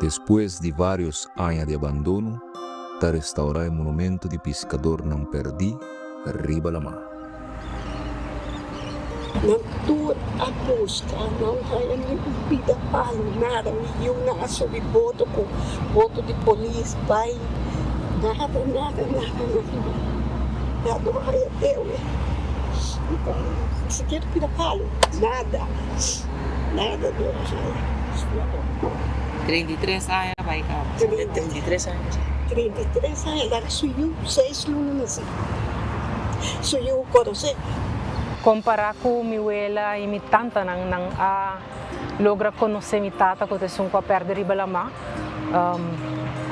Despues di vários aña di abandono, ta restaurá e monumento di piskadornan pèrdí riba lamá. Nan tur a buska, nan haña ni un pida palu, nada. Mi yunan a subi boto ku boto di polis bai, nada, nada, nada, nada. Nan no haña dewe, ni sikiera pida palu, nada. Nada no haña. 33 aña bai caba. 33 aña pasá. 33 aña laga su yu seis luna nací. Su yu conoce. Compará cu mi wela y mi tantanan, nan a logra conoce mi tata cu ta esun cu a perde riba lamá.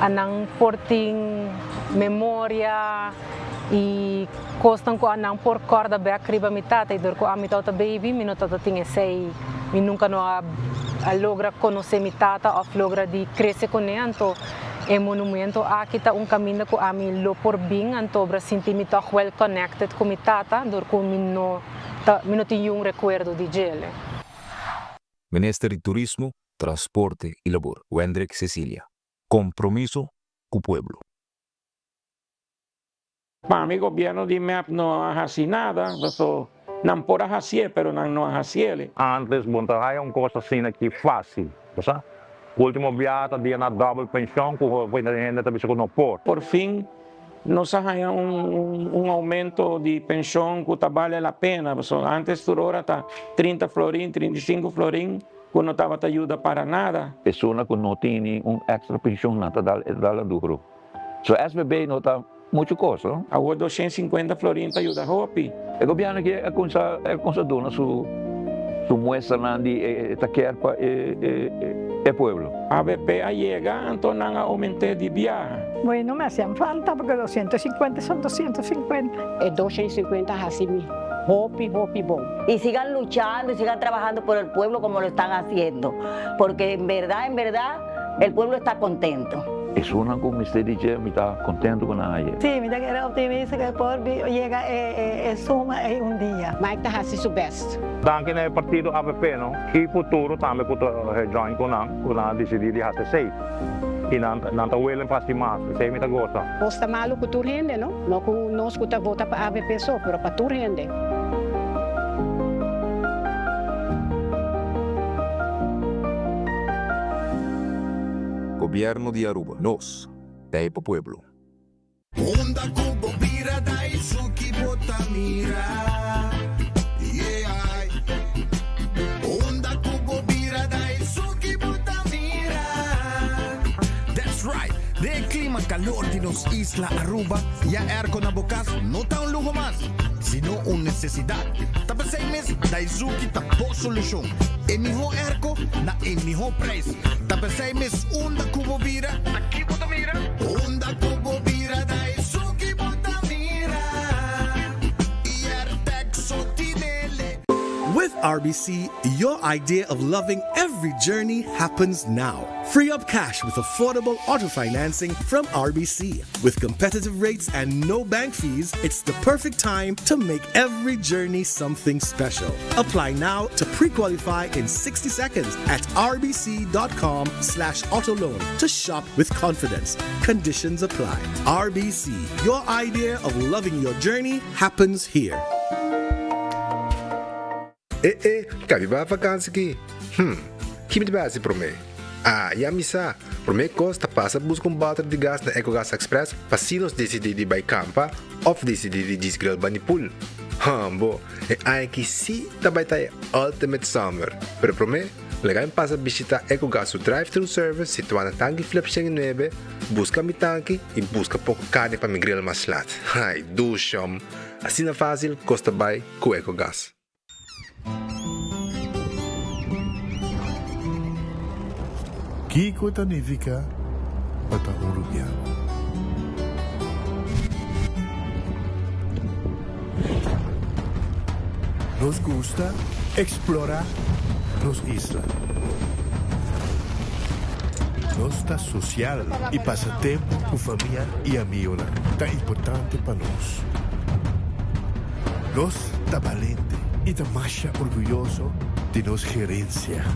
A nan por tin memoria y cosnan cu a nan por corda bek riba mi tata y dor cu ami tabata baby mi no tabata tin esey, mi nunca no a logra conoce mi tata of logra di crece cune, anto e monumento aki ta un caminda cu ami lo por bin anto obra sinti mi toch wel connected cu mi tata dor cu mi no ta mi no tin yun recuerdo di djele. Minister di Turismo, Transporte y Labor, Wendrick Cecilia. Compromiso cu pueblo. Pa mi gobierno di mep no a haci nada, paso nan por a hacié pero nan no a haciele. Antes bo no ta haya un cos asina aki facil, bo sa. Ultimo biaha ta dia na double pension cu hopi hende ta bisa cu no por. Por fin nos a haya un aumento di pension cu ta bale la pena, pasobra antes tur ora ta 30 florin, 35 florin cu no tabata yuda para nada. Persona cu no tini un extra pension nan ta dal e ta dal duro. So SBB no ta mucho cos, no? Awor 250 florin ta yuda hopi. E gobierno aki a cuminsa a cuminsa duna su su muestranan di e ta kier pa e e pueblo. Avp a yega anto nan a aumente di biaha. Bueno, me hacían falta porque 250 son 250. E 250 a haci mi hopi hopi bon. Y sigan luchando y sigan trabajando por el pueblo como lo están haciendo, porque en verdad, en verdad el pueblo está contento. Esunnan cu mester di dje mi ta contento cu nan haye. Sí, mi ta kere optimista cu por yega e suma ey un dia. Mike ta haci su best. Danki na e partido avp no y futuro tambe cu ta join cu nan cu nan a dicidi di haci esey y nan nan ta willing pa haci mas esey mi ta goza. Cos ta malo cu tur hende no, no cu nos cu ta vota pa avp so, pero pa tur hende. Gobierno di Aruba, nos ta e pa pueblo. Unda ku bo bira Daisuki bo ta mira Yeah Unda ku bo bira Daisuki bo ta mira That's right! Den e klima kalor di nos isla Aruba, ya airco na bo kas no ta un luho mas, sino un nesesidat. Ta p'esei mes Daizuki ta bo solushon. E mihó airco na e mihó prijs. Ta p'esei mes unda ku bo bira, ta ki bo ta mira? Unda ku bo bira Daizuki bo ta mira. Airtec so tinele. With RBC, your idea of loving every journey happens now. Free up cash with affordable auto financing from RBC. With competitive rates and no bank fees, it's the perfect time to make every journey something special. Apply now to pre-qualify in 60 seconds at rbc.com slash autoloan to shop with confidence. Conditions apply. RBC, your idea of loving your journey happens here. E e, kabi ba vakansi ki? Hm, ki mi ta bai hasi promé? Ah, ya mi sa! Promé kos ta pasa buska un bòter di gas na Ecogas Express pa si nos disidí di bai kampa òf disidí di djis grill bani pool. Hòmbo, e aña aki sí ta bai ta e ultimate summer! Pero promé, laga mi pasa bishitá Ecogas su drive-thru service situá na Tanki Flip 109, buska mi tanki i buska poko karni pa mi grill mas lat. Ai, dushòm! Asina fásil kos ta bai ku Ecogas. Kiko ta nifiká pa ta un rubiano? Nos gusta eksplorá nos isla. Nos ta sosial i pasa tempu ku famia i amigonan ta importante pa nos. Nos ta balente i ta masha orguyoso di nos gerensia.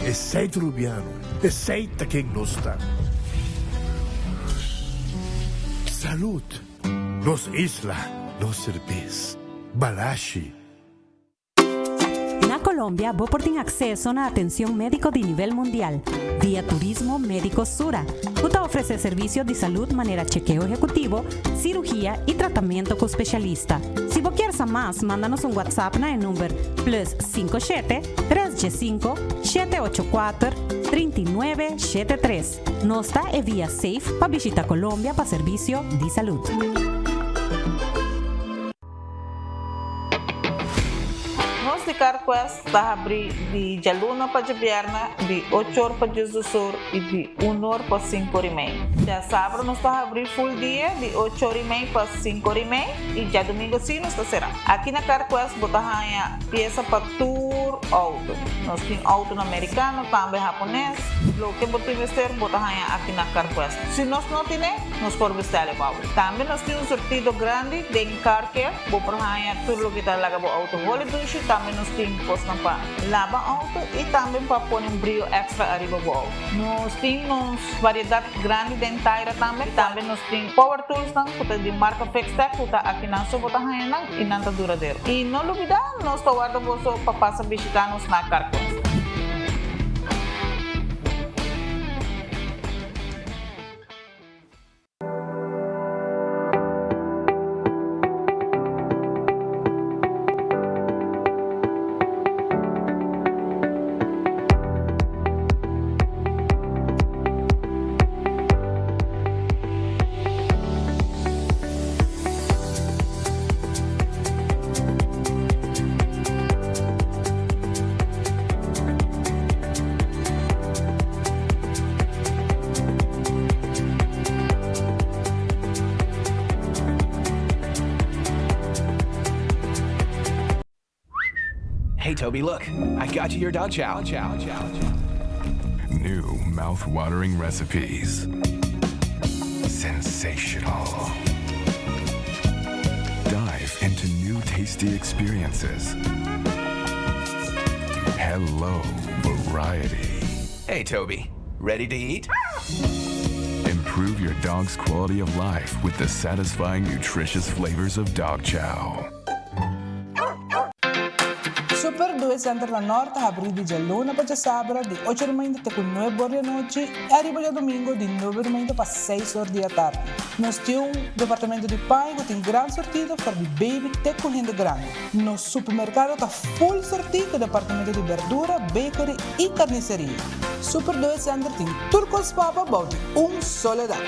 E. Esei ta Rubiano, esei ta ken nos ta. Salud! Nos isla, nos serbes. Balashi. Na Colombia bo por tin acceso na atencion medico di nivel mundial via Turismo Medico Sura, cu ta ofrece servicio di salud manera chekeo ehecutivo, cirugia y tratamento cu specialista. Si bo kier sa mas, manda nos un WhatsApp na e number plus 57 315 784 39 73. Nos ta e via safe pa bishita Colombia pa servicio di salud. Nos di CarQuest ta habrí di djaluna pa djabièrnè di ocho or pa diesdos or i di un or pa sinku or i mei. Djasabra nos ta habrí full dia di ocho or i mei pa sinku or i mei i djadumingu sí nos ta será. Aki na CarQuest bo ta haña piesa pa tur outo. Nos tin outonan merikano, tambe hapones. Loke bo tin mester bo ta haña aki na CarQuest. Si nos no tine, nos por bestèl e bou. Tambe nos tin un surtido grandi den Car Care. Bo por haña tur loke ta laga bo outo holi dushi. Tambe nos tin kosnan pa laba outo i tambe pa pone un brio èkstra ariba bo outo. Nos tin nos variedat grandi den taira tambe. Tambe nos tin power toolsnan ku ta di marka Fixtech ku ta akinan so bo ta haña nan i nan ta duradero. I no lubidá nos ta warda boso pa pasa bishitá nos na Carquest. Hey Toby, look, I got you your dog chow. Chow, chow, chow. New mouth-watering recipes. Sensational. Dive into new tasty experiences. Hello, variety. Hey Toby, ready to eat? Improve your dog's quality of life with the satisfying, nutritious flavors of dog chow. Super Due Center na Nort ta habrí di djaluna pa djasabra di ocho di mainta te ku nuebe or di anochi i ariba djadumingu di nuebe di mainta pa seis or di atardi. Nos tin un departamento di paña ku tin gran sortido for di baby te ku hende grandi. Nos supermerkado ta full sortí ku departamento di berdura, bakery i karniseria. Super Due Center tin tur kos papa bou di un solo dak.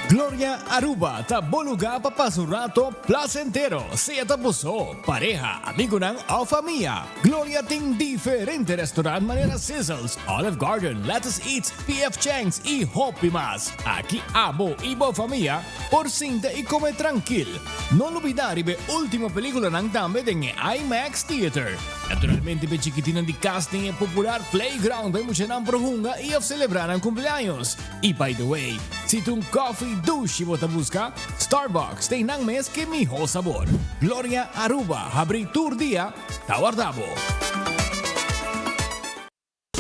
Gloria Aruba ta bo lugar pa pasa un rato placentero, sea ta bo so, pareha, amigonan of famia. Gloria tin diferente restaurant manera Sizzles, Olive Garden, Lettuce Eats, PF Chang's y hopi mas. Aki abo y bo famia por sinta y come trankil. No lubida riba e ultimo peliculanan tambe den e IMAX Theater. Naturalmente p'e chikitinnan di cas tin e popular playground pa e muchanan por hunga y of celebra nan cumpleaños. Y by the way, si ta un coffee dushi bo ta busca, Starbucks ta einan mes ke miho sabor. Gloria Aruba habri tur dia, ta warda bo.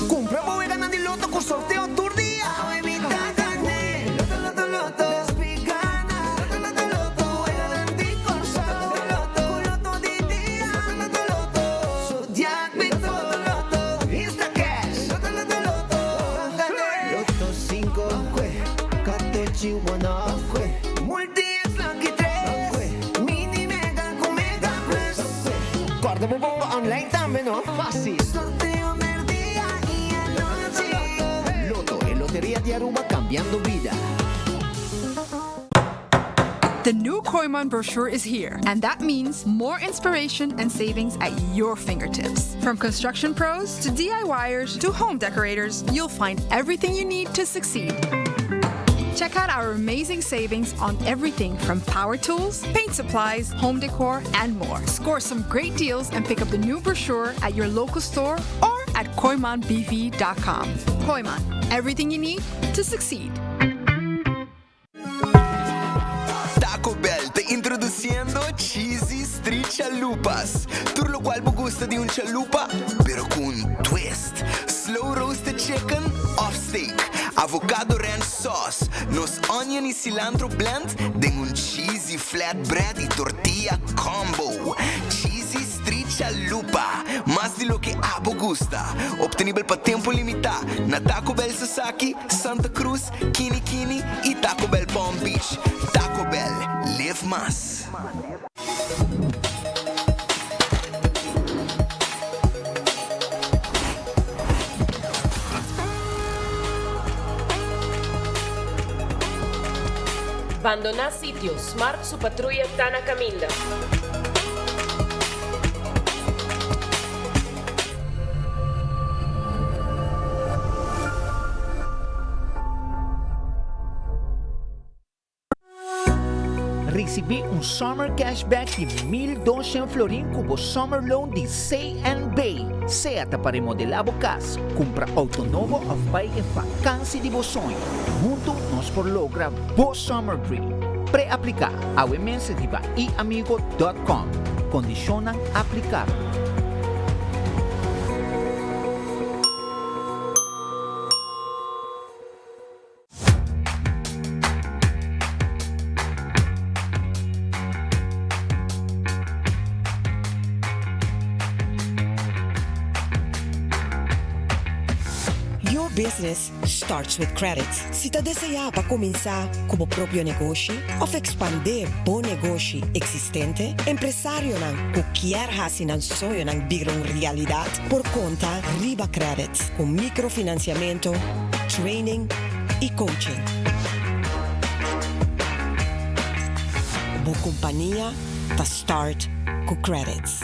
Cumpra bo weganan di loto cu sorteo tur dia. Awe mi ta gane. Loto, loto, loto. Despi gana. Loto, loto, loto. Weganan di Corsou. Loto, loto, Cu loto di dia. Loto, loto, loto. Zodiac Loto, loto, loto. Instacash. Loto, loto, loto. Ban gane. Loto 5. Katochi one Multi X Lucky 3. Mini Mega cu Mega Plus. Corda bo bomba online tambe no. Facil. Sorteo merdia y anochi. Lotto, e loteria di Aruba cambiando bida. The new Kooyman brochure is here, and that means more inspiration and savings at your fingertips. From construction pros to DIYers to home decorators, you'll find everything you need to succeed. Check out our amazing savings on everything from power tools, paint supplies, home decor, and more. Score some great deals and pick up the new brochure at your local store or at kooymanbv.com. Kooyman, everything you need to succeed. Taco Bell ta introduciendo Cheesy Street. Street Chalupas. Tur locual bo gusta di un chalupa, pero cu un twist. Slow roasted chicken of steak, avocado ranch sauce, nos onion y cilantro blend den un cheesy flatbread y tortilla combo. Cheesy Street Chalupa, mas di loke abo gusta. Obtenibel pa tempo limita na Taco Bell Sasaki, Santa Cruz, Kini Kini y Taco Bell Palm Beach. Taco Bell, live mas. Bandoná sitio, Smart su patruya ta na kaminda. Risibí un Summer Cashback di 1200 florin ku bo Summer Loan di CNB. Sea ta pa remodelá bo kas, kumpra outo nobo òf bai e fakansi di bo soño. Huntu nos por logra bo Summer Dream. Pre-apliká awe mes riba iamigo dòt kòm. Kondishonnan aplikabel. Your business starts with credit. Si ta deseá pa kuminsá ku bo propio negoshi òf ekspandé bo negoshi eksistente, empresarionan ku kier hasi nan soñonan bira un realidat por konta riba credit ku mikrofinansiamentu, training i coaching. Bo kompania ta start ku credits.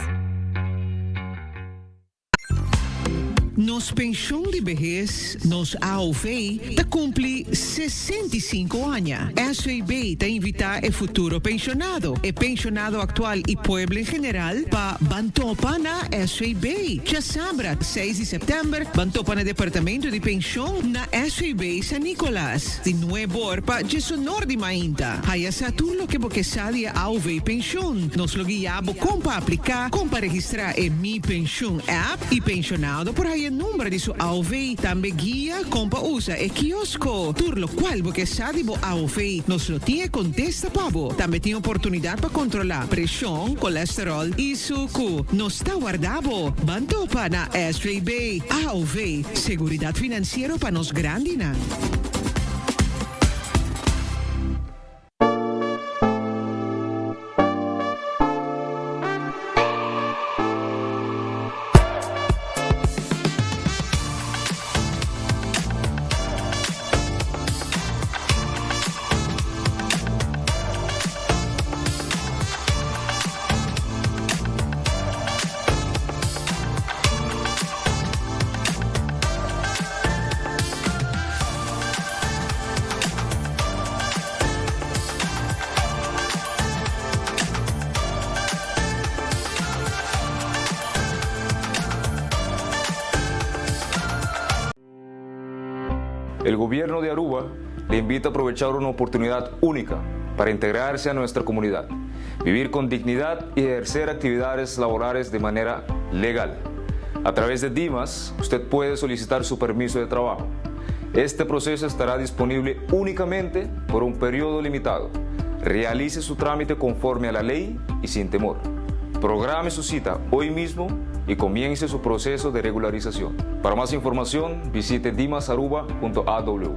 Nos penshon di behes, nos AOV, ta kumpli 65 aña. SVB ta invitá e futuro penshonado, e penshonado aktual i pueblo en general pa ban topa na SVB. Djasabra, seis di sèptèmber, ban topa na departamento di penshon na SVB San Nicolas, di nueb'or pa djesonor di mainta. Haya sa tur loke bo ke sa di e AOV penshon. Nos lo guia bo kon pa apliká, kon pa registrá e Mi Penshon app i penshonado por haya number di su AOV. Tambe guia kon pa usa e kiosko. Tur lokual bo ke sa di bo AOV, nos lo tin e kontesta pa bo. Tambe tin oportunidat pa kontrolá preshon, kolesteròl i suku. Nos ta warda bo. Ban topa na SVB. AOV, seguridat finansiero pa nos grandinan. El gobierno de Aruba le invita a aprovechar una oportunidad única para integrarse a nuestra comunidad, vivir con dignidad y ejercer actividades laborales de manera legal. A través de Dimas, usted puede solicitar su permiso de trabajo. Este proceso estará disponible únicamente por un periodo limitado. Realice su trámite conforme a la ley y sin temor. Programe su cita hoy mismo y comience su proceso de regularización. Para más información, visite dimasaruba.aw.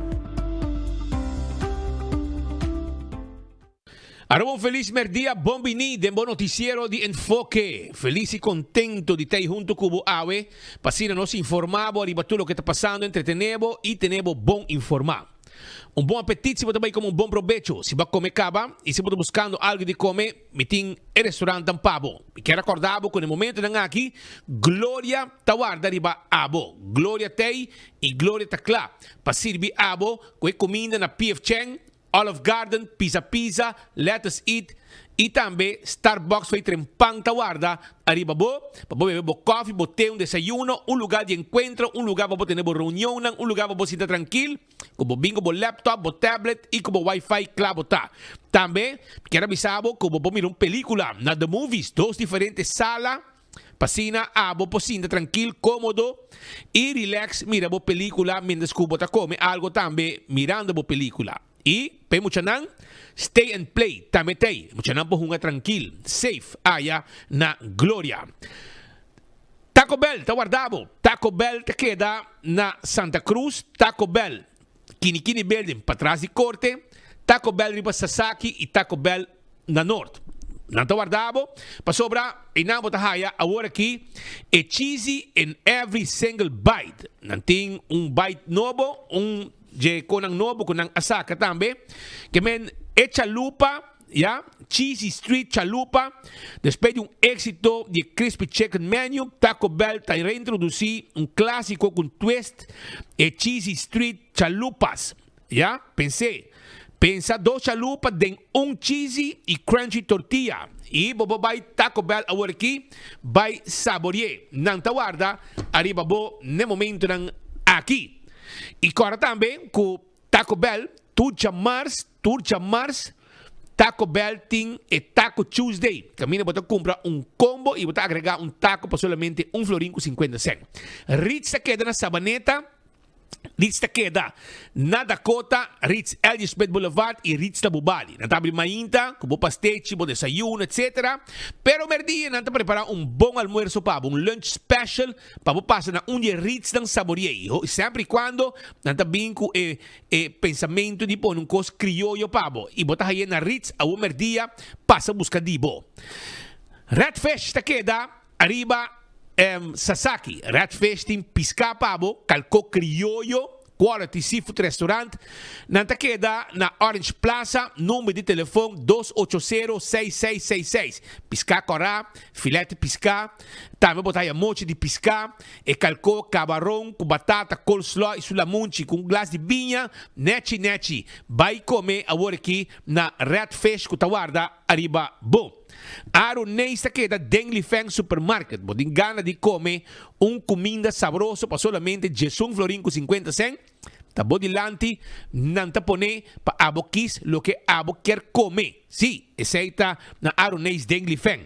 Aruba un felis merdia, bon bini den bo noticiero di Enfoke. Felis y contento di ta ey hunto cu bo awe pa asina nos informa bo ariba tur loke ta pasando, entretene bo y tene bo bon informa. Un bon apetit si bo ta bay come un bon probecho. Si bo a come caba y si bo ta buscando algo di come, mi tin e restaurantnan pa bo. Mi kier acorda bo cu na e momentonan aki Gloria ta warda riba abo. Gloria t'ey y Gloria ta cla pa sirbi abo cu e cuminda na PF Chang, Olive Garden, Pizza Pizza, Let Us Eat I tambe Starbucks fei trempan ta warda ariba bo pa bo bebe bo kofi, bo te, un desayuno, un lugar di enkuentro, un lugar pa bo tene bo reunionnan, un lugar pa bo sinta trankil ku bo bin ku bo laptop, bo tablet i ku bo wifi kla bo ta. Tambe mi kier a bisa bo ku bo por mira un pelikula na The Movies, dos diferente sala pa asina abo por sinta trankil, komodo i relax mira bo pelikula mientras ku bo ta kome algo tambe mirando bo pelikula. I pa e muchanan, stay and play tambe t'ei. E muchanan por hunga trankil, safe, aya na Gloria. Taco Bell ta warda bo. Taco Bell ta keda na Santa Cruz. Taco Bell, Kini Kini Building, patras di Korte. Taco Bell riba Sasaki i Taco Bell na Noord. Nan ta warda bo, pasobra einan bo ta haya awor aki e cheesy in every single bite. Nan tin un bite nobo, un Dje konan nobo ku nan a saka tambe, ke men e chalupa, ya, Cheesy Street Chalupa, despues di un éksito di e Crispy Chicken Menu, Taco Bell ta reintrodusí un klásiko ku un twist, e Cheesy Street Chalupas. Ya, pens'é. Pensa dos chalupa den un cheesy i crunchy tortilla i bo por bai Taco Bell awor aki bai sabori'é. Nan ta warda ariba bo n'e momentonan aki. I kòrda tambe ku Taco Bell tur djamars, tur djamars Taco Bell tin e Taco Tuesday kaminda bo ta kumpra un kombo i bo ta agregá un taco pa solamente un florin ku sinkuenta sènt. Ritz ta keda na Sabaneta. Ritz ta keda na Dakota, Ritz L. Smith Boulevard y Ritz ta Bubali. Nan ta abri mainta cu bo pastechi, bo desayuno, etc. Pero merdia nan ta prepara un bon almuerzo pa bo, un lunch special pa bo pasa na un di e Ritznan saborie. Y semper y cuando nan ta bin cu e e pensamento di pone un cos crioyo pa bo y bo ta haye na Ritz awo merdia pasa busca di bo. Red Fish ta keda Ariba Sasaki, Red Fish tin piská pa bo, kalkó krioyo, quality seafood restaurant. Nan ta keda na Orange Plaza, number di telefon dos ocho sero seis seis seis seis. Piská kòrá, filet di piská, tambe bo ta haya mochi di piská, e kalkó, kabaron ku batata, coleslaw i su lamunchi ku un glas di biña, nechi nechi. Bai kome awor aki na Red Fish ku ta warda ariba bo. Aaron Neis ta keda den Lifeng Supermarket. Bo tin gana di kome un kuminda sabroso pa solamente djesun florin ku sinkuenta sèn? Ta bo dilanti nan ta pone pa abo kis loke abo kier kome. Sí, esei ta na Aaron Neis den Lifeng.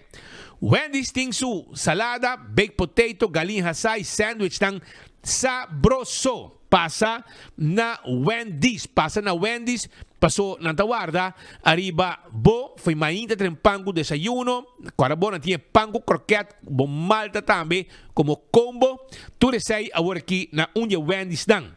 Wendy's tin su salada, baked potato, galin hasá i sandwichnan sabroso. Pasa na Wendy's, pasa na Wendy's, paso nan ta warda ariba bo fo'i mainta tren pan ku desayuno, kora bo nan tin e pan ku kroket, bo malta tambe komo kombo, tur esei awor aki na un di e Wendy's nan.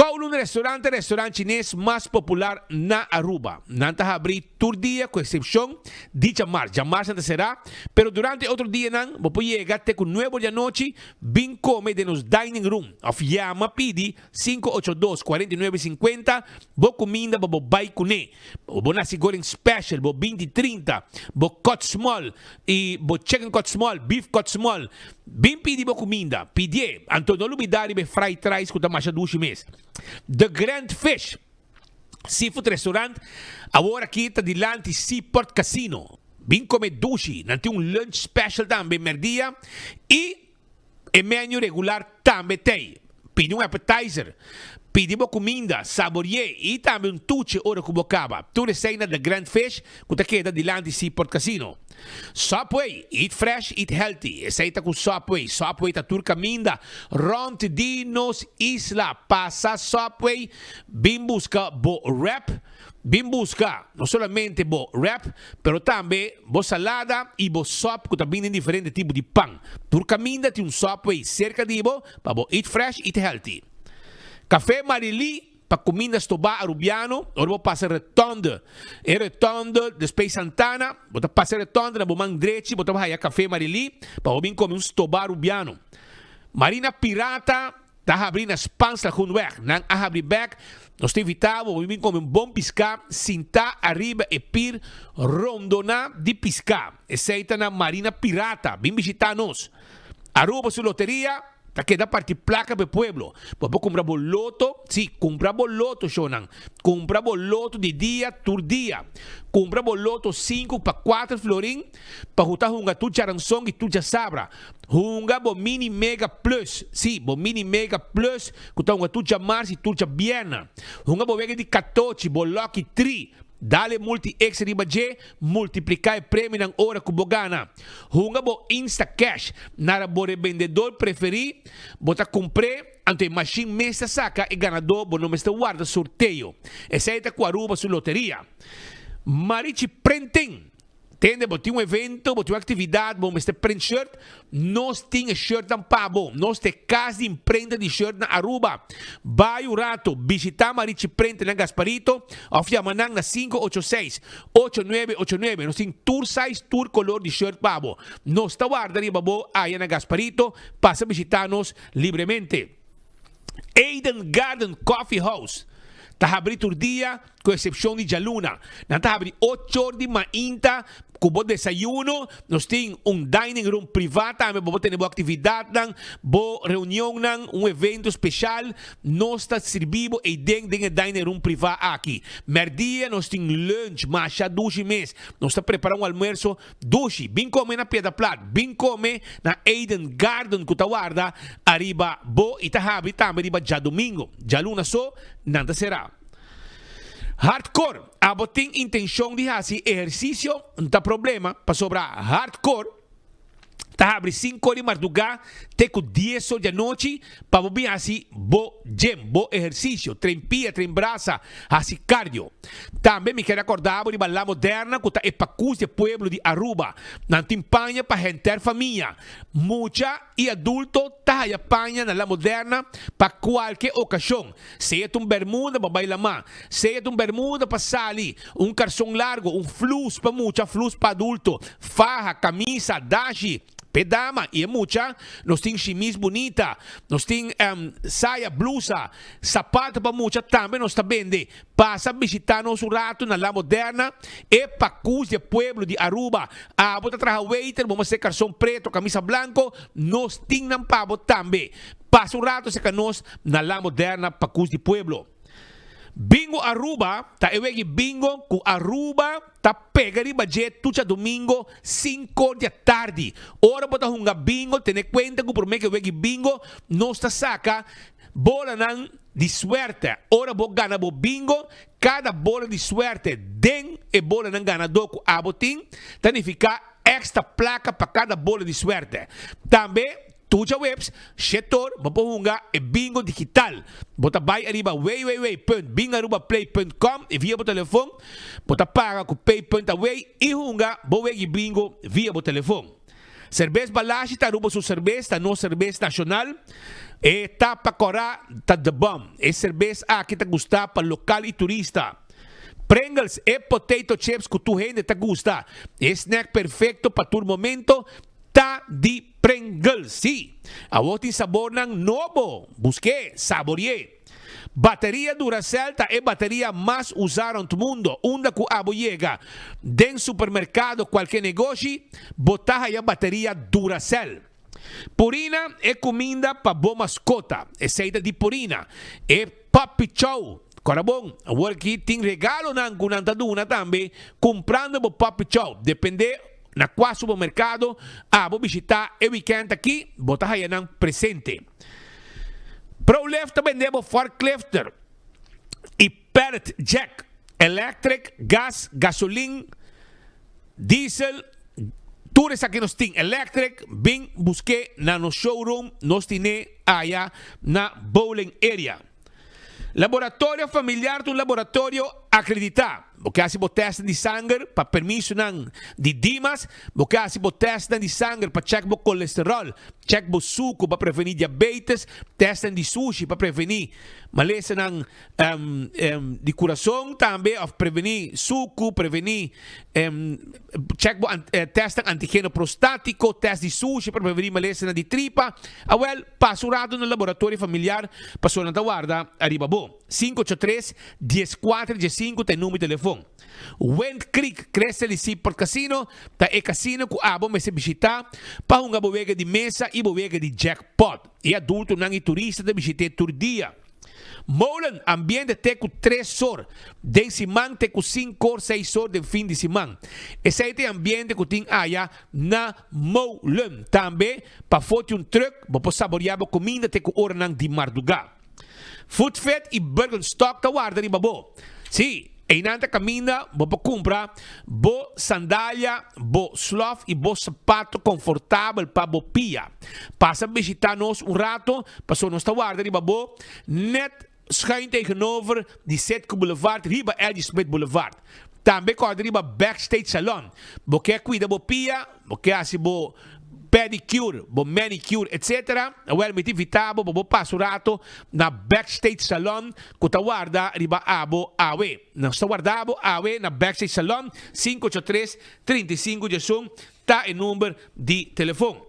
Kowloon Restaurant ta e restaurant chines mas popular na Aruba. Nan ta habri tur dia ku eksepshon di djamars. Djamars nan ta será, pero durante e otro dianan bo por yega te ku nuebe or di anochi Bin come den nos dining room of yama pidi 582 49 50 bo cuminda pa bo bay cune. Bo nasi goreng special, bo binti trinta, bo cut small y bo chicken cut small, beef cut small. Bin pidi bo cuminda, pidié. Anto no lubida riba e fried rice cu ta masha dushi mes. The Grand Fish Seafood Restaurant awor aki ta dilanti Seaport Casino. Bin come dushi, nan tin un lunch special tambe merdia y e menu regular tambe t'ey. Pidi un appetizer, pidi bo cuminda, saborie y tambe un tuche ora cu bo caba. Tur esey na The Grand Fish cu ta keda dilanti Seaport Casino. Subway, eat fresh, eat healthy. Esey ta cu Subway. Subway ta tur caminda rond di nos isla. Pasa Subway, bin busca bo wrap. Bin buska no solamente bo wrap, pero tambe bo salada i bo sòp ku ta bini den diferente tipo di pan. Tur kaminda tin un Subway serka di bo pa bo eat fresh, eat healthy. Café Marily pa kuminda stobá Arubiano, ora bo pasa rotonde, e rotonde despues Santana, bo ta pasa e rotonde na bo man drechi bo ta haya Café Marily pa bo bin kome un stobá Arubiano. Marina Pirata. Ta habri na Spaans Lagoenweg. Nan a habri bek. Nos ta invita bo pa bin come un bon pisca sinta ariba e pir rondona di pisca. Esey ta na Marina Pirata. Bin bishita nos. Aruba su loteria. Ta keda parti plaka pa e pueblo. Bo por kumpra bo loto, sí, kumpra bo loto, shownan. Kumpra bo loto di dia tur dia. Kumpra bo loto sinku pa kuater florin pa ku ta hunga tur djaranson i tur djasabra. Hunga bo mini mega plus, sí, bo mini mega plus ku ta hunga tur djamars i tur djabièrnè. Hunga bo wega di katochi, bo lucky tri. Dale multi extra riba dje, multipliká e premionan ora ku bo gana. Hunga bo Instacash nara bo rebendedor preferí, bo ta kumpr'é, anto e mashin mes ta saka e ganadó, bo no mester warda sorteo. Esei ta ku Aruba su loteria. Marichi Printing! Tende, bo tin un evento, bo tin un aktividat, bo mester print shirt, nos tin e shirtnan pa bo. Nos ta e kas di imprenta di shirt na Aruba. Bai un rato, bishita Marichi Print na Gasparito of yama nan na 586 8989. Nos tin tur size, tur kolor di shirt pa bo. Nos ta warda riba bo aya na Gasparito, pasa bishita nos libremente. Eden Garden Coffee House ta habri tur dia ku eksepshon di djaluna. Nan ta habri ocho or di mainta ku bo desayuno. Nos tin un dining room privá tambe pa bo tene bo aktividatnan, bo reunionnan, un evento speshal. Nos ta sirbi bo eiden den e dining room privá aki. Mèrdia nos tin lunch masha dushi mes. Nos ta prepará un almuerso Dushi, bin come na Piedra Plat, bin come na Eden Garden cu ta warda ariba bo y ta habri tambe riba djadomingo. Djaluna so nan ta cera. Hardcore, abo tin intencion di haci ehercicio? Nta problema, pasobra Hardcore ta habri cinco di marduga te cu dies or di anochi pa bo bin haci bo gym, bo ehercicio, train pia, train brasa, haci cardio. Tambe mi kere acorda bo riba La Moderna cu ta e pacus di e pueblo di Aruba. Nan tin paña pa henter famia. Mucha y adulto ta haya paña na La Moderna pa cualke ocasion. Sea ta un bermuda pa bay lama, sea ta un bermuda pa sali, un carson largo, un flus pa mucha, flus pa adulto, faha, camisa, dashi. P'e dama i e mucha nos tin shimis bunita, nos tin saya, blusa, sapato pa mucha tambe nos ta bende. Pasa bishita nos un ratu na La Moderna, e pakus di e pueblo di Aruba. Abo ta traha waiter, bo mester karson preto, kamisa blanko, nos tin nan pa bo tambe. Pasa un ratu serka nos na La Moderna, pakus di pueblo. Bingo Aruba ta e wegi bingo ku Aruba ta pega riba dje tur djadumingo sinkor di atardi. Ora bo ta hunga bingo tene kuenta ku promé ku e wegi bingo nos ta saka bolanan di suerte. Ora bo gana bo bingo kada bola di suerte den e bolanan ganadó ku abo tin ta nifiká èkstra plaka pa kada bola di suerte. Tambe Tur djaweps, shetor, bo por hunga e bingo digital. Bo ta bai ariba www.bingarubaplay.com i via bo telefon bo ta paga ku pay punt away i hunga bo wegi bingo via bo telefon. Serbes Balashi ta Aruba su serbes, ta nos serbes nashonal. E tapa kòrá ta the bom. E serbes aki ta gustá pa lokal i turista. Pringles, e potato chips ku tur hende ta gusta. E snack perfekto pa tur momento ta di Pringles, sí! Awor tin sabornan nobo! Busk'é, sabori'é! Bateria Duracell ta e bateria mas usá rònt mundo. Unda ku abo yega, den supermerkado, kualke negoshi, bo ta haya bateria Duracell. Purina, e kuminda pa bo maskota. Esei ta di Purina. E Puppy Chow. Kòrda bon, awor aki tin regalonan ku nan ta duna tambe kumprando bo Puppy Chow. Dependé. Na kua supermerkado abo bishitá e wikènt akí, bo ta haya nan presente. Prolift ta bende bo forklifter i pallet jack, electric, gas, gasolin, diesel, tur esaki nos tin. Electric, bin busk'é na nos showroom, nos tin'é aya na Bowling Area. Laboratorio Familiar ta un laboratorio akreditá. Bo ke hasi bo tèstnan di sanger pa permisonan di Dimas, bo ke hasi bo tèstnan di sanger pa chèk bo kolesteròl, chèk bo suku pa prevení diabetes, tèstnan di sushi pa prevení malesanan di kurason tambe òf prevení suku, prevení chèk bo tèstnan antigeno prostátiko, tèst di sushi pa prevení malesanan di tripa. Awèl, pasa un ratu na laboratorio familiar pasobra nan ta warda ariba bo. 583 14 15 ta e number di telefon. telefon. Wind Creek Crystal y Seaport Casino ta e casino cu abo mester bishita pa hunga bo wega di mesa y bo wega di jackpot. E adultonan y turista ta bishit'é tur dia. Molen, ambiente te cu tres or den siman te cu cincor, seis or den fin di siman. Esey ta e ambiente cu tin aya na Molen. Tambe pafó tin un truck bo por saborea bo cuminda te cu oranan di marduga. Foodfit y Birkenstock ta warda riba bo. Sí, eynan ta caminda bo por cumpra bo sandalia, bo slof y bo sapato confortabel pa bo pia. Pasa bishita nos un rato pasobra nos ta warda riba bo net schuin tegenover di Citgo Boulevard riba Eddie Smith Boulevard. Tambe corda riba Backstage Salon. Bo ke cuida bo pia, bo ke haci bo pedicure, bo manicure etc. Awel mi ta invita bo pa bo pasa un rato na Backstage Salon cu ta warda riba abo awe. Nos ta warda bo awe na Backstage Salon, 583 35 diesun ta e number di telefon.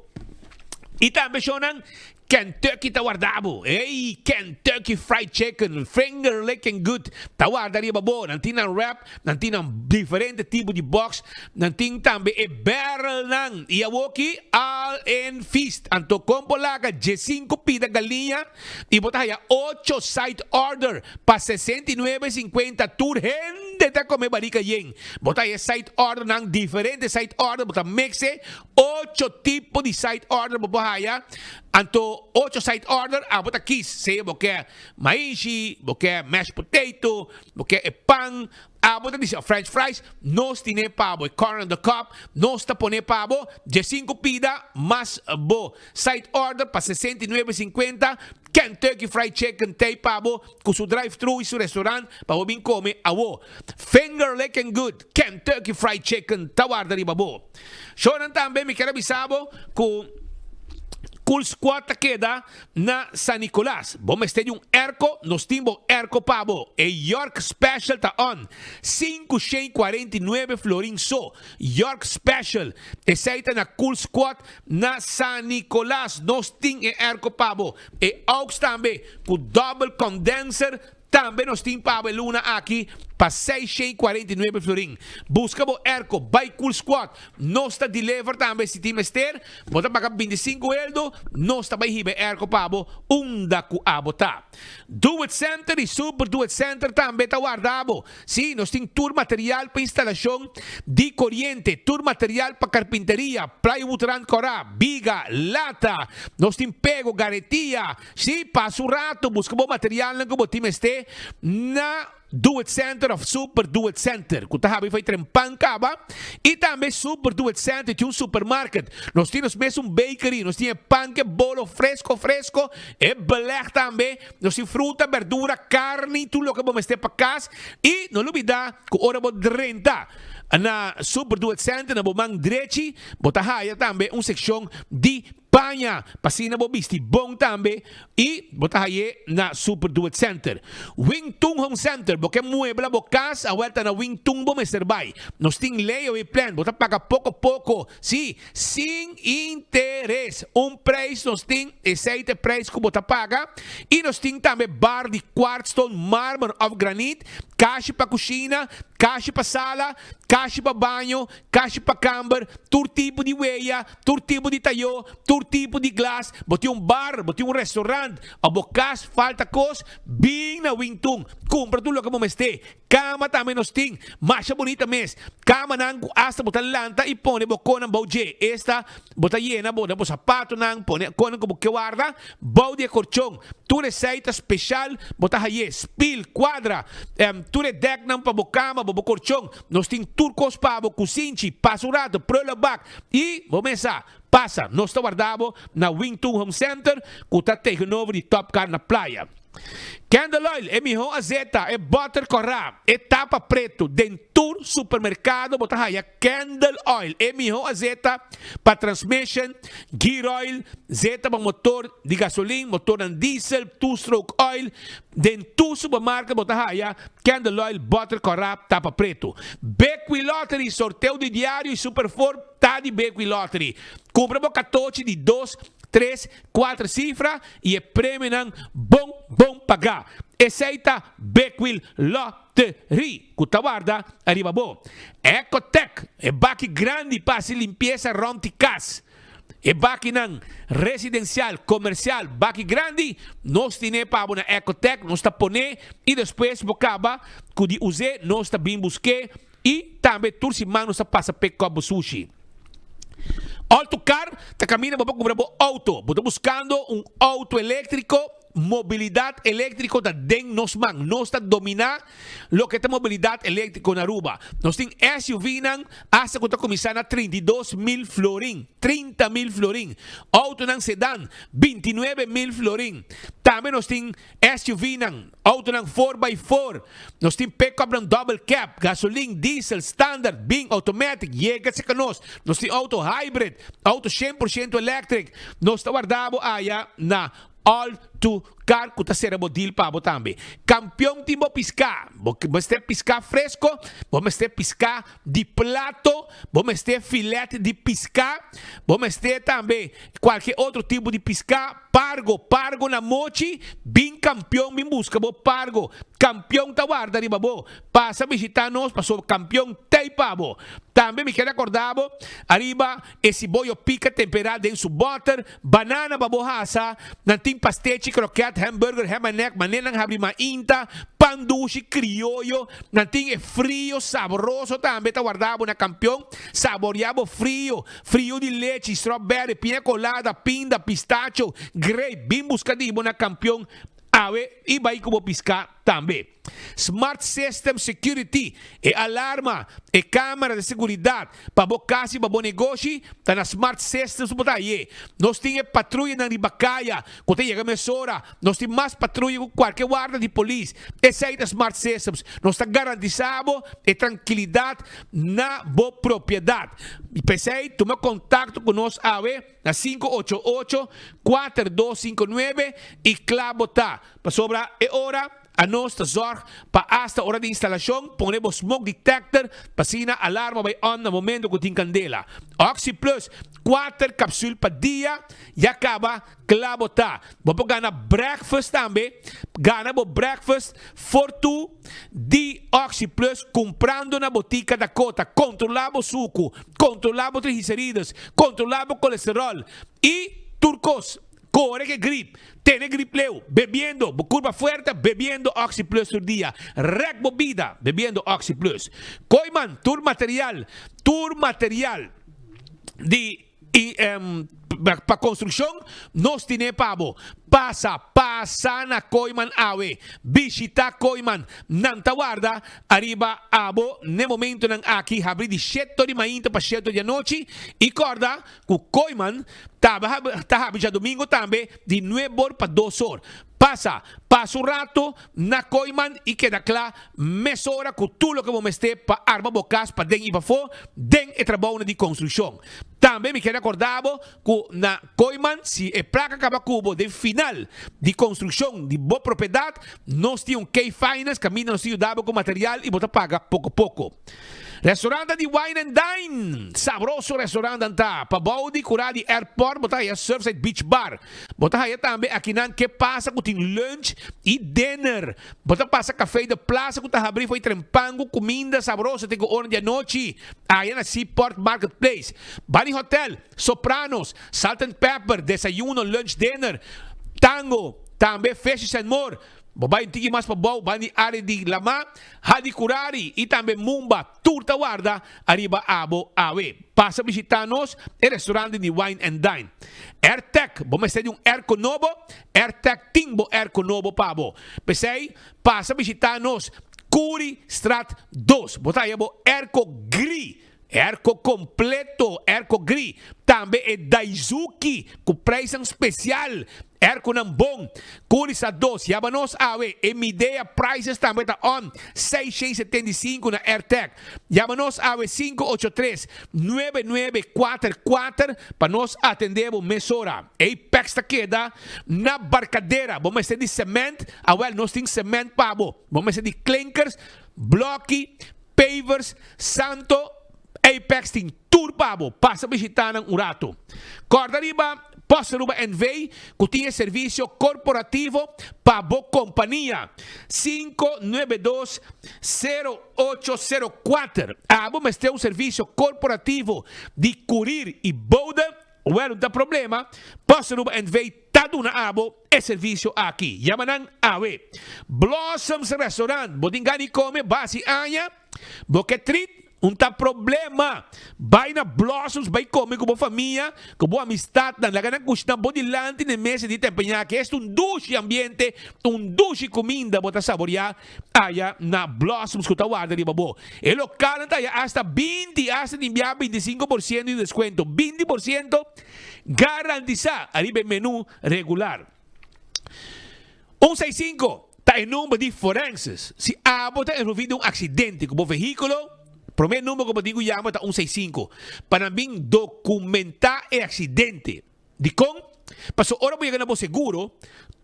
Y tambe shownan Kentucky ta warda bo. Ey, Kentucky Fried Chicken, finger licking good, ta warda riba bo. Nan tin nan wrap, nan tin nan diferente tipo di box, nan tin tambe e barrelnan. Y awoki all in feast. Anto con por laga diescinco pida galiña y bo ta haya ocho side order pa 69.50. Tur hende ta come barica yen. Bo ta haya side ordernan, diferente side order, bo ta mix e. Ocho tipo di side order bo por haya, anto ocho side order abo ta kies, sea bo ke maishi, bo ke mashed potato, bo ke e pan, abo ta disi of french fries, nos tine pa bo e corn on the cob, nos ta pone pa bo diesinco pida mas bo side order pa 69.50, Kentucky Fried Chicken t'ey pa bo cu su drive thru y su restaurant pa bo bin come awo. Finger licking good Kentucky Fried Chicken ta warda riba bo. Shownan tambe mi kier a bisa bo cu Cool Squad ta keda na San Nicolas. Bo mester di un airco, nos tin bo airco pa bo. E York Special ta on, 549 florin so. York Special, esey ta na Cool Squad Na San Nicolas nos tin e airco pa bo. E aux tambe cu double condenser tambe nos tin pa bo e luna aki pa 649 florin. Busca bo airco bay Cool Squad. Nos ta deliver tambe si tin mester. Bo ta paga 25 eldo, nos ta bay hiba e airco pa bo unda cu abo ta. Do It Center y Super Do It Center tambe ta warda bo. Sí, nos tin tur material pa instalashon di koriente, tur material pa karpinteria, plywood rand kòrá, biga, lata. Nos tin pego, garetia. Sí, pasa un rato buska bo materialnan ku bo tin mester na Do It Center òf Super Do It Center, ku ta habri for e trempan kaba. I tambe Super Do It Center tin un supermarket. Nos tin nos mes un bakery, nos tin e pan ku e bolo fresko fresko, e beleg tambe. Nos tin fruta, berdura, carni, tur loke bo mester pa cas. Y no lubida cu ora bo drenta na Super Do It Center na bo man drechi bo ta haya tambe un seccion di paña pa asina bo bisti bon tambe y bo ta haye na Super Do It Center. Wing Tun Home Center, bo ke muebla bo cas awel ta na Wing Tun bo mester bay. Nos tin layaway plan, bo ta paga poco poco, si, Sin interes. Un prijs nos tin, esei ta e prijs ku bo ta paga. I nos tin tambe bar di kwartstone, marmer òf granit, kashi pa kushina, kashi pa sala, kashi pa baño, kashi pa kamber, tur tipo di weya, tur tipo di tayó, tur tipo di glas. Bo tin un bar, bo tin un restaurant òf bo kas falta kos, bin na Wingtun, kumpra tur loke bo mester. Kama tambe nos tin, masha bunita mes. Kamanan ku asta bo ta lanta i pone bo konan bou dje. Esta, bo ta yena bo na bo sapatonan, pone konan ku bo ke warda bou di e korchon. Tur esei ta speshal, bo ta haye spil, kuadra, tur e dèknan pa bo kama, bo bo korchon. Nos tin tur kos pa bo, kusinchi, pasa un rato, prullenbak i bo mesa. Pasa, nos ta warda bo na Wingtun Home Center ku ta tegenover di Top Car na Playa. Candle Oil, e mihó azeta, e butter kòrá, e tapa pretu. Den tur supermerkado bo ta haya Candle Oil, e mihó azeta pa transmission, gear oil, zeta pa motor di gasolin, motornan diesel, two stroke oil. Den tur supermarket bo ta haya Candle Oil, butter kòrá, tapa pretu. Bequi Lottery, sorteo di diario y Super Four ta di Bequi Lottery. Kumpra bo katochi di dos, tres, kuater sifra y e premionan bon bon pagá. Esey ta Bequil Lottery. Battery ku ta warda ariba bo. Ecotec, e baki grandi pa hasi limpiesa rònt di kas. E bakinan residensial, komersial, baki grandi, nos tine pa bo na Ecotec, nos ta pone i despues bo kaba ku di us'é nos ta bin busk'é i tambe tur siman nos ta pasa pek kòp bo sushi. Autocar ta kaminda bo pa kumpra bo outo. Bo ta buskando un outo eléktriko? Mobilidat eléktriko ta den nos man. Nos ta dominá loke ta mobilidat eléktriko na Aruba. Nos tin SUVnan asta ku ta kuminsá na 32 mil florin, 30 mil florin. Outonan sedan, 29 mil florin. Tambe nos tin SUVnan, outonan 4x4. Nos tin pick-upnan double cab, gasolin, diesel, standard, bin, automatic, yega serka nos. Nos tin outo hybrid, outo 100% electric. Nos ta warda bo aya na All to Car ku ta sera bo deal pa bo tambe. Kampion tin bo piská. Bo mester piská fresko, bo mester piská di plato, bo mester filet di piská, bo mester tambe kualke otro tipo di piská, pargo, pargo na mochi, bin Kampion bin buska bo pargo. Kampion ta warda riba bo. Pasa bishitá nos pasobra Kampion t'ei pa bo. Tambe mi kere akorda bo ariba e siboyo pika temperá den su bòter, Banana pa bo hasa, nan tin pastechi, kroket, hamburger, ham and egg, manera nan habri mainta, pan dushi, krioyo, nan tin e frio sabroso tambe ta warda bo na Kampion, saboria bo frio, frio di lechi, strawberry, piña colada, pinda, pistacho, grape, bin buska di bo na Kampion awe i bai ku bo piska tambe. Smart System Security, e alarma, e camera di seguridad pa bo cas y pa bo negoshi ta na Smart Systems bo ta haye. Nos tin e patruyanan riba caya cu ta yega mesora. Nos tin mas patruya cu cualke warda di polis. Esey ta Smart Systems. Nos ta garantisa bo e trankilidad na bo propiedad. P'esey tuma contacto cu nos awe na 588 4259 y cla bo ta. Pasobra e ora A nos ta zorg pa asta ora di instalashon pone bo smoke detector pa asina alarma bai on na momento ku tin kandela. Oxi Plus, kuater kapsul pa dia, ya kaba kla bo ta. Bo por gana breakfast tambe, gana bo breakfast for two di Oxi Plus kumprando na Botica Dakota. Kontrola bo suku, kontrola bo triglicerides, kontrola bo kolesterol i tur kos. Kore ke grip, tene grip leu, bebiendo bo kurpa fuerte, bebiendo Oxi Plus tur dia. Rèk bo bida bebiendo Oxi Plus. Kooiman, tur material, tur material di pa konstrukshon nos tine pa bo. Pasa, pasa na Kooiman awe. Bishita Kooiman. Nan ta warda ariba abo n'e momentonan aki habri di sheto di mainta pa sheto di anochi. I kòrda Ku Kooiman ta ta habi djadumingo tambe di nuebor pa dos or. Pasa, pasa un rato na Kooiman i keda kla mesora ku tur loke bo mester pa arma bo kas paden i pafó den e trabounan di konstrukshon. Tambe mi kere akorda bo ku na Kooiman si e plaka kaba ku bo den final di konstrukshon di bo propiedat nos tin un K-Finance kaminda nos ta yuda bo ku material i bo ta paga poko poko. Restaurantnan di Wine and Dine, Sabroso restaurantnan ta pa bou di kurá di airport bo ta haya Surfside Beach Bar. Bo ta haya tambe akinan Ke Pasa ku tin lunch i dinner. Bo ta pasa Café de Plaza ku ta habrí fo'i trempan ku kuminda sabroso te ku ora di anochi aya na Seaport Marketplace. Bani Hotel, Sopranos, Salt and Pepper, desayuno, lunch, dinner, tango, tambe Fishes and More. Bo bai un tiki mas pa bou, bani área di lamá. Hadi Curari y tambe Mumba tur ta warda ariba abo awe. Pasa bishita nos e restaurante di Wine and Dine. Airtec, bo mester di un airco nobo? Airtec tin bo airco nobo pa bo. P'esey pasa bishita nos Curi Straat 2. Bo ta haya bo airco gri Airco completo, airco gri, tambe e Daizuki cu prijsnan special, airconan bon. Curisa 2, yaba nos awe, e Midea prices tambe ta on, 675 na Airtec. Yaba nos awe 583 9944 pa nos atende bo mesora. Apex ta keda na Barcadera, bo mester di cement, awel nos tin cement pa bo. Bo mester di klinkers, bloki, pavers, Santo, Apex tin tur pa bo. Pasa bishita nan un rato. Corda riba. Post Aruba NV ku tin e servisio korporativo pa bo kompania. 592 0804. Abo mester un servisio korporativo di kurir i bode? Wèl, no ta problema, Post Aruba NV ta duna abo e servisio aki. Yama nan awe. Blossoms Restaurant, bo tin gana di kome basi aña? Bo ke trit? Un ta problema. Bai na Blossoms bai kome ku bo famia, ku bo amistatnan. Laga nan kushina bo dilanti na e mesa di tempeñaki. Esta un dushi ambiente, un dushi kuminda bo ta saboriá aya na Blossoms ku ta warda riba bo. E lokalnan ta aya asta 20, asta tin bia 25 por siento di deskuento. 20 por siento garantisá ariba e menú regular. 165 ta e number di forenses. Si abo ta envolví den un aksidente ku bo vehíkulo, promé number ku bo tin ku yama ta 165 pa nan bin dokumentá e aksidente. Dikon? Pasobra ora bo yega na bo seguro,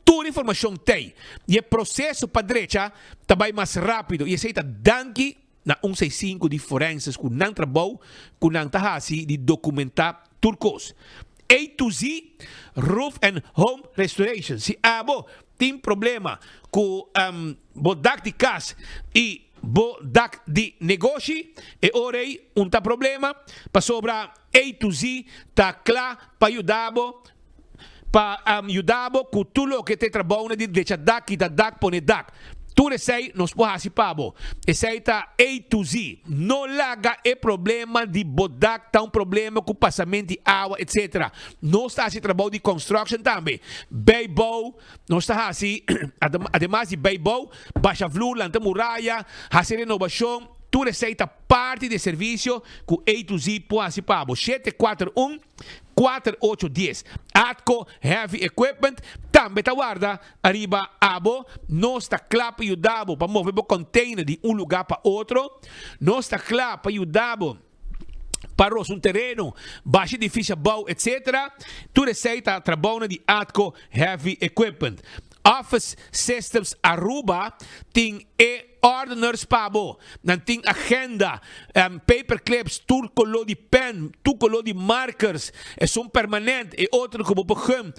tur informashon t'ei i e proseso pa drecha ta bai mas rápido i esei ta danki na 165 di forenses ku nan trabou ku nan ta hasi di dokumentá tur kos. A to Z Roof and Home Restoration. Si abo tin problema ku bo dak di kas i bo dak di negoshi, e ora ei un ta problema pasobra A to Z ta kla pa yuda bo pa yuda bo ku tur loke ta e trabounan di drecha dak, kita dak, pone dak. Tur esei nos por hasi pa bo. Esei ta A to Z. No laga e problema di bo dak ta un problema ku pasamento di awa etc. Nos ta hasi trabou di construction tambe. Bijbouw nos ta hasi, ademas di bijbouw, basha vloer, lanta muraya, hasi renobashon, tur esei ta parti di e servisio ku A to Z por hasi pa bo. 741 4810. Atco Heavy Equipment tambe ta warda ariba abo. Nos ta kla pa yuda bo pa move bo container di un luga pa otro. Nos ta kla pa yuda bo pa rosa un tereno, basha edificio abou, etc. Tur esei ta trabounan di Atco Heavy Equipment. Office Systems Aruba tin e ordeners pa bo. Nan tin agenda, paper clips, tur color di pen, tur color di markers, esun permanent, e otro cu bo por gum.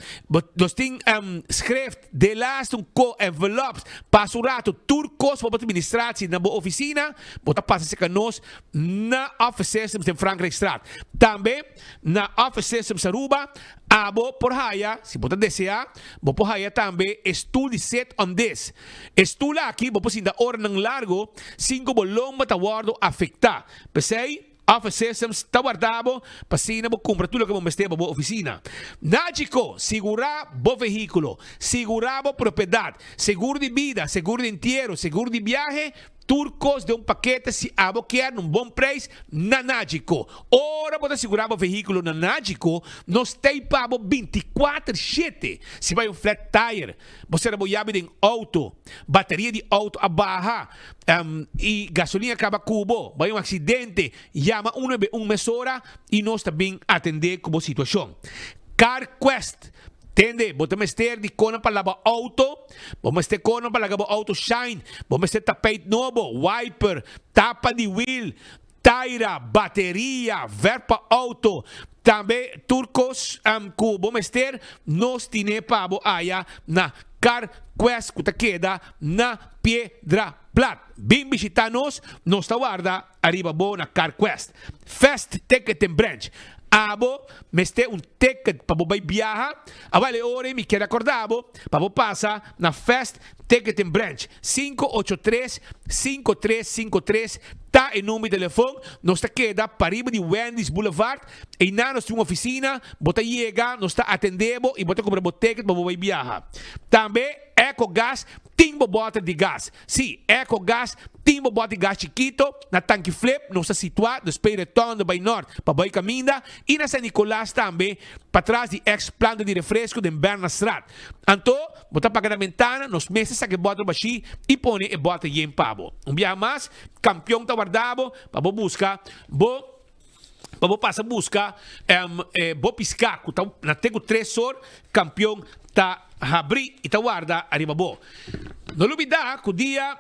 Nos tin schrift, de laatste un co, envelops, pasa un rato, tur cos pa bo administratie na bo oficina, bo ta pasa cerca nos na Office Systems den Frankrijkstraat. Tambe na Office Systems Aruba, Abo por haya, si bo ta deseá, bo por haya tambe e stul di sit on this. E stul aki bo por sinta oranan largo sin ku bo lomba ta wòrdu afektá. P'esei, Office Systems ta warda bo pa asina bo kumpra tur loke bo mester pa bo ofisina. Nagico, sigurá bo vehíkulo, sigurá bo propiedat, seguro di bida, seguro di entiero, seguro di biahe, Tur kos den un pakete si abo kier na un bon prijs na Nagico. Ora bo ta sigura bo vehiculo na Nagico, nos tei pa bo 24 shete. Si bai un flat tire, bo sera bo yabi den auto, bateria di auto a baha y gasolina a caba cu bo, bai un accidente, yama 191 mesora y nos ta bin atende cu bo situacion. CarQuest. Tende, bo ta mester di konan pa laba outo, bo mester konan pa laga bo outo shine, bo mester tapijt nobo, wiper, tapa di wiel, taira, bateria, verf pa outo, tambe tur kos ku bo mester nos tine pa bo aya na Car Quest ku ta keda na Piedra Plat. Bin bishita nos, nos ta warda ariba bo na Car Quest. Fast Ticketing Branch. Abo mester un ticket pa bo bai biaha? Awel e ora ei mi kier acorda bo pa bo pasa na Fast Ticketing Branch. 583 5353 ta e number di telefon. Nos ta keda pariba di Wendy's Boulevard. Einan nos tin un oficina. Bo ta yega, nos ta atende bo y bo ta cumpra bo ticket pa bo bai biaha. Tambe Ecogas tin bo boter di gas. Sí, Ecogas tin bo boter di gas chikito na Tanki Flip, nos ta situá dus p'e retondo bai nort pa bai kaminda, i na San Nicolas tambe, patras di ex planta di refresco den Bernardstraat. Anto, bo ta paga na bentana, nos mes ta saka e boter bashí i pone e boter yen pa bo. Un biaha mas, Kampion ta warda bo pa bo buska bo pa bo pasa buska bo piská ku ta na te ku tres or Kampion ta habrí i ta warda ariba bo. No lubidá ku dia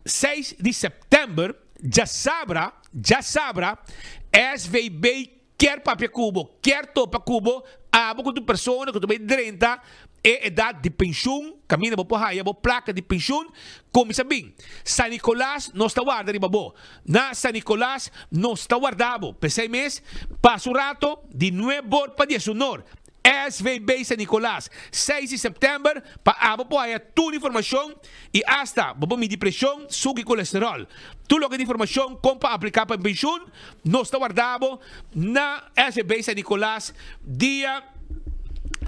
6 di sèptèmber djasabra, djasabra, SVB kier papia ku bo, kier topa ku bo. Abo ku ta un persona ku ta bai drenta e edat di penshun, kaminda bo por haya bo plaka di penshun, kuminsá bin. San Nicolas nos ta warda riba bo. Na San Nicolas nos ta warda bo. P'esei mes, pasa un rato di nuebor pa diesunor. SVB San Nicolas, seis di sèptèmber, pa abo por haya tur informashon i asta bo por midi preshon, suku i kolesteròl. Tur loke di informashon kon pa apliká pa penshun, nos ta warda bo na SVB San Nicolas dia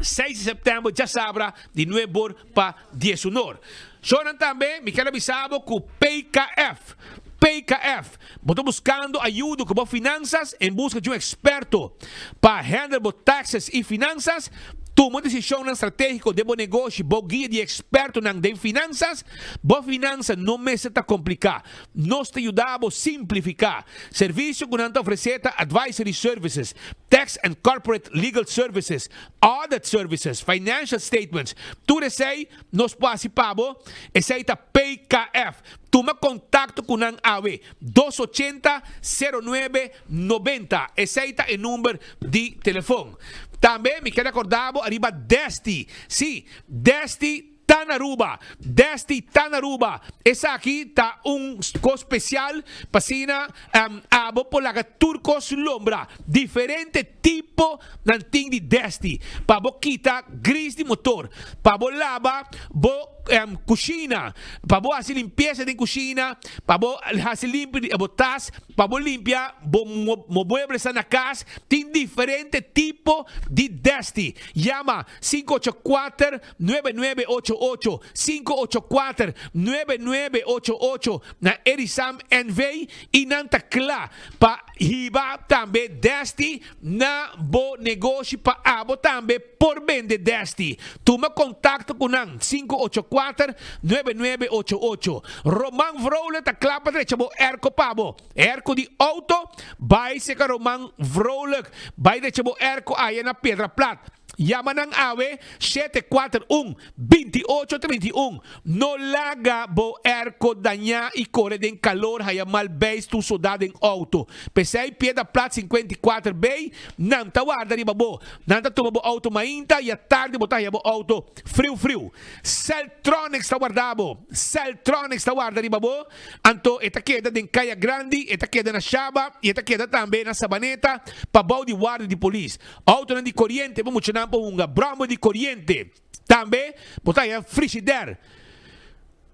seis di sèptèmber djasabra di nuebor pa diesunor. Shownan tambe mi kier a bisa bo ku PKF, PKF, bo ta buskando ayudo ku bo finansas en buska di un eksperto pa handle bo taxes i finansas, tuma desishonnan stratégiko den bo negoshi bou guia di ekspertonan den finansas. Bo finansa no mester ta kompliká. Nos ta yuda bo simplifiká. Servisio ku nan ta ofresé ta advisory services, tax and corporate legal services, audit services, financial statements, tur esei nos por hasi pa bo, esei ta PKF. Tuma kontakto ku nan awe, dos ochenta, sero nuebe, nobenta, esei ta e number di telefon. Tambe mi ker rekorda bo ariba Desti, si, Desti ta na Aruba, Desti ta na Aruba, esaki ta un kos spesial pa asina abo por laga tur kos lombra, diferente tipo nan tin di Desti, pa bo kita gris di motor, pa bo laba bo kushina, pa bo hasi limpiesa den kushina, pa bo hasi limpi bo tas, Pa bo limpia bo mueblesnan na kas tin diferente tipo di desti. Yama sinku ocho kuater, nuebe nuebe ocho ocho, sinku ocho kuater, nuebe nuebe ocho ocho na Erisam NV i nan ta kla pa hiba tambe desti na bo negoshi pa abo tambe por bende desti. Tuma kontakto ku nan, sinku ocho kuater, nuebe nuebe ocho ocho. Roman Vrolijk ta kla pa drecha bo erko pa bo. Erko di outo, bai seka Roman Vrolijk. Bai drecha bo erko aya na Piedra Plat. Yama nan awe, shete kuater un, binti ocho trinta i un. No laga bo erko dañá i kore den kalor haya mal beis tur sodá den outo. P'esei Piedra Plat 54 B, nan ta warda riba bo. Nan ta tuma bo outo mainta i atardi bo ta haya bo outo friu friu. Celtronics ta warda bo. Celtronics ta warda riba bo. Anto e ta keda den Kaya Grandi, e ta keda na Shaba i e ta keda tambe na Sabaneta pa bou di warda di polis. Outonan di koriente bo muchanan por hunga brommer di koriente. Tambe bo ta haya frishider,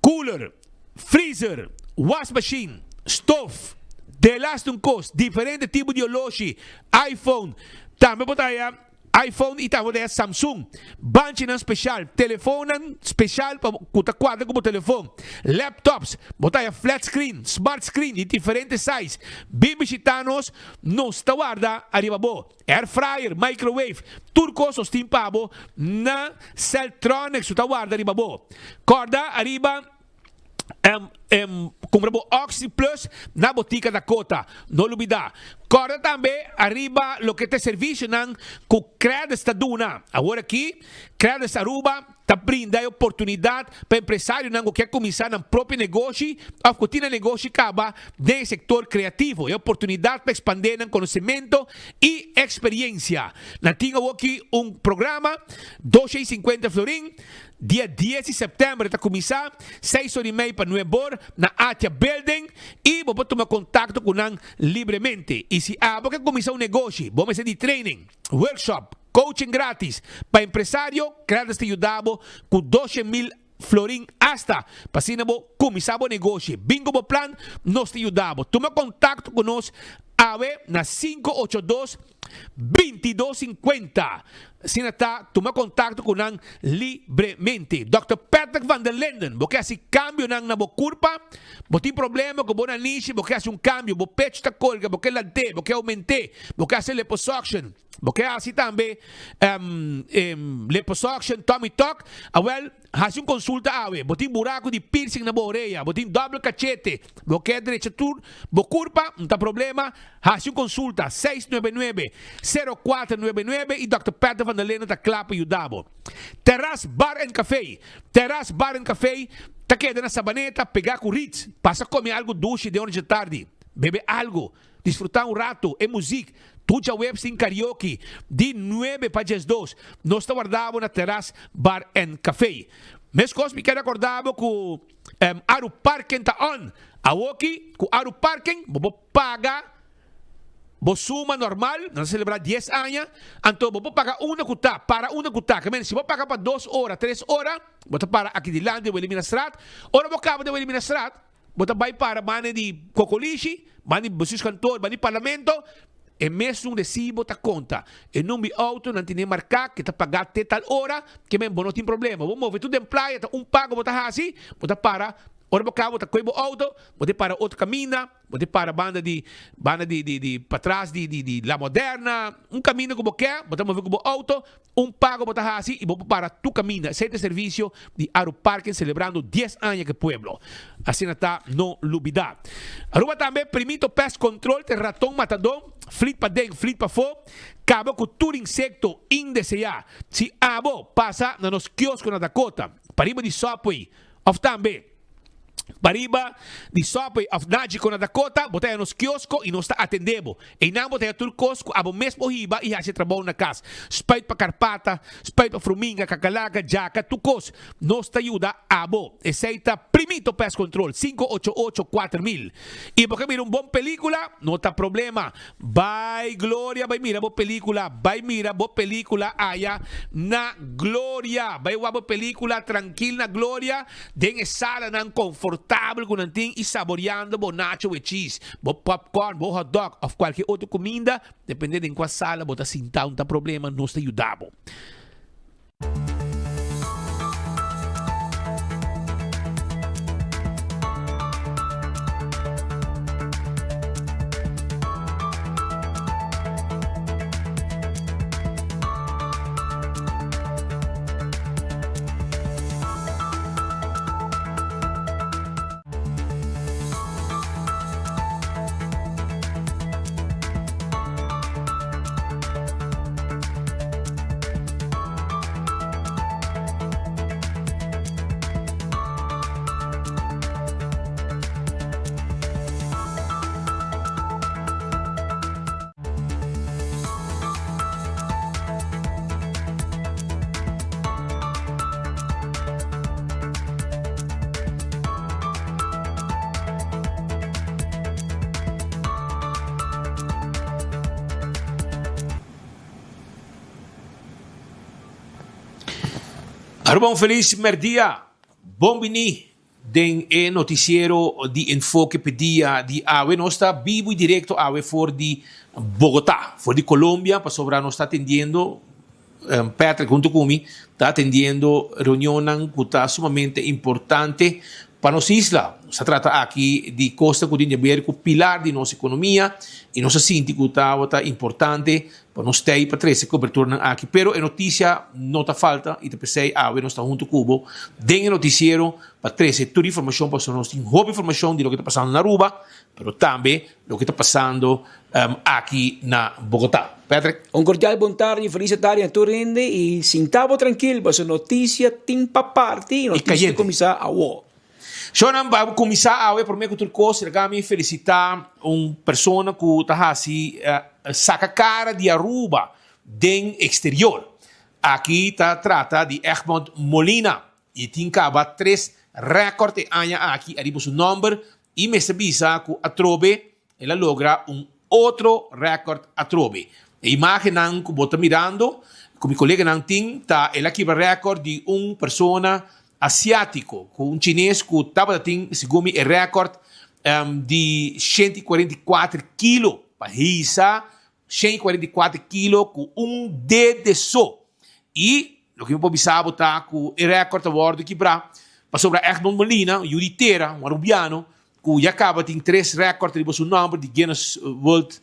cooler, freezer, wasmachine, stof, delaste un kos, diferente tipo di oloshi, iPhone, tambe bo ta haya iPhone i tambe bo ta haya Samsung, banchinan special, telefonnan special pa ku ta kuadra ku bo telefon, laptops, bo ta haya flat screen, smart screen di diferente size. Bin bishita nos, nos ta warda ariba bo. Air fryer, microwave, tur kos nos tin pa bo na Celtronics su ta warda riba bo. Kòrda ariba kumpra bo Oxy Plus na Botica Dakota. No lubidá. Kòrda tambe ariba loke ta e servisionan ku Credits ta duna. Awor aki Credits Aruba ta brinda e oportunidat pa empresarionan ku ke kuminsá nan propio negoshi òf ku tin nan negoshi kaba den e sektor kreativo, e oportunidat pa ekspandé nan konosementu i eksperiensia. Nan tin awoki un programa, dosha i sinkuenta florin, dia dies di sèptèmber ta kuminsá, seis or i mei pa nuebe or, na Atia Building, i bo por tuma kontakto ku nan libremente. I si abo ke kuminsá un negoshi, bo mester di training, workshop, Coaching gratis pa empresario, Credits ta yuda bo ku 200,000 florin asta pa asina bo kuminsá bo negoshi. Bin ku bo plan, nos ta yuda bo. Tuma kontakto ku nos awe na 582 22 50. Asina ta, tuma kontakto ku nan libremente. Dòkter Patrick van der Linden, bo ke hasi kambionan na bo kurpa? Bo tin problema ku bo nanishi, bo ke hasi un kambio, bo pechu ta kolga, bo ke lant'é, bo ke oument'é, bo ke hasi liposuction? Bo ke hasi tambe liposuction, tummy tuck? Awel, hasi un konsulta awe. Bo tin buraku di piercing na bo orea, bo tin dòbel kachete, bo ke drecha tur bo kurpa, no ta problema, hasi un konsulta, seis nuebe nuebe, sero kuater nuebe nuebe i Dòkter Peter van der Linden ta kla pa yuda bo. Terras Bar and Café, Terras Bar and Café ta keda na Sabaneta, pegá ku Ritz. Pasa kome algu dushi den ora dje tardi, bebe algu. Disfrutá un rato e muzik. Tur djaweps tin karaoke di nuebe pa diesdos. Nos ta warda bo na Terras Bar and Café. Meskos mi kier rekorda bo ku Aru Parken ta on. Awoki ku Aru Parken bo por paga bo suma normal, nan ta selebrá dies aña, anto bo por paga unda ku ta, para unda ku ta. Kemende si bo paga pa dos ora, tres ora, bo ta para aki dilanti di Wilhelminastraat. Ora bo kaba di Wilhelminastraat, bo ta bai para banda di Kokolishi, banda di Bestuurskantoor, banda di Parlamento, e mesun resibo ta konta. E number di outo nan tene marká ke ta pagá te tal ora, kemende bo no tin problema. Bo move tur den playa, ta un pago bo ta hasi, bo ta para, ora bo kaba bo ta kohe bo outo, bo ta para otro kaminda. Bo tin para banda di banda di di di patras di di di La Moderna, un kaminda ku bo ke, bo ta move ku bo outo, un pago bo ta hasi i bo por para tur kaminda. Esei ta e servisio di Aru Parking selebrando dies aña ku e pueblo. Asina ta, no lubida. Aruba tambe Primito Pest Control ta e raton matadó, flit paden, flit pafó, kaba ku tur insekto indeseá. Si abo pasa na nos kiosko na Dakota, pariba di Subway òf tambe. Pariba di Subway of Nagico na Dakota, bo ta haña nos kiosko i nos ta atendé bo. Einan bo ta haña tur kos ku abo mes por hiba i hasi e trabou na kas. Spuit pa karpata, spuit pa fruminga, kakalaka, djaka, tur kos. Nos ta yuda abo. Esei ta Primito Pest Control, 588 4000. I bo ke mira un bon pelikula? No ta problema. Bai Gloria bai mira bo pelicula bai mira bo pelicula aya na Gloria bai wak bo pelicula trankil na Gloria den e salanan confortabel cu nan tin y saboreando bo nacho with cheese bo popcorn bo hot dog of cualkier otro cuminda depende den cua sala bo ta sinta un ta problema nos ta yuda bo. Aruba un felis merdia, bon bini den e noticiero di Enfoke p'e dia di awe. Nos ta bibo y directo awe for di Bogota, for di Colombia, pasobra nos ta atendiendo, Patrick hunto cu mi, ta atendiendo reunionnan cu ta sumamente importante pa nos isla. Nos ta trata aki di cosnan cu tin di haber cu pilar di nos economia y nos a sinti cu tabata importante Pa nos ta ei pa trese coberturnan aki, pero e noticia no ta falta y ta pesey awe nos ta hunto cu bo den e noticiero pa trese tur informacion pasobra nos tin hopi informacion di loke ta pasando na Aruba, pero tambe loke ta pasando aki na Bogota. Patrick. Un cordial bon tardi y feliz tardi na tur hende y sinta bo trankil pasobra noticia tin pa parti y noticia ta cuminsa awo. Shownan pa kuminsá awe promé ku tur kos laga mi felisitá un persona ku ta hasi saka kara di Aruba den eksterior. Aki ta trata di Egmond Molina i tin kaba tres rèkòrt e aña aki ariba su nòmber i mester bisa ku atrobe el a logra un otro rèkòrt atrobe. E imágennan ku bo ta mirando ku mi koleganan tin ta el a kibra rèkòrt di un persona Asiátiko, ku un chines ku tabata tin, segun mi, e rèkòrt di 144 kilo pa hisa 144 kilo ku un dede so. I loke mi por bisa bo ta ku e rèkòrt a wòrdu kibrá pasobra Egmond Molina, un yu di tera, un arubiano, ku ya kaba tin tres rèkòrt riba su nòmber di Guinness World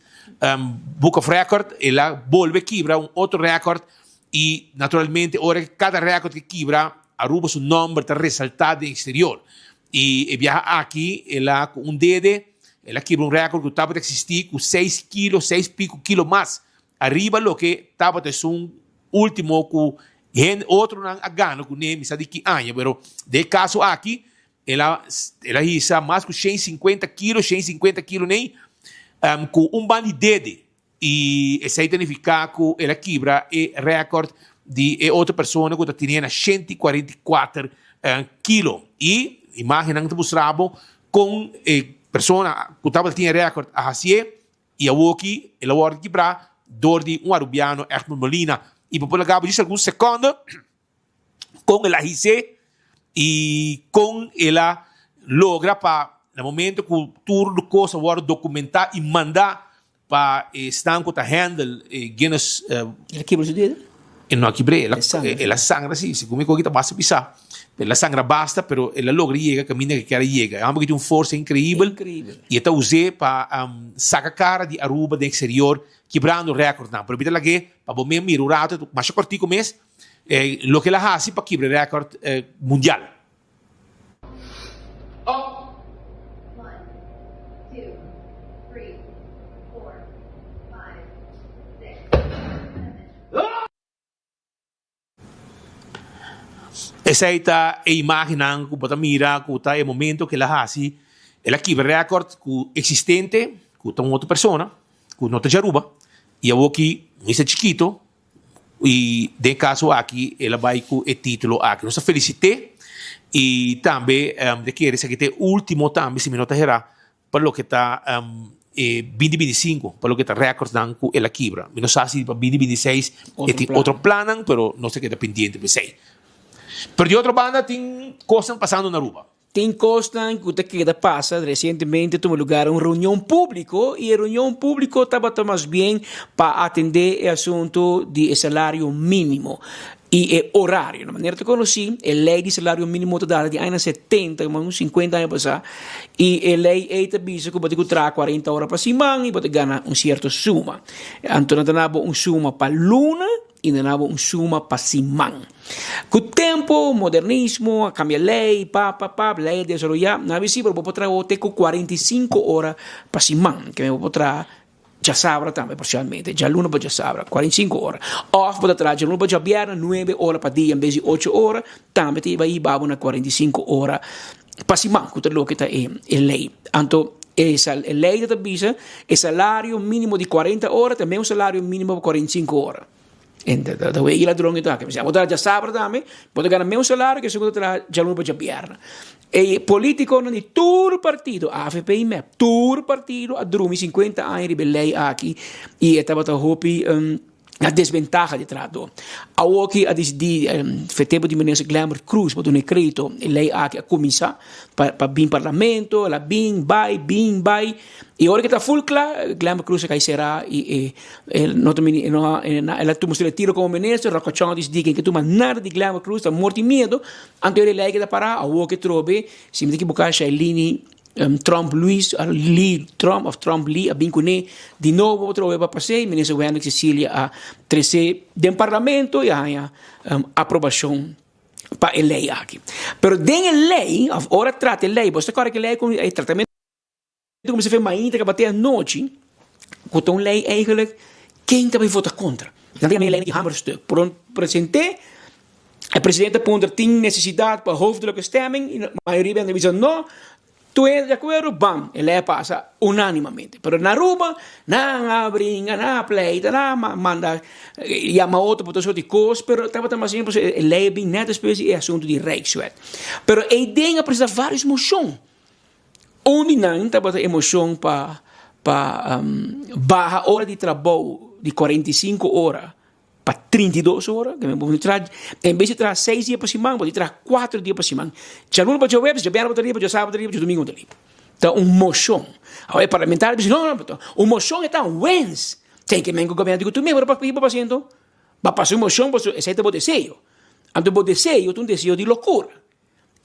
Book of Record, el a bolbe kibra un otro rèkòrt I naturalmente ora ku kada rèkòrt ke kibra, Aruba su nòmber ta resaltá den eksterior. I e biaha aki el a ku un dede el a kibra un rèkòrt ku tabata eksistí ku seis kilo, seis piku kilo mas ariba loke tabata esun último ku hende otronan a gana kuné, mi sa di ki aña, pero den e kaso aki el a el a hisa mas ku 150 kilo, 150 kilo nei ku un ban di dede. I esei ta nifiká ku el a kibra e rèkòrt di e otro persona ku ta tene na 144 kilo. I imágennan ta mustra bo kon e persona ku tabata tin e rèkòrt a hasié i awoki el a wòrdu kibrá dor di un arubiano, Egmond Molina. I bo por laga bo djis algun sekònde kon el a his'é i kon el a logra pa na momento ku tur kos a wòrdu dokumentá i mandá pa esnan ku ta handle e Guinness. El a kibra su dedo? El no a kibr'é, el a sangra si, segun mi koki ta basta pisá. El a sangra basta, pero el a logra yega kaminda ku e kier a yega. E hòmber ki tin un forsa inkreibel i e ta us'é pa saka kara di Aruba den eksterior kibrando rèkòrdnan. Pero mi ta lag'é pa bo mes mira un rato, masha kòrtiku mes, Loke el a hasi pa kibra e rèkòrt mundial. Esei ta e imágennan ku bo ta mira ku ta e momento ku el a hasi, el a kibra rèkòrt ku eksistente, ku ta un otro persona, ku no ta dje Aruba, i awoki un isla chikito. I den e kaso aki el a bai ku e título aki. Nos ta felisit'é i tambe mi ta kere esaki ta e último tambe si mi no ta herá pa loke ta e binti binti sinku pa loke ta rèkòrtnan ku el a kibra. Mi no sa si pa binti binti seis e tin otro plannan pero nos ta keda pendiente pa esei. Pero di otro banda tin kosnan pasando na Aruba. Tin kosnan ku ta keda pasa. Resientemente tuma lugar un reunion públiko i e reunion públiko tabata mas bien pa atendé e asuntu di e salario mínimo i e orario. Na manera ta konosí, e lei di salario mínimo ta data di añanan setenta, mas un sinkuenta aña pasá, i e lei ei ta bisa ku bo tin ku traha kuarenta ora pa siman i bo ta gana un sierto suma. Anto nan ta duna bo un suma pa luna. I nan a bo un suma pa siman. Ku tempu, modernismo a kambia lei, pa, pa, pa, lei a desaroyá. Nan a bisa, pero bo por traha te ku 45 ora pa siman. Ke men bo por traha djasabra tambe parsialmente, djaluna pa djasabra, 45 ora. Òf bo ta traha djaluna pa djabièrnè, nuebe ora pa dia en bes di ocho ora, tambe ta bai hiba bo na 45 ora pa siman, ku ta loke ta e lei. Anto e lei ta bisa e salario mínimo di 40 ora ta mes salario mínimo pa 45 ora. Ta wei e ladron ta aki. Bo ta djasabra tambe, bo ta gana mes salario ke esun ku ta traha djaluna pa djabièrnè. E politikonan di tur partido, avp i mep, tur partido a drumi 50 aña riba e lei aki i e tabata hopi. Na desbentaha di trahadó. Awoki a disidí fe tempu di minister Glenbert Croes pa duna e kredito, e lei aki a kuminsá pa pa bin parlamento, el a bin bai, bin bai i ora ke ta ful kla Glenbert Croes a kai será i e e no ta mini no el a tuma su retiro komo minister, Rocco Chong a disidí ke no ke tuma nada di Glenbert Croes ta morti miedo, anto e lei keda pará, awoki atrobe si mi ta ekiboká Shailini Tromp Luis, Lee Tromp of Tromp Lee a bin kuné di nobo otro web a pas'é, Minister Wendrick Cecilia a tres'é den Parlamento i a haña aprobashon pa e lei aki. Pero den e lei, of ora trata e lei, bo ta kòrda ku e lei e tratamentu kuminsá fe mainta kaba te anochi, ku ta un lei eigenlijk ken ta bai vota kontra? Nan ta yama e lei di hamerstuk. Por present'é E presidente a puntra tin nesesidat pa hoofdelijke stemming y mayoria bende bisa no, tur hende di acuerdo, bam, e ley a pasa unanimamente. Pero na Aruba nan a bringa, nan a pleita, nan a manda yama otro pa tur soort di cos, pero tabata mas bien pasobra e ley a bin net despues di e asunto di Rijkswet. Pero eyden a presenta varios mocion. Un di nan tabata e mocion pa pa baha ora di trabou di 45 ora Pa 32 ora, ke men bo traha, en bes di traha seis dia pa siman, bo di traha kuater dia pa siman. Djaluna pa djaweps, djabièrnè bo ta liber, djasabra bo ta liber, djadumingu bo ta liber. Ta un moshon. Awor e parlamentario bisa, no, no, un moshon e ta un wens. Ten ke men ku gobièrnu di ku tur mi, bo pa pasiento. Bo a pasa un moshon pasobra esei ta bo deseo. Anto bo deseo ta un deseo di lokura.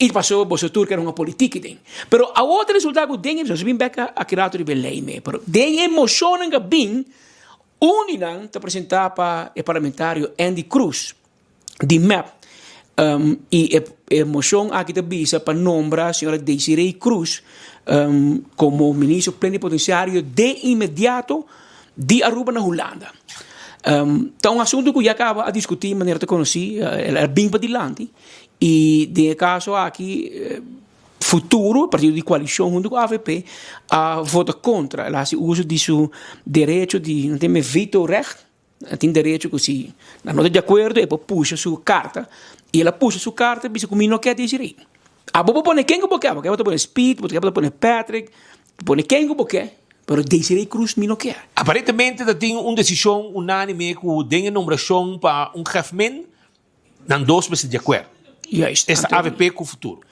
I pasobra boso tur kere hunga politiki den. Pero awor ta resulta ku den e, nos bin bek aki rato riba e lei me, pero den e moshonnan ku a bin, un di nan ta presenta pa e parlamentario Endy Croes di mep i e moshon aki ta bisa pa nombra señora Desiree Croes komo ministro plenipotenciario de inmediato di Aruba na Hulanda. Ta un asuntu ku ya kaba a diskuti manera ta konosí, el a bin padilanti. I den e kaso aki. Futuro, partido di coalicion hunto cu avp, a vota contra. El a haci uso di su derecho di, nan tin veto-recht, nan tin derecho cu si nan no ta di acuerdo e por pusha su carta. Y el a pusha su carta y bisa cu mi no kier Desiree. Abo por pone ken cu bo kier, bo kier bo ta pone Speed, bo kier bo ta pone Patrick, bo pone ken cu bo kier, pero Desiree Croes mi no kier. Aparentemente ta tin un desishon unánime ku den e nombrashon pa un gèfmen nan dos mester di akuerdo. Juist. Esta avp ku Futuro.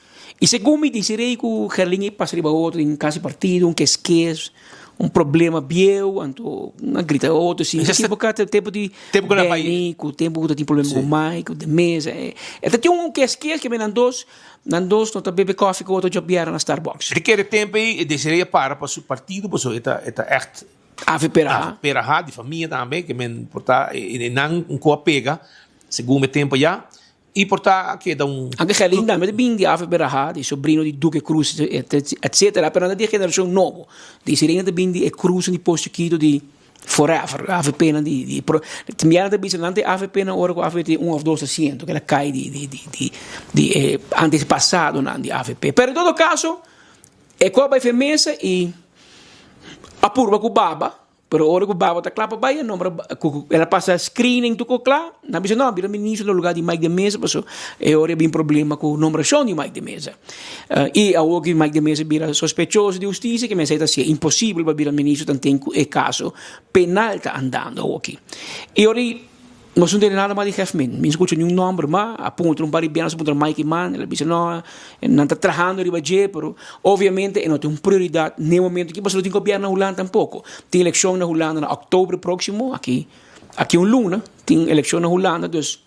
I segun mi Desiree ku Gerlin e pasa riba otro den kasi partido, un keskes, un problema bieu, anto un a grita otro si. Esei Tempu ka tempu di Tempu ku nan bai. Benny, ku tempu ku ta tin problema ku Mike, ku de mesa. E ta tin un keskes ke men nan dos, nan dos no ta bebe kofi ku otro djobièrnè na Starbucks. Di kere tempu ei Desiree a para pa su partido pasobra e ta e ta ègt Avp raha. Avp raha di famia tambe ke men por ta e nan un ku a pega segun e tempu ayá. I por ta a keda un. Anke Gerlin tambe ta bin di avp raha, di sobrino di Duque Cruz etcetera, pero nan ta di e generacion nobo. Desiree nan ta bin di e Cruz di Pos Chikito di forever, avp nan di di pro tin biaha nan ta bisa nan ta e avp nan ora ku avp tin un of dos asiento keda kai di di di di di e antepasadonan di avp. Pero en todo caso e ku a bai fe mesa i a purba ku baba. Pero ora ku baba ta kla pa bai, e nombra ku el a pasa screening tur ku kla, nan bisa no, bira ministro na lugar di Mike de Meza paso e ora e bin problema ku nombrashon di Mike de Meza. I awor ku Mike de Meza bira sospechoso di hustisia ke mester ta hasié imposibel pa bira ministro tanten ku e kaso penal ta andando awoki. I ora i nos no tene nada mas di Hefmin, mi no skucha niun nomber mas, a puntra un par di biaha nos a puntra Mike Eman, el a bisa no, nan ta trahando riba dje, pero obviamente e no tin un prioridad n'e momento aki pasobra no tin gobierno na Hulanda tampoco. Tin eleccion na Hulanda na october proximo, aki aki un luna tin eleccion na Hulanda, dus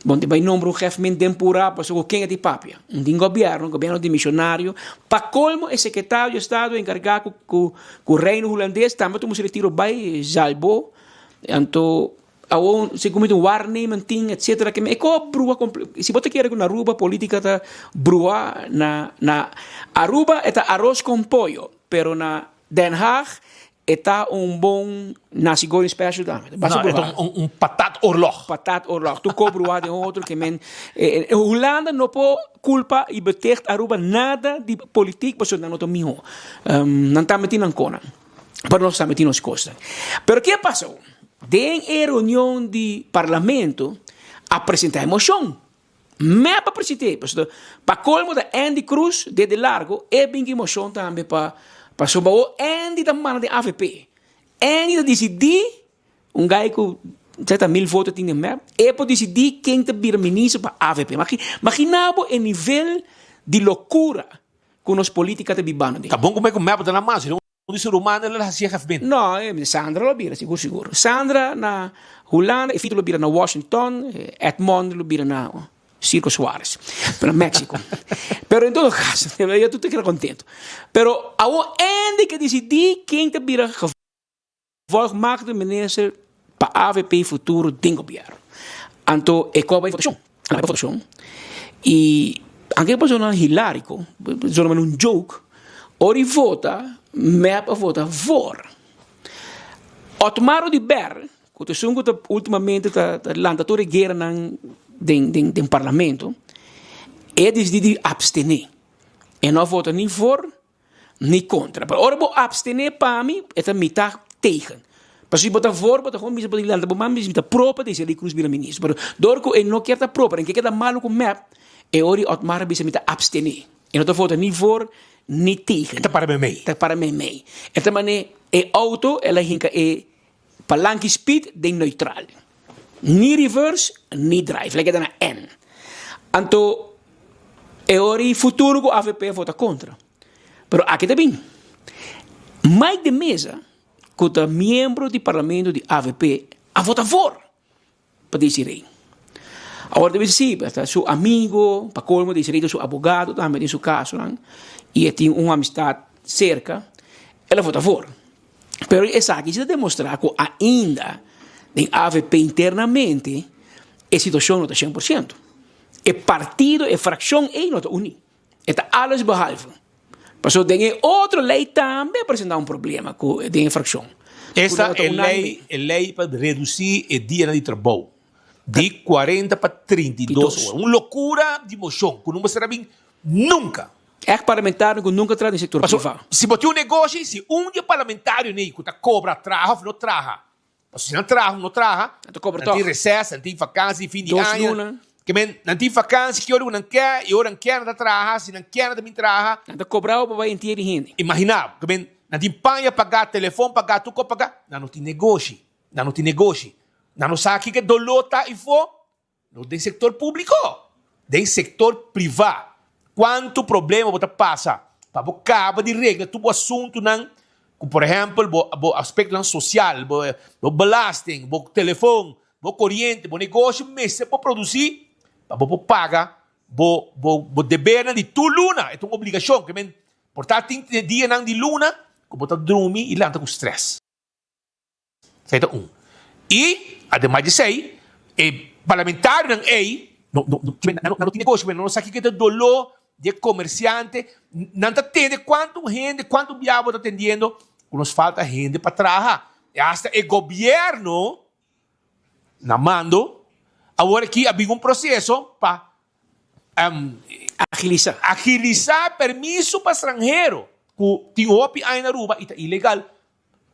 bo no tin bay nombra un Hefmin den pura pasobra cu ken e tin papia. No tin gobierno, gobierno dimisionario. Pa colmo e secretario di estado encarga cu cu Reino Hulandes tambe a tuma su retiro bay Zalbo, anto Awor si ku mi tin waarnemen tin etcetera ke mi e ko brua si bo ta kere ku na Aruba politica ta brua na na Aruba e ta aros con pollo pero na Den Haag e ta un bon nasi goreng special tambe No, e ta un un patat oorlog. Patat oorlog tur ko brua den otro ke men Hulanda no por culpa y beticht Aruba nada di politiek pasobra nan no ta miho nan tambe tin nan konan. Pero nos tambe tin nos kosnan. Pero ke a pasa awo? Den e reunion di parlamento a presenta e mocion. Mep a present'é, pasobra pa colmo ta Endy Croes desde largo e bin cu e mocion tambe pa pasobra awo Endy ta manda den avp. Endy ta dicidi un guy cu seta mil voto tin den mep, e por dicidi ken ta bira minister pa avp. Magina bo e nivel di locura Ku nos politica ta bibando den. Ta bon ku mei ku mep ta na mas, un di su rumannan lo hasié gef bin. No, Sandra lo bira sigur sigur. Sandra na Hulanda, Efito lo bira na Washington, Edmond lo bira na Circo Suarez, na Mexico. Pero en todo caso, ya tur ta keda contento. Pero awor Andy ke disidí ken ta bira Gevolgmaakte minister pa avp futuro den gobierno. Anto e koba e votacion. A bai votacion y anke e persona hilarico, persona manda un joke, ora e vota mep a vota voor. Otmar Oduber cu ta esun cu ta ultimamente ta lanta tur e gueranan den den parlamento, e a dicidi di abstene. E no a vota ni voor ni kontra. Pero ora bo abstené pa mi, e ta mitá tegen. Pasobra si bo ta voor, bo ta gewoon bisa bo lanta bo man bisa mi ta pro pa Desiree Cruz bira minister. Pero dor ku e no kier ta pro, pero e ke keda malu ku mep, e ora di Otmar a bisa mi ta abstené. E no ta vota ni voor ni tegen. E ta para meimei. Ta para meimei. E ta manera e auto el a hinka e palanki speed den neutral. Ni reverse ni drive. El a keda na N. Anto e ora di futuro ku avp a vota kontra. Pero aki ta bin. Mike de Meza, ku ta miembro di parlamento di avp, a vota voor pa Desiree. Awor ta bisa si, ta su amigo, pa colmo Desiree ta su abogado tambe den su casonan y e tin un amistad cerca, el a vota voor. Pero esaki si ta demostra cu ainda den avp internamente e situacion no ta cien por ciento. E partido, e fraccion ey no ta uni. E ta alles behalve. Pasobra den e otro ley tambe a presenta un problema cu den e fraccion. Esta e ley, e ley pa reduci e dianan di trabou di cuarenta pa 32 ora. Un locura di mocion cu no mester a bin nunca. Ègt parlamentario ku nunka traha den sektor privá. Si bo tin un negoshi, si un di e parlamentario nei ku ta kobra traha òf no traha, pasobra si nan traha òf no traha, Nan ta kobra nan tin tòg. reses, nan tin vakansi di fin di Dos aña. luna. Ke men, nan tin vakansi ki ora ku nan ke, i ora nan ke nan ta traha, si nan ke nan ta bin traha. Nan ta kobra bo pa bai entier di hende. Imaginá bo, ke men, nan tin paña pagá, telefòn pagá, tur kos pagá, nan no tin negoshi, nan no tin negoshi. Nan no sa kiko e doló ta ifó. No den sector publico, den sector priva. Cuanto problema bo ta pasa pa bo caba di regla tur bo asuntonan cu por ehempel bo bo aspectonan social, bo bo belasting, bo telefon, bo coriente, bo negoshi mester por produci pa bo por paga bo bo bo debernan di tur luna. E ta un obligacion ke men por ta tin dianan di luna cu bo ta drumi y lanta cu stress. Esei ta un. I, ademas di esei, e parlamentarionan ei no, no, no, nan no tin negoshi, nan no sa kiko ta doló di e komersiante. Nan ta tende kuantu hende, kuantu bia bo ta tendiendo ku nos falta hende pa traha. I asta e gobièrnu na mando awor aki a bin un proseso pa Agilisa. Agilisa permiso pa stranhero ku tin hopi aña na Aruba i ta ilegal.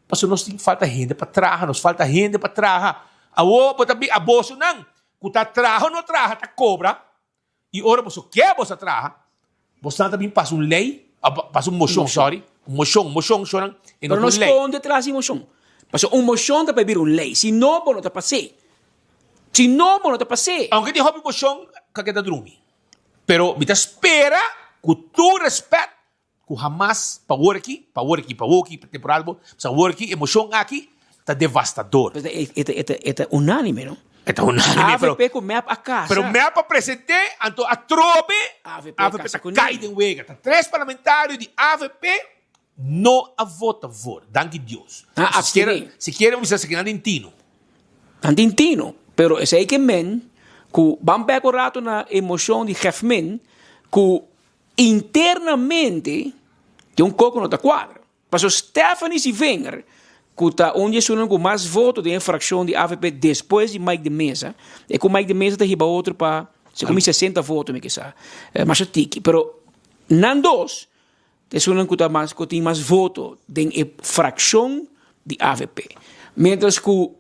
Pasobra nos tin falta hende pa traha, nos falta hende pa traha. Awor bo ta bin abosonan ku ta traha o no traha ta kobra i ora boso ke boso a traha, bosonan ta bin pasa un lei, pasa un moshon, sorry, un moshon, moshon, shornan, e no Pero ta no un lei. skonde tras di moshon. Pasobra un moshon ta pa bira un lei, si no bo no ta pas'é. Si no bo no ta pas'é. Aunke tin hopi moshon ka keda drumi, pero mi ta spera ku tur respet ku hamas pa awor aki, pa awor aki, pa awor aki, pa temporal bo, pasobra awor aki e moshon aki ta devastador. Pues e ta, e ta, e ta unánime, no? E ta unánime, pero. Avp ku mep a kasa. Pero mep a present'é, anto atrobe Avp avp ta kai den wega. Ta tres parlamentario di avp no a vota voor. Danki Dios. A abstené. Sikiera bo bisa esaki nan tin tino. Nan tin tino, pero esei ke men ku ban bek un rato na e moshon di Gefmin ku Internamente tin un koko no ta kuadra. Pasobra Stephanie Sivinger, ku ta un di esunnan ku mas voto den e frakshon di avp despues di Mike de Meza, e ku Mike de Meza ta hiba otro pa segun mi sesenta voto mi ke sa, masha tiki. Pero nan dos ta esunnan ku ta mas ku tin mas voto den e frakshon di avp. Mientras ku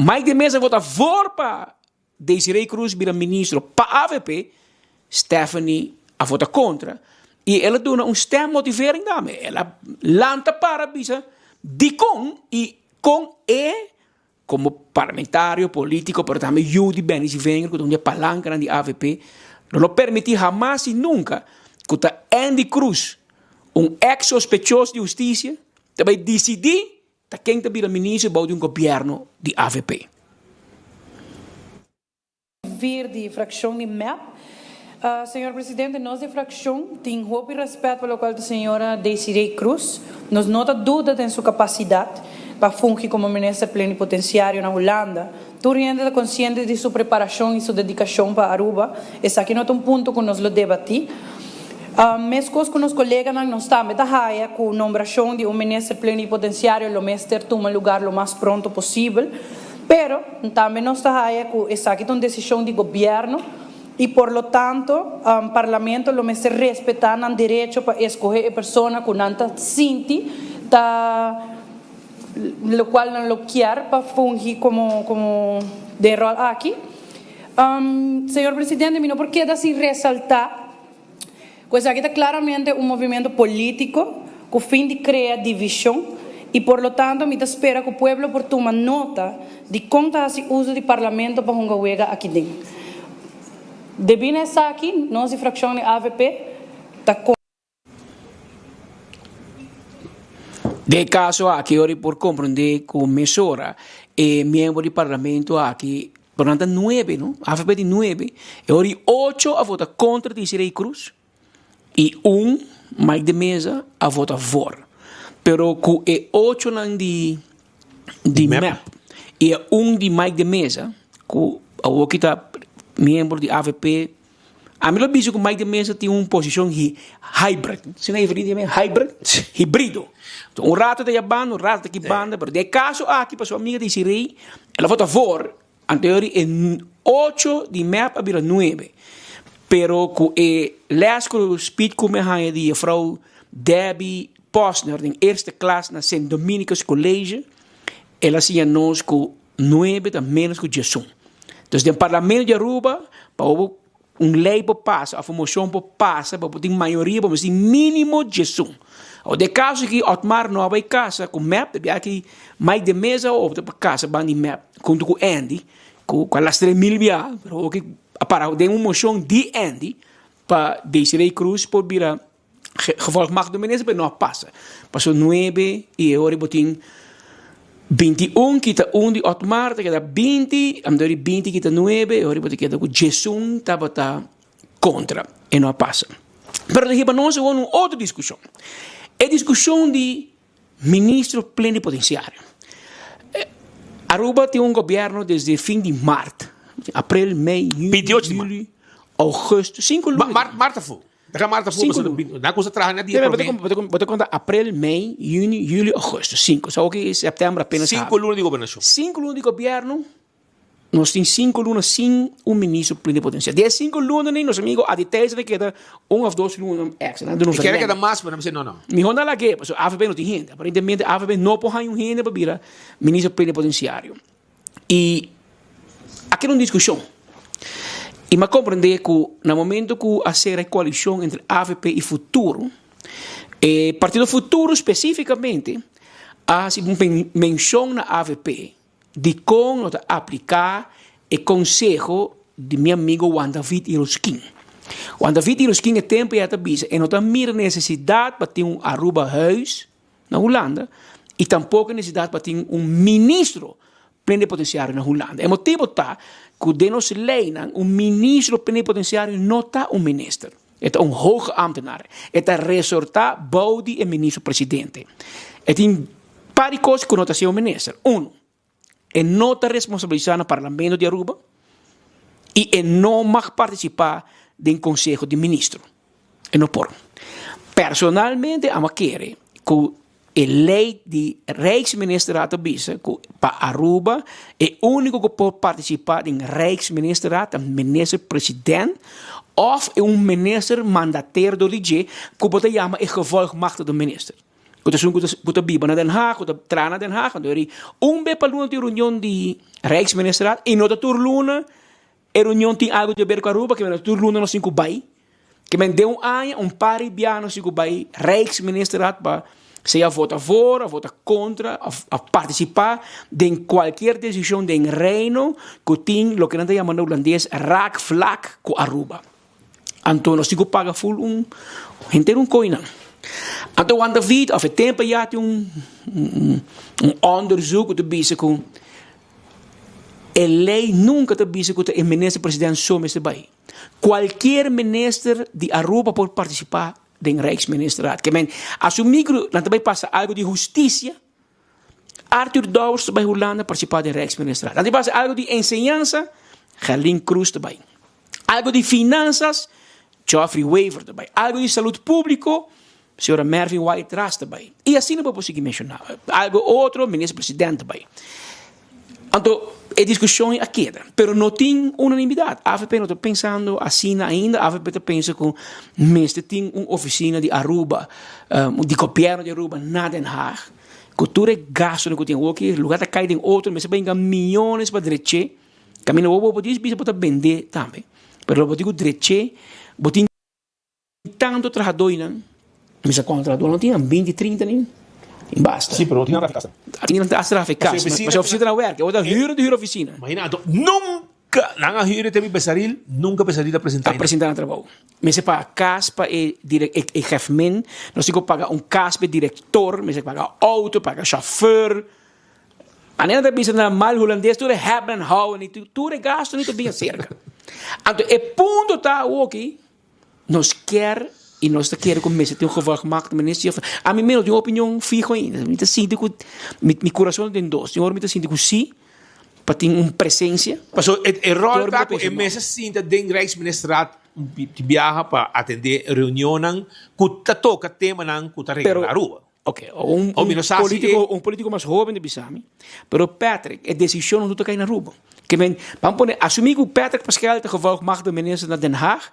Mike de Meza vota voor pa Desiree Croes bira ministro pa avp, Stephanie a vota kontra i el a duna un stemmotivering dame. El a lanta para bisa dikon i kon e komo parlamentario, politiko pero tambe yu di Benny Zievinger ku ta un di e palankanan di avp lo no permiti hamas i nunka ku ta Endy Croes, un eks sospechoso di hustisia, ta bai disidí Ta ken ta bira minister bou di un gobierno di avp? Vir di fraccion di mep. Señor Presidente, nos di fraccion tin hopi respet pa locual ta señora Desiree Croes. Nos no ta duda den su capacidad pa fungi como minister plenipotenciario na Hulanda. Tur hende ta consciente di su preparacion y su dedicacion pa Aruba. Esaki no ta un punto cu nos lo debati. Mescos cu nos coleganan, nos tambe ta haya cu nombracion di un minister plenipotenciario lo mester tuma lugar lo mas pronto posibel. Pero, tambe nos ta haya cu esaki ta un decision di gobierno y por lo tanto Parlamento lo mester respeta nan derecho pa escoge e persona cu nan ta sinti ta locual nan lo kier pa fungi como como den rol aki. Señor Presidente, mi no por keda sin resalta cu esaki ta claramente un movimento politico cu fin di crea division y por lo tanto mi ta spera cu pueblo por tuma nota di con ta haci uso di Parlamento pa hunga wega aki den. Debi na esaki, nos di fraccion di avp ta. Den e kaso aki ora por komprondé ku mesora e miembro di parlamento aki, pero nan ta nuebe no, avp di nuebe, e ora di ocho a vota kontra Desiree Croes i un, Mike de Meza, a vota voor. Pero ku e ochonan di di mep i e un di Mike de Meza, ku awoki ta miembro di avp, Ami lo bisa ku Mike de Meza tin un posishon hybrid. Asina e vriend yama hybrid? Hibrido. Un rato ta yabanda, un rato ta ki banda, pero den e kaso aki pasobra amiga di Sirey, el a vota voor, anto e ocho di mep a bira nuebe. Pero ku e les ku Speed ku mi a haña di juffrouw Debbie Posner den eerste klas na Sint Dominicus College, el a siña nos ku nuebe ta menos ku diesun. Dus den Parlamento di Aruba, pa bo un lei por pasa of un mocion por pasa, bo por tin mayoria, bo mester tin minimo diesun. Awor den e kaso aki Otmar no a bai kasa ku mep, debia aki Mike de Meza a opta pa kasa banda di mep hunto ku Andy, ku a lastra e mil bia, pero oki a para den un mocion di Andy pa Desiree Croes por bira Gevolgmachtigde minister, pero no a pasa. Paso nuebe y e ora bo tin 21 kita un di Otmar ta keda 20, anto di 20 kita nuebe e ora bo ta keda ku diesun tabata kontra e no a pasa. Pero ta hiba nos awor na un otro diskushon. E diskushon di ministro plenipotenciario. Aruba tin un gobierno desde fin di mart, april, mei, juni, juli, augustus, cinco luna. Mart afo. Daga mart afo Cinco luna. Na kusa traha na dia prome. Bo ta konta april, mei, juni, juli, augustus, cinco. So oki september apenas Cinco luna di gobernashon. Cinco luna di gobierno. Nos tin cinco luna sin un ministro plenipotenciario. Di e cinco lunanan nos amigo Adi Thijssen a keda un of dos luna extra. Nan duna un E kere keda verlenging. mas, pero nan bisa no, no. Mihor nan lag'é, pasobra avp no tin hende. Aparentemente avp no por haña un hende pa bira ministro plenipotenciario. Y a keda un discusion. Y mi a comprende cu na momento cu a cera e coalicion entre avp y Futuro, e partido Futuro specificamente a haci un mencion na avp Dikon no ta apliká e konseho di mi amigo Juan David Iroskin? Juan David Iroskin e tempu ya ta bisa e no ta mira nesesidat pa tin un Arubahuis na Hulanda i tampoko e nesesidat pa tin un ministro plenipotensiario na Hulanda. E motibu ta ku den nos leinan un ministro plenipotensiario no ta un minister, e ta un hoge ambtenaar, e ta resortá bou di e ministro presidente. E tin Par di kos ku no ta hasi un minister. Uno, e no ta responsabilisá na Parlamento di Aruba i e no mag partisipá den Konseho di Ministro. E no por. Personalmente amo a kere ku e lei di Rijksministerraad ta bisa ku pa Aruba e úniko ku por partisipá den Rijksministerraad ta minister president òf e un minister mandateer dor di dje ku bo ta yama e gevolgmachtigde minister. Ku ta esun ku ta ku ta biba na Den Haag, ku ta traha na Den Haag, anto eri un be pa luna tin reunion di Rijksministerraad i no ta tur luna e reunion tin algu di haber ku Aruba, kimen tur luna nos tin ku bai. Kimen den un aña un par di biaha nos tin ku bai Rijksministerraad pa sea vota voor of vota kontra of of partisipá den kualkier desishon den Reino ku tin loke nan ta yama na hulandes raakvlak ku Aruba. Anto nos tin ku paga ful un henter un koinan. Anto Juan David of e tempo ya tin un un onderzoek ku ta bisa ku e lei nunka ta bisa ku ta e minister president so mester bai. Kualkier minister di Aruba por partisipa den Rijksministerraad. Ke men asumí ku nan ta bai pasa algu di hustisia, Arthur Dowers ta bai Hulanda partisipa den Rijksministerraad. Nan ta bai pasa algu di enseñansa, Gerlin Croes ta bai. Algo di finanzas, Geoffrey Wever ta bai. Algo di salud publico, señora Mervin Wyatt Ras ta bai. Y asina bo por sigui menciona. Algo otro, minister president ta bai. Anto, e discusion a keda. Pero no tin unanimidad. Avp no ta pensando asina ainda. Avp ta pensa cu mester tin un oficina di Aruba, di gobierno di Aruba na Den Haag. Cu tur e gastonan cu tin awoki, lugar ta cay den otro, mester bay hinca miyones pa dreche. Caminda bo bo por bisa bo ta bende tambe, pero lo bo tin cu dreche, bo tin tanto trahadoinan, mi sa cuanto trahador nan tin, binti, trinta nin, y basta. Si, pero no tin nan traha cas. Tin nan traha cas, pasobra oficina ta na werk, bo ta huur di huur oficina. Imagina anto, nunca nan a huur te mi Besaril, nunca Besaril a presenta A presenta na trabou. Mester paga cas pa e e hefmen, nos tin cu paga un cas pa e director, mester paga auto, paga chauffeur. Manera ta bisa na mal hulandes tur e hebben en houden i tur e gasto ni ta bin aserka. Anto e punto ta awoki nos kier i nos ta kere ku mester tin un gevolgmaakte minister. Ami mes no tin un opinion fiho ainda. Mi ta sinti ku mi kurason ta den dos. Tin ora mi ta sinti ku si pa tin un presensia. Pasobra e ròl ta ku e mester sinta den Rijksministerraad di biaha pa atendé reunionnan ku ta toka temanan ku ta regla na Aruba. Ok, un, Oh, mi no sa si político, e- un político mas joven de bisa mi. Pero Patrick, e decisión no ta cay na Aruba. Ke men, ban pone, asumí ku Patrick Pascal ta gevolgmachtigde minister na Den Haag.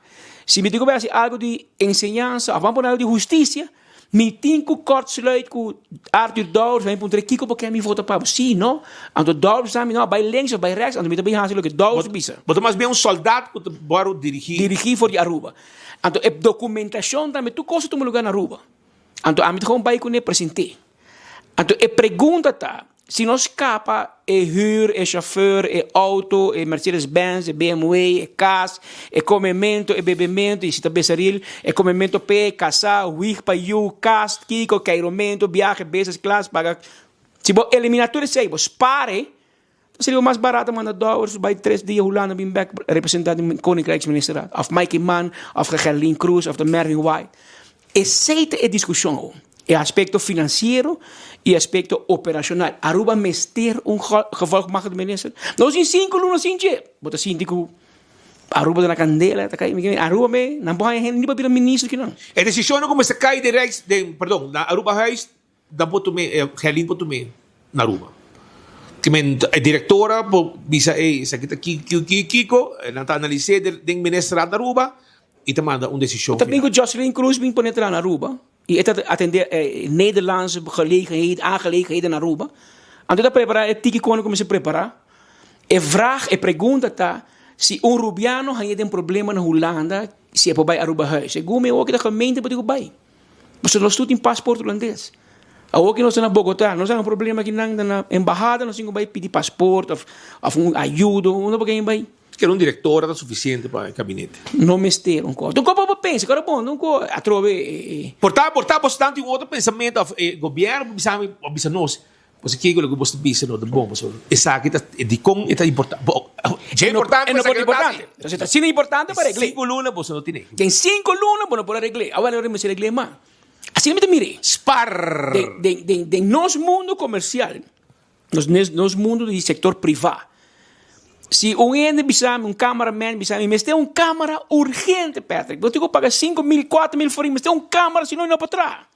Si mi tin ku hasi algo di enseñansa, of ban pone algo di husticia, mi tin ku kortsluit ku Arthur Dowers, mi puntra kiko bo ke mi vota pa bo. Si, no. Anto Dowers sa mi, no, bai links of bai rechts, anto mi ta bin hasi loke Dowers bisa. Bo ta mas bien un soldaat ku ta wòrdu dirigí. Dirigí for di Aruba. Anto e documentacion tambe, tur kos ta tuma lugar na Aruba. Anto ami ta gewoon bai kuné present'é. Anto e pregunta ta, si nos kapa e hür, e chauffeur, e auto, e Mercedes Benz, e BMW, e kas, e komemento, e bebemento, i si ta besaril, e komemento p'e, kasá, wig pa yu, kas, kiko, keiromento, biahe, business class, paga. Si bo eliminá tur esei, bo spar e, ta seria mas barato manda Dowers bai tres dia Hulanda bin bek representá den Koninkrijksministerraad, of Mike Eman, of Gerlien Croes, of ta Mervin White. Esei ta e diskushon awo, e aspekto finansiero i e aspekto operashonal. Aruba mester un gevolgmachtigde minister? Nos tin sinku luna sin dje. Bo ta sinti ku Aruba ta na kandela, ta kai? Aruba me, nan por haña hende ni pa bira minister kinan. E desishonnan ku mester kai den Rijks, den, perdon, na Arubahuis Dan por tum'é, e Gerlin por tum'é na Aruba. Ki men e direktora por bisa ey esaki ta ki ki ki kiko, nan ta analis'é den ministerat na Aruba i ta manda un desishon Ta bin final. ku Jocelyn Cruz bin pone traha na Aruba i e ta atendé e Nederlandse gelegenheden, aangelegenheden na Aruba. Anto e ta prepará e tiki kon a kuminsá prepará. E vraag, e pregunta ta si un Rubiano haña den problema na Hulanda si e por bai Arubahuis. Segun mi awor ki ta gemeente por di ku bai. Pasobra nos tur tin pasport hulandes. Awor ki nos ta na Bogotá, nos a un problema ki nan ta na embahada, nos tin ku bai pidi pasport of of un ayudo, unda bo ken bai? Kere un direktora ta sufisiente pa e kabinete? No mester un kos. Un kos bo pensa, kora bon, un kos atrobe e. Por ta, por ta bo ta tin un otro pensamentu of e gobièrnu por bisa mi, por bisa nos, Pasobra kiko loke bo ta bisa no ta bon, pasobra esaki ta dikon e ta importante. Dje importante E no por importante. Entonces ta asina importante pa regl'é. Sinku luna boso no tene. Den sinku luna bo no por a regl'é. Awor ora mester regl'é mas. Asina mi ta mir'é. Spar! Den den den den nos mundo komersial, nos nos mundo di sektor privá, si un hende bisa mi, un cameraman bisa mi, mester un camera urgente Patrick, bo tin ku paga 5000, 4000 florin, mester un camera si no mi no por traha.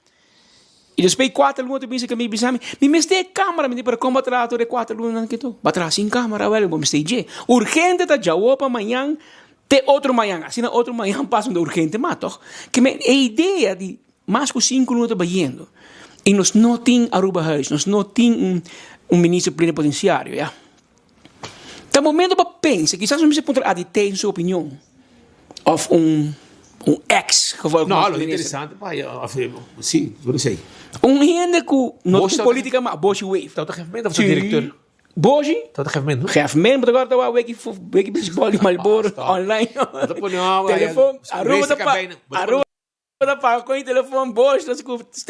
I despues kuater luna ta bisa ku mi bisa mi, mi mester e kamera, mi di pero kon bo a traha tur e kuater lunanan aki to? Bo a traha sin kamera awel, bo mester dje. Urgente ta djawo pa mañan te otro mañan, asina otro mañan pasa no ta urgente mas tog. Ke men e idea di mas ku sinku luna ta bayendo i nos no tin Arubahuis, nos no tin un un minister plenipotenciario ya. Ta momento pa pensa, kisas nos mester puntra Adi Thein su opinion of un un ex gevolg No, lo interesante pa of si, por esei. Un hende ku no ta ku politica ma Boshi Wever. Ta geef of ta directeur? Boshi? Ta geef no? Geef men, bo ta wak weki weki baseball di Marlboro online. Telefon, Aruba ta pa Aruba. Ta paga con e telefon bosh ta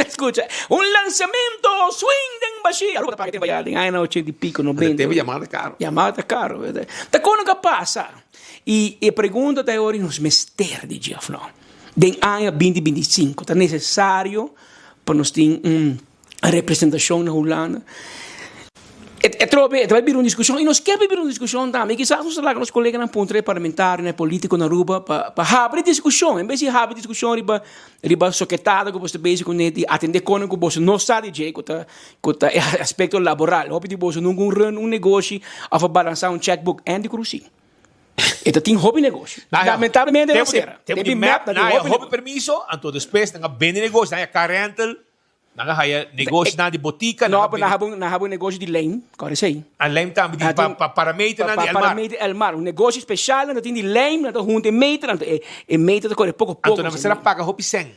scucha un lanzamento swing den bashi Aruba ta paga tempo ya den añanan ochenta y pico noventa Tempo yamada ta caro. Yamada ta caro ta con loke a pasa y e pregunta ta e ora nos mester di dje of no den aña binti binti y cinco ta necesario pa nos tin un representacion na Hulanda e trobe e ta bai bira un discusion y nos kier bira un discusion tambe y kisas nos ta laga nos coleganan puntra e parlamentarionan e politiconan na Aruba pa pa habri discusion en bes di habri discusion riba riba soketada cu boso ta bezig cune di atende conan cu boso no sa di dje cu ta cu ta e aspecto laboral hopi di boso nunca un run un negoshi of a balansa un checkbook Andy Cruz si e ta tin hopi negoshi lamentablemente nan a cera Tempo di mep nan a hopi permiso anto despues nan a bende negoshi nan a car rental Nan a haya negoshinan di botica. No, pero nan haba un, nan haba un negoshi di lijm, kòrda esei. A lijm tambe di pa, pa parameternan di Pa El Mar. parameter El Mar. Un negoshi special nan ta tin di lijm, nan ta hunta e meter, anto e, e meter ta kore poko poko. Anto nan mester a paga hopi sèn.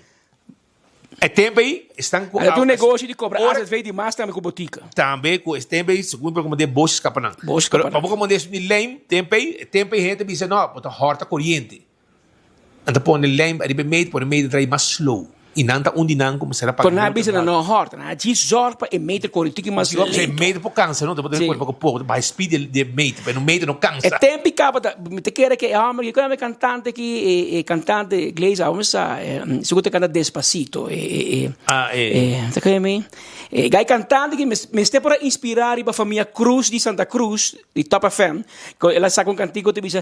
E tempu ei, esnan ku Nan ta tin un negoshi di kobra AZV di mas tambe ku botica. Tambe ku e tempu ei, segun por komand'é boshi skapa nan. Boshi skapa nan. Pero pa bo komand'é esun di lijm, tempu ei, e tempu ei hende ta bisa, no, bo ta hòrta koriente. Nan ta pone lijm ariba e meter, pone meter draai mas slow. I nan ta un di nan ku mester a paga Pero nan a multa bisa nan grandi. no hòrt, nan a djis zòrg pa e meter kore tiki mas Si e lento. meter por kansa no, ta por kore poko poko, ta baha speed di e meter, pero meter no E kansa. tempu i kaba ta, mi ta kere ke e hòmber ki, e kantante ki, e e kantante Gleisa, abo mi sa, esun ku ta kanta Despacito, e e e Ah, e. e ta kere mi? E gai kantante ki mester por a inspirá riba famia Cruz di Santa Cruz, di Top FM, ku el a saka un kantiko ta bisa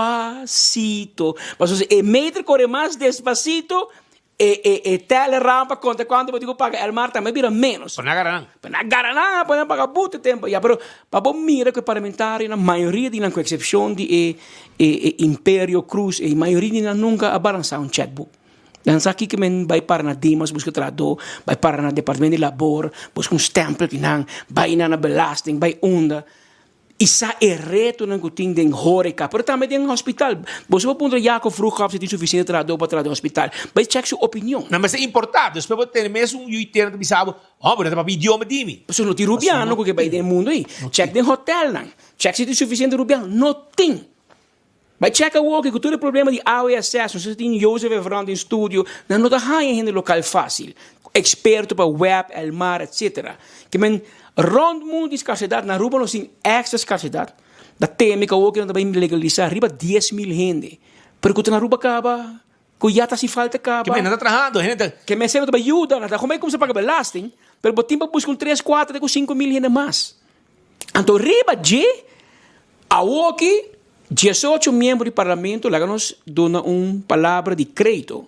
Despacito. Pasobra si e meter kore mas despacito, E e e teller pa konta kuantu bo tin ku paga Elmar tambe bira ménos. Pa nan gara nan. Pa nan gara nan, pa nan paga butu tempu. Ya, pero pa bo mira ku e parlamentarionan, mayoria di nan ku eksepshon di e e e Imperio Cruz, e mayoria di nan nunka a balansá un checkbook. Nan sa kiko men bai para na Dimas buska trahadó, bai para na departamento di labor, buska un stempel di nan, bai na na belasting, bai unda. I sa e retonan ku tin den horeca, pero tambe den hospital. Boso por puntra Jacob Vroegop si tin sufisiente trahadó pa traha den hospital. Bai check su opinion. Nan mester importá. Despues bo tene mes un yu interno ta bisa bo, Homber, nan ta papia idioma di mi. Pasobra no tin rubiano ku ke bai den e mundu ei. Check den hotelnan. Check si tin sufisiente rubiano. No tin. Bai check awor ku tur e problema di awa i aseso, si tin Joseph Everon den studio, nan no ta haña hende lokal fásil, eksperto pa web, Elmar, etc. Ke men rònt mundu tin skarsedat, na Aruba nos tin èkstra skarsedat. Ta teme ku awor ku nan ta bai legalisá riba 10,000 hende, pero ku ta na Aruba kaba, ku ya ta hasi falta kaba. Ke men nan ta trahando, hende ta. Ke men esei no ta bai yuda, nan ta komei kumsa paga belasting, pero bo tin pa buska un tres, kuater te ku 5000 hende mas. Anto riba dje, awoki 18 miembro di parlamento laga nos duna un palabra di kreito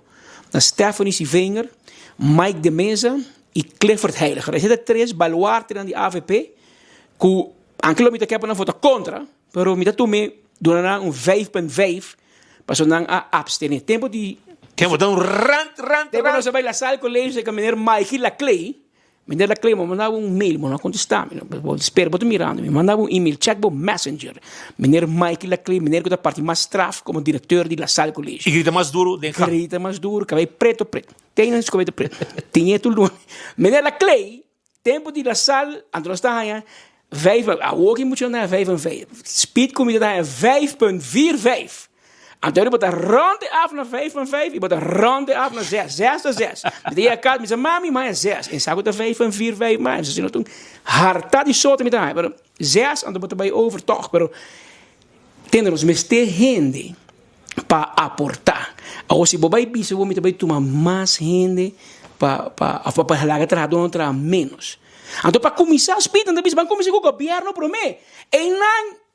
na Stephanie Sivenger, Mike de Meza i Clifford Heiliger. Esei ta tres baluartenan di avp ku anke lo mi ta ke pa nan vota kontra, pero mi ta tum'e duna nan un vijf punt vijf pasobra nan a abstené. Tempu di. Tempu ta un rant, rant, rant. Tempu nos a bai La Salle College ku meneer Mikey Laclay. Meneer Laclay, mi a manda bo un mail, bo no a contesta mi. Bo spera bo ta mirando mi. Mi manda bo un email, check bo messenger. Meneer Mikey Laclay, meneer cu ta parti mas straf como directeur di La Salle College. Y grita mas duro den gang. Grita mas duro, cabey preto preto. Ten nan su cabey ta preto. Tin e tur luna. Meneer Laclay, tempo di La Salle, anto nos ta haña vijf, awor ki mucha nan vijf en vijf. Speed cu mi ta haña vijf punt vier vijf. Anto bo ta rond e af na vijf van vijf i bo ta rond e af na zes. Zes ta zes. Mi ta yega kas, mi sa, mami, maya zes. En sa ku ta vijf van vier, vijf, maya. Mi sa, si no ta un harta di soto mi ta haña. Pero zes, anto bo ta bai over tòg. Pero tende nos mester hende pa aportá. Awor si bo bai bisa bo mi ta bai tuma mas hende pa pa òf pa laga trahadónan traha ménos. Anto pa kuminsá spit nan ta bisa ban kuminsá ku gobièrnu promé. Einan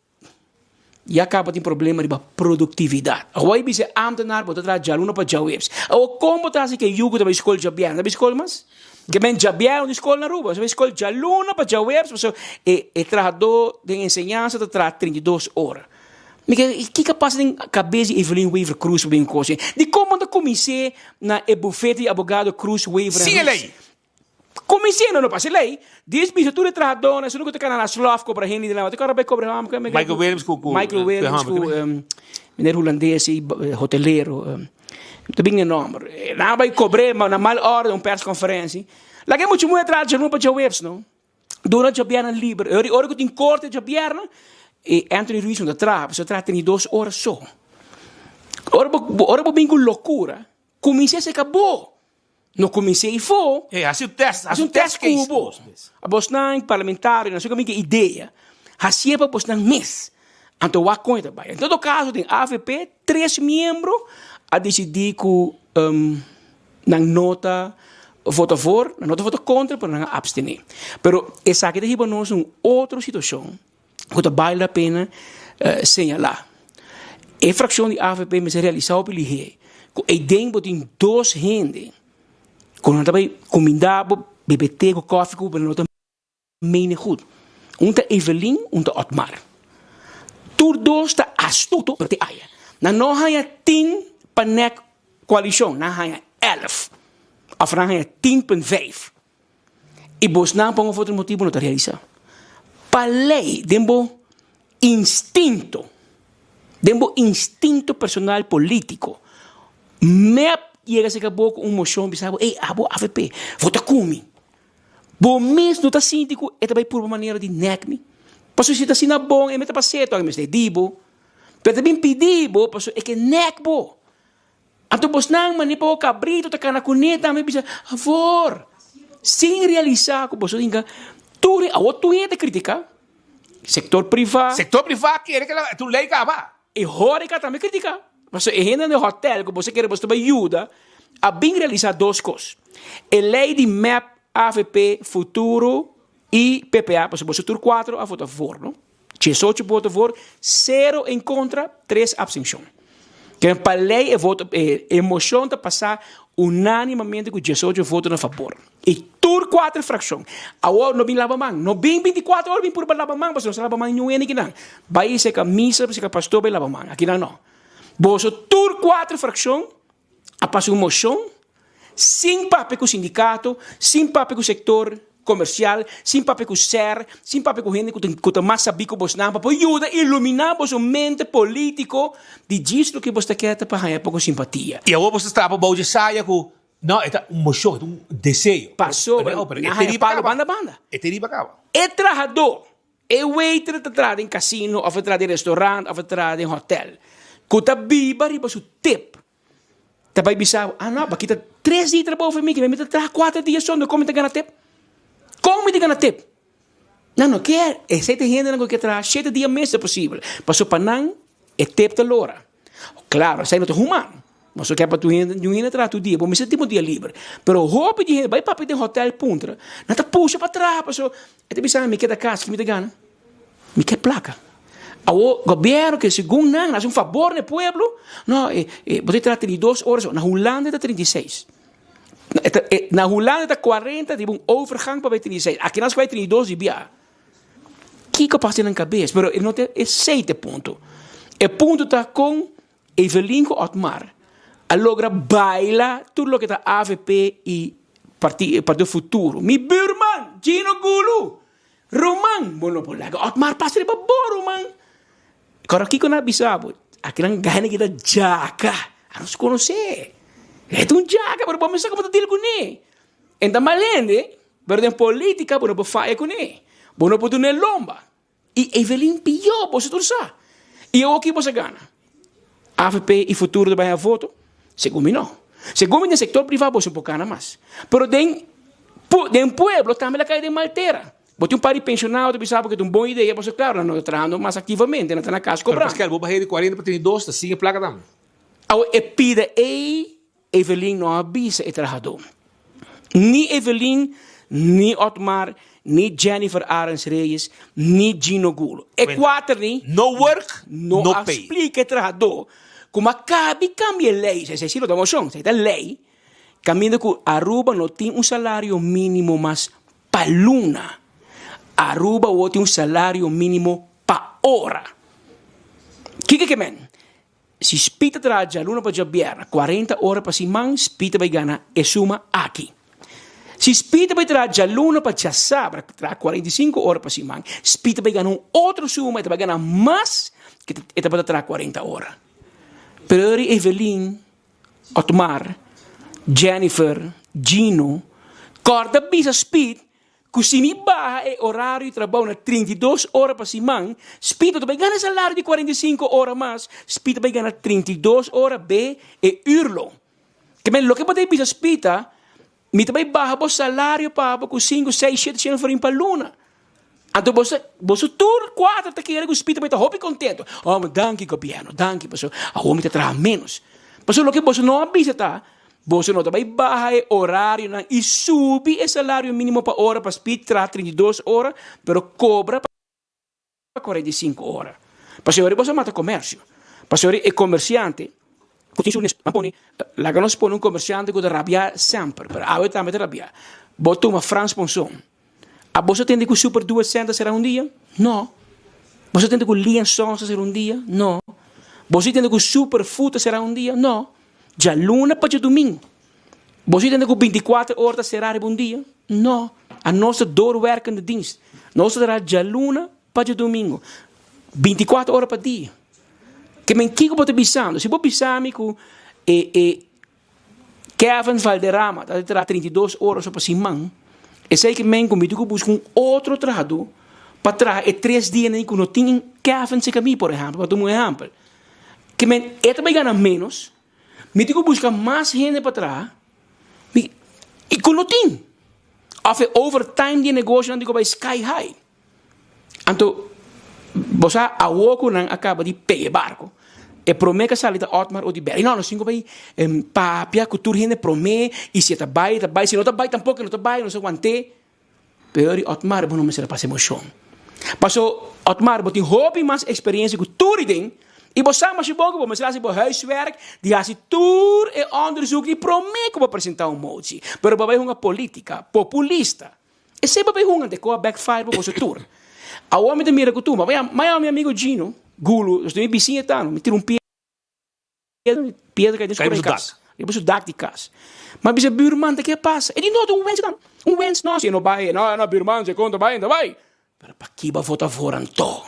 Ya caba tin problema riba productividad. Awor a bisa e ambtenaar bo ta traha djaluna pa djaweps. Awor con bo ta haci cu e yu cu ta bay scol djabièrnè? Ta bay scol mas? Ke men djabièrnè di scol na Aruba. Ta bay scol djaluna pa djaweps pasobra e e trahador den enseñansa ta traha 32 ora. Mi ke kiko a pasa den cabes di Evelyn Wever Croes pa bin cos? Dicon bo no ta cuminse na e bufete di abogado Croes Wever en Sin e Ruiz? ley. Kumins'é no pasa e lei. Dies bisa tur e trahadónan, esun ku ta kana na slof kobra hende di nan. Te kòrda bai kobra hòmber ku Michael Williams ku ku Michael Williams ku meneer hulandes ei hotelero. Ta bin e nòmber. Nan a bai kobr'é na mal ora den un perskonferensi. Laga e mucha muhé traha djaluna pa djaweps no. Duna djabièrnè liber. E ora ku tin korte djabièrnè e Anthony Ruiz no ta traha pasobra e traha 32 ora so. Ora bo ora bo bin ku lokura kumins'é seka bo. No kumins'é ifó. E hasi un test, hasi un test ku bo. Bosnan parlamentarionan, su kaminda ke idea, hasié pa bosnan mes. Anto wak kon e ta bai. En todo kaso den avp tres miembro a disidí ku nan no ta vota for, nan no ta vota kontra, pero nan a apstené. Pero esaki ta hiba nos un otro situashon ku ta bale la pena señalá. E frakshon di avp mester realisá hopi lihé ku eiden bo tin dos hende ku nan ta bai kumindá bo, bebe te ku kòfi ku bo, pero nan no ta mene gud. Un ta Evelyn, un ta Otmar. Tur dos ta astuto, pero te aya. Nan no haña tin pa nèk koalishon, nan haña èlf òf nan haña tin punt vijf. I bosnan pa un of otro motibu no ta realisá. Pa lei den bo instinto, den bo instinto personal polítiko, mep yega serka bo ku un moshon bisa bo, ey abo avp, vota ku mi. Bo mes no ta sinti ku e ta bai purba manera di nèk mi? Pasobra si ta asina bon e mester pas'é tòg e mester di bo. Pero e ta bin pidi bo pasobra e ke nèk bo. Anto bosnan manera pa bo kabrito ta kana kuné tambe bisa, Afor! Sin realisá ku boso tin ka tur e awor tur hende ta kritiká sektor privá. Sektor privá kere ke tur lei kaba. E hóreka tambe kritiká. Pasobra e hendenan den hòtèl ku boso kere boso ta bai yuda a bin realisá dos kos. E lei di mep, avp, Futuro i PPA, pasobra boso tur kuatro a vota for, no? 18 voto voor, sero en kontra, tres apstenshon. Ke pa lei e voto e mocion ta pasa. Unánimamente ku diesocho voto na fabor. I tur kuater frakshon. Awor no bin laba man. No bin bintikuater ora bin purba laba man pasobra nos ta laba man niun hende kinan. Bai seka misa seka pastor bai laba man. Akinan no. Boso tur kuater frakshon a pasa un moshon sin papia ku sindikato, sin papia ku sektor komersial, sin papia ku ser, sin papia ku hende ku ta mas sabí ku bosnan pa por yuda iluminá boso mente polítiko di djis loke bos ta kere ta pa haña poko simpatia. I awor bos ta staba bou dje saya ku, no, e ta un moshon, e ta un deseo. Pasobra nan haña palo banda banda. E te riba kaba. E trahadó, e waiter ta traha den kasino òf e traha den restorant òf e traha den hòtèl ku ta biba riba su tip. Ta bai bisa bo, ah no, bo a kita tres dia trabou for mi, mi ta traha kuater dia so, kon mi ta gana tep? Kon mi ta gana tep? Nan no kier, esei ta hendenan ku ke traha shete dia mes ta posibel, pasobra pa nan e tep ta lora. Klaro, esei no ta human, nos no ke pa tur hende, niun hende traha tur dia, bo mester tin bo dia liber. Pero hopi di hende bai papia den hotel puntra, nan ta pusha pa traha pasobra e ta bisa mi keda kas, ki mi ta gana? Mi ke plaka. Awor gobierno ke segun nan hasi un fabor na e pueblo, no e e bo ta traha 32 ora so, na Hulanda ta 36. E ta e na Hulanda ta 40 riba un overgang pa bai 36, aki nan bai 32 di bia. Kiko pasa den nan kabes? Pero e no ta esei ta e punto. E punto ta kon Evelyn ku Otmar a logra baila tur loke ta avp i parti Partido Futuro. Mi buurman Gino Gulu! Ruman, bo no por laga Otmar pasa riba bo, ruman. Kòrda kiko nan a bisa bo? Akinan gana ki ta djaka. Anos konosé. E ta un djaka, pero bo mester sa komo ta deal kuné. E ta mal hende, pero den polítika bo no por faya kuné. Bo no por dun'é lomba. I Evelyn pió, boso tur sa. I awoki boso a gana? Avp i Futuro ta bai haña voto? Segun mi no. Segun mi den sektor privá boso por gana mas. Pero den den pueblo tambe la kai den mal tera. Bo tin un par di penshonado ta bisa bo ke ta un bon idea pasobra klaro nan no ta trahando mas aktivamente, nan ta na kas Pero kobrando. Pascal, bo bah'é di 40 pa 32 ta sin e plaka tambe. Awe e pida ei Evelyn no a bisa e trahadó. Ni Evelyn, ni Otmar, ni Jennifer Arends Reyes, ni Gino Gulo. E kuater ni No work, no no a pay. splika e trahadó ku a kabi kambia e lei. Esei si no ta moshon, esei ta lei. Kaminda ku Aruba no tin un salario mínimo mas pa luna. Aruba awor tin un salario mínimo pa ora. Kiko ke men? Si Spi ta traha djaluna pa djabièrnè kuarenta ora pa siman, Spi ta bai gana e suma aki. Si Spi ta bai traha djaluna pa djasabra, traha 45 ora pa siman, Spi ta bai gana un otro suma, e ta bai gana mas ke e tabata traha kuarenta ora. Pero ora Evelyn, Otmar, Jennifer, Gino, kòrda bisa Spi Ku si mi baha e orario di trabou na 32 ora pa siman, Speed no ta bai gana salario di 45 ora mas, Speed ta bai gana 32 ora be e uurloon. Ke men loke bo ta bisa Speed ta, mi ta bai baha bo salario pa bo ku sinku, seis, shete shen florin pa luna. Anto boso, boso tur kuater ta kere ku Speed ta bai ta hopi kontento. Oh, danki gobierno, danki pasobra awor mi ta traha menos. Pasobra loke boso no a bisa ta, Boso no ta bai baha e orarionan i subi e salario mínimo pa ora pa Speed traha 32 ora, pero kobra pa 45 ora. Pasobra boso a mata komersio. Pasobra e komersiante ku tin su nes, nan pone, laga nos pone un komersiante ku ta rabia semper, pero awe tambe ta rabia. Bo tuma Frans Ponson. A boso tende ku Super Duet Center será un dia? No. Boso tende ku Lee and Sons ta será un dia? No. Boso tende ku Super Food ta será un dia? No. Djaluna pa djadumingu. Boso tende ku 24 ora ta será riba un dia? No. A nos ta doorwerkende dienst. Nos ta traha djaluna pa djadumingu. 24 ora pa dia. Ke men kiko bo ta bisando? Si bo bisa mi ku e e Kevin Valderrama ta traha 32 ora so pa siman, esei ke men ku mi tin ku buska un otro trahadó pa traha e tres dianan ku no tin Kevin serka mi, por ehèmpel, pa tuma un ehèmpel. Ke men e ta bai gana ménos, mi tin ku buska mas hende pa traha, mi i ku no tin. Òf e overtime di e negoshonan tin ku bai sky high. Anto, bo sa awor ku nan a kaba di pega e barko, e promé ku a sali ta Otmar Oduber. I no, nos tin ku bai papia ku tur hende promé, i si e ta bai, e ta bai, si e no ta bai tampoko e no ta bai, nos a want'é. Pero di Otmar bo no mester a pasa emoshon. Paso, Otmar, bo tin hopi mas eksperensia ku tur i den. I bo sa masha bon ku bo mester hasi bo huiswerk di hasi tur e onderzoek di promé ku bo presentá un motie. Pero bo bai hunga polítika populista. Esei bo bai hunga te ku a backfire pa boso tur. Awor mi ta mira ku tur. Ma mi mi amigo Gino Gulu, nos ta mi bisiña ta, mi tira un piedra. Piedra kai den su kura di kas. Riba su dak di kas. Ma bisa buurman ta ke pasa? E di no ta un wens dan. Un wens no. Si e no bai no no buurman si e konta bai e no ta bai. Pero paki bo a vota voor anto?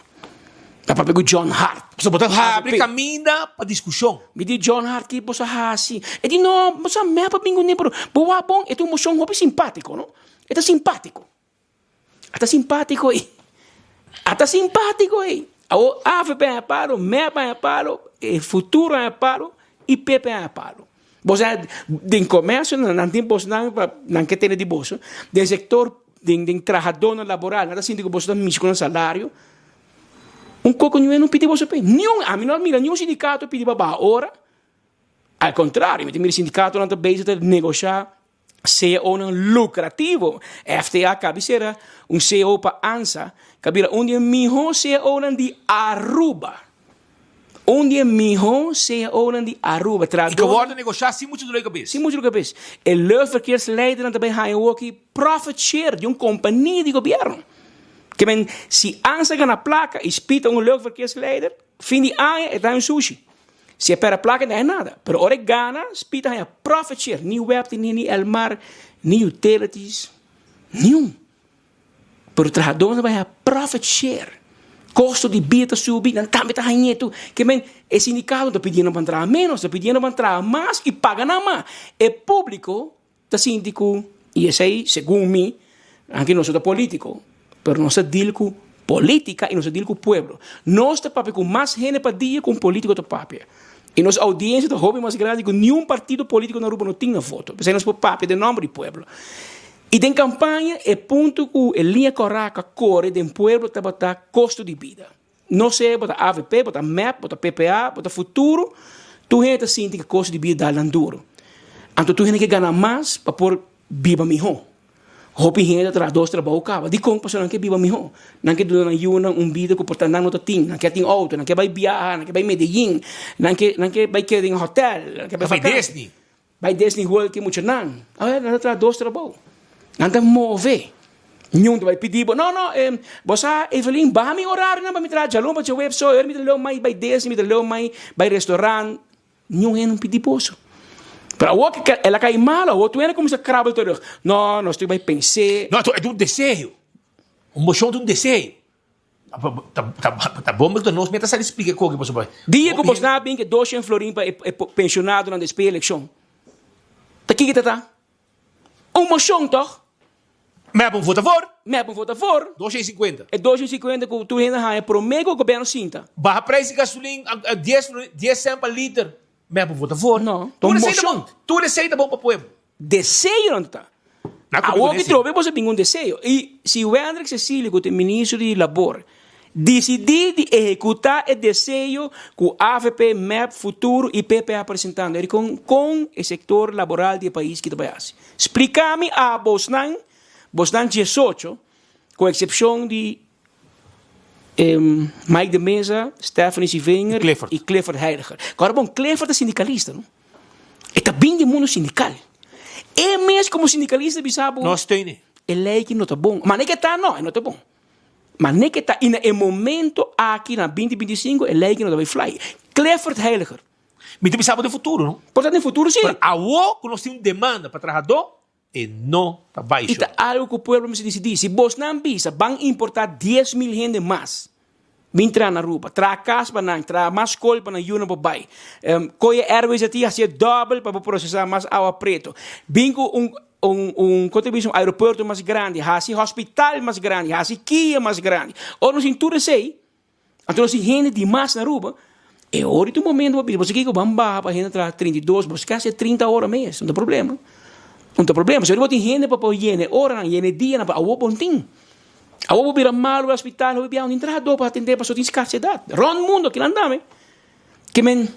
Ta papia ku John Hart. So bo ta habri kaminda pa diskushon. Mi di John Hart ki boso a hasi? E di no bo sa mep a bin kuné pero bo wak bon e ta un moshon hopi simpatiko no. E ta simpatiko. A ta simpátiko ei. A ta simpátiko ei. Awor avp a haña palo, mep a haña palo, e futuro a haña palo i pp a haña palo. Bo sa den komersio nan tin bosnan pa nan ke tene di boso. Den sektor den den trahadónan laboral nan ta sinti ku boso ta mishi ku nan salario. Un koko niun no pidi boso p'e. Niun, ami no a mira niun sindikato pidi pa baha ora. Al kontrario mi ta mira sindikatonan ta bezig ta negoshá CEOnan lucrativo. FTA cabi sera un CEO pa ansa ca bira un di e miho CEOnan di Aruba. Un di e miho CEOnan di Aruba. Y ca wordo negocia sin mucho dolor di cabes. Sin mucho dolor di cabes. E luchtverkeersleidernan ta bay haya awoki profit share di un compania di gobierno. Ke men si ansa gana placa y spita un luchtverkeersleider, fin di aña e ta haya un sushi. Si e perde plaka no haña nada, pero ora e gana, Speed ta haña profit share, ni web tin ni Elmar, ni utilities, niun. Pero trahadornan ta bai haña profit share. Kosto di bida ta subi, nan tambe ta hañ'é tur. Ke men, e sindikato ta pidiendo pa nan traha ménos, ta pidiendo pa nan traha mas i paga nan mas. E públiko ta sinti ku, i esei segun mi, anke nos no ta polítiko, pero nos ta deal ku polítika i nos ta deal ku pueblo. Nos ta papia ku mas hende pa dia ku un polítiko ta papia. I nos oudiensia ta hopi mas grandi ku niun partido polítiko na Aruba no tin na voto. P'esei nos por papia den nòmber di pueblo. I den kampaña e punto ku e liña kòrá ku a kore den pueblo tabata kosto di bida. No sea bo ta avp, bo ta mep, bo ta ppa, bo ta futuro, tur hende ta sinti ku kosto di bida dal nan duro. Anto tur hende ke gana mas pa por biba mihó. Hopi hende ta traha dos trabou kaba. Dikon? Pasobra nan ke biba mihó. Nan ke duna nan yunan un bida ku por ta nan no ta tin. Nan ke tin outo, nan ke bai biaha, nan ke bai Medellin, nan ke nan ke bai keda den hotel, nan ke bai vakansi. Bai Disney World ki muchanan. Awel, nan ta traha dos trabou. Nan ta move. Niun ta bai pidi bo, no, no, bo sa, Evelyn, baha mi orarionan pa mi traha djalon pa djaweps so, mi ta leu mai bai Disney, mi ta leu mai bai restaurant. Niun hende no pidi boso. Pero awor ke el a kai malo, awor tur hende a kuminsá krabbel terug. No, nos tin bai pens'é. No, e ta un deseo. Un moshon ta un deseo. Ta bon ta nos meta sali splika koki pasobra. Dia ku bos na bin ke doshen florin pa e pensionadonan despues e elekshon. Ta kiko ta ta? Un moshon tòg? Mep un vota for. Mep un vota for. Doshen i sinkuenta. E doshen i sinkuenta ku tur hende haña promé ku gobièrnu sinta. Baha preis di gasolin dies florin dies sènt pa liter. Mep un vota for. No, ta un moshon. Tur esei ta bon pa pueblo. Deseonan ta. Awor ki trobe boso bin un deseo. I si Wendrick Cecilio ku ta e ministro di labor disidí di ehekutá e deseo ku avp, mep, Futuro i PP a presentando eri kon kon e sektor laboral di e pais ki ta bai hasi. Splika mi a bosnan, bosnan diesocho, ku eksepshon di Mike de Meza, Stephanie Sivinger i Clifford Heiliger. Kòrda bon, Clifford ta sindikalista no. E ta bin di mundu sindikal. E mes komo sindikalista bisa bo. No steun e. E lei ki no ta bon. Mane ke ta no, e no ta bon. Mane ke ta i na e momento aki na binti 25 e lei ki no ta bai fly. Clifford Heiliger. Mi ta bisa bo den futuro no. Por ta den futuro si. Pero awo ku nos tin un demanda pa trahadó e no ta bai I ta algu ku pueblo mester disidí. Si bosnan bisa ban importá 10,000 hende mas bin traha na Aruba, traha kas pa nan, traha mas skol pa nan yunan por bai, koye Airways a ti hasié dòbel pa por prosesá mas awa preto, bin ku un un un kon ta bisa un aeropuerto mas grandi, hasi hospital mas grandi, hasi kia mas grandi. Ora nos tin tur esei, Anto nos tin hende di mas na Aruba, e ora ta un momento pa bisa, boso kiko ban baha pa hende traha 32, boso ke hasi 30 ora mes, no ta problema. No ta problema, si ora bo tin hende pa por yena e oranan, yena e dianan, pero awor bo no tin. Awor bo bira malo bai hospital, hopi biaha no tin trahadó pa atendé pasobra tin skarsedat. Rònt mundo kinan dame. Ke men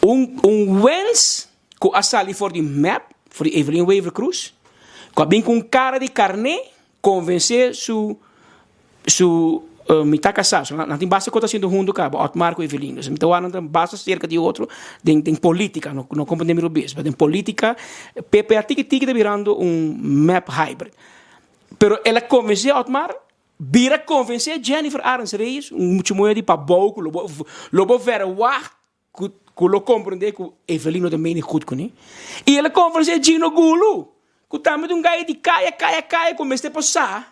un un wens ku a sali for di mep, for di Evelyn Wever-Croes, ku a bin ku un kara di karné, Konvensé su su Mi ta kasá, so nan tin basta kos ta haciendo hunto kaba, Otmar ku Evelyn. Dus mi ta wak nan ta basta serka di otro den den politica, no no komprende mi robes, pero den politica PPA tiki tiki ta birando un mep hybrid. Pero el a konvensé Otmar, bira konvensé Jennifer Arends Reyes, un mucha muher di pabou ku lo bo lo bo verwacht Ku ku lo komprendé ku Evelyn no ta mene gut kuné. I el a konvensé Gino Gulu, ku tambe ta un gai di kaya, kaya, kaya ku mester por sa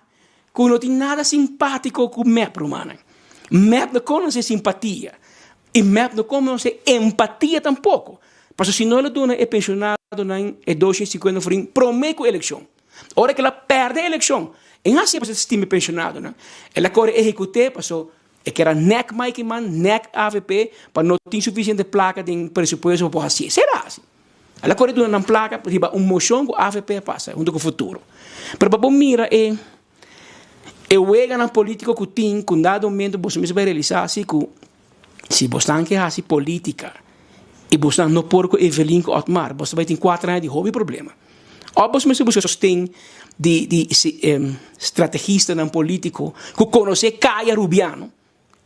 ku no tin nada simpátiko ku mep, rumannan. Mep no konosé simpatia i mep no konosé empatia tampoko. Pasobra si no el a duna e penshonadonan e 250 florin promé ku elekshon. Ora ku el a pèrdè elekshon, e hasié pasobra el ta stima e penshonadonan. El a kore ehekuté pasobra E kier a nek Mike Eman, nek avp pa no tin suficiente placa den presupuesto pa por hacié. Sera haci. El a core duna nan placa riba un mocion cu avp a pasa hunto cu Futuro. Pero pa bo mira e e weganan politico cu tin cu dado momento boso mester bay realisa si cu si bosnan ke haci politica y bosnan no por cu Evelyn cu Otmar boso ta bay tin cuater aña di hopi problema. Of boso mester busca sosten di di strategistanan politico cu conoce Caya Rubiano,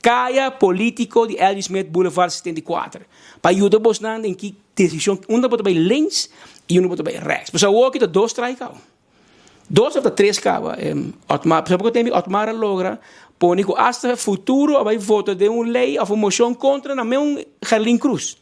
Caya Politico di L. G. Smith Boulevard 74, pa yuda bosnan den ki decision unda bo ta bay links y unda bo ta bay rechts. Pasobra awor aki ta dos strikeout. Dos of ta tres caba. Otmar, pasobra poco tempo Otmar a logra pone cu hasta futuro a bay vota den un ley of un mocion contra nan meun Gerlin Cruz.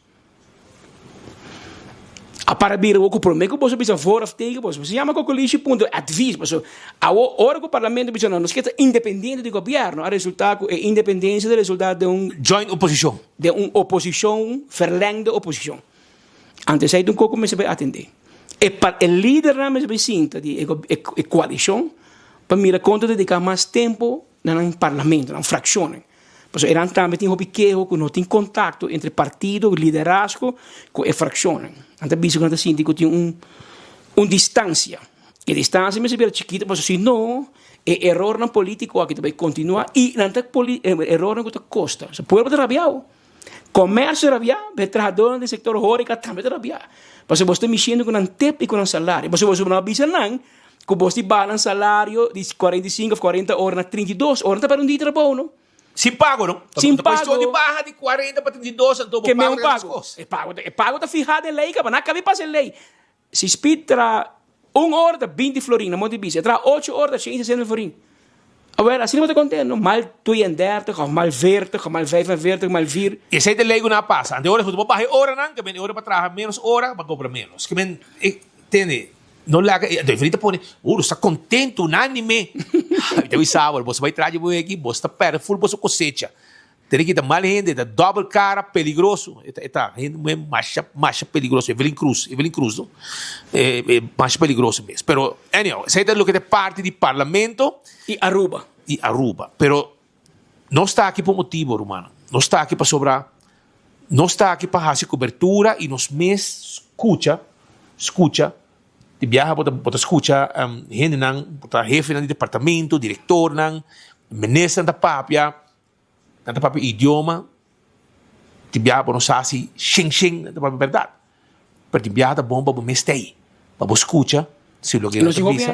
A para bira awor ku promé ku boso bisa voor of tegen boso mester yama kokolishi punto advies paso awor ora ku parlamento bisa no nos ke ta independiente di gobièrnu a resultá ku e independensia ta resultá den un Joint oposishon. Den un oposishon verlengde oposishon. Anto esei ta un kos ku mester bai atendé. E pa e lidernan mester bai sinta di e e koalishon pa mira kon ta dediká mas tempu na nan parlamento nan frakshonnan. Pasobra eran tambe tin hopi keho ku no tin kontakto entre partido, liderazgo ku e frakshonnan. Nan ta bisa ku nan ta sinti ku tin un un distansia. E distansia mester bira chikito pasobra si no e erornan politiko aki ta bai kontinuá i nan ta erornan ku ta kosta. So pueblo ta rabiao. Komersio ta rabiá, e trahadónan den sektor horeka tambe ta rabiá. Pasobra boso ta mishiendo ku nan tep i ku nan salario. Pasobra boso no a bisa nan ku bos di baha nan salario di 45 of 40 ora na 32 ora, nan ta perde un dia di trabou no. Sin pago no. Sin pago. Ta cuestion di baha di 40 pa 32 anto bo pago ta otro cos. E pago e pago ta fiha den ley caba, nan a cabi pasa e ley. Si Speed traha un ora ta 20 florin na Monte Bici, e traha ocho ora ta 160 florin. Awel asina bo ta contento, mal 32 of mal 40 of mal 45 mal 4. Esey ta e ley cu nan a pasa. Anto e ora cu bo baha e oranan, ke men e ora pa traha menos ora, bo cobra menos. Ke men, tende. No laga e Evelyn ta pone, uh, nos ta contento, unánime. Mi ta bisa bo, boso bai traha dje boeki, boso ta perde full boso cosecha. Tene kita mal hende, ta double cara, peligroso. E ta, e ta hende muhe masha, masha peligroso. Evelyn Cruz, Evelyn Cruz, no? E, e masha peligroso mes. Pero, anyhow, esei ta loke ta parti di parlamento. Y Aruba. Y Aruba. Pero, nos ta aki pa un motibo, rumannan. Nos ta aki pasobra Nos ta aki pa hasi kobertura i nos mes skucha, skucha, di biaha bo ta bo ta skucha hendenan, bo ta hefenan di departamento, direktornan, ministernan ta papia, nan ta papia idioma, di biaha bo no sa si shen shen nan ta papia bèrdat, pero di biaha ta bon pa bo mes ta ei, pa bo skucha si loke nan ta bisa.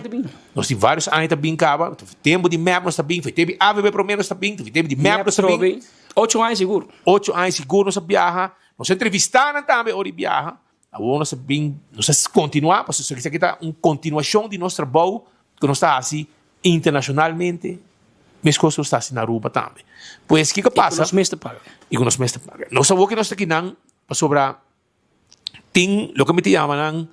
Nos tin vários aña ta bin kaba, tempu di mep nos ta bin, for tempu di avb promé nos ta bin, for tempu di mep nos ta bin. Ocho aña sigur. Ocho aña sigur nos a biaha. Nos a entrevistá nan tambe ora di biaha. Awor nos a bin, nos a kontinuá, pasobra esaki ta un kontinuashon di nos trabou ku nos ta hasi internashonalmente, meskos ku nos ta hasi na Aruba tambe. Pues kiko pasa? I ku nos mes ta paga. I ku nos mes ta paga. Nos awor ku nos ta kinan pasobra Tin loke mi ta yama nan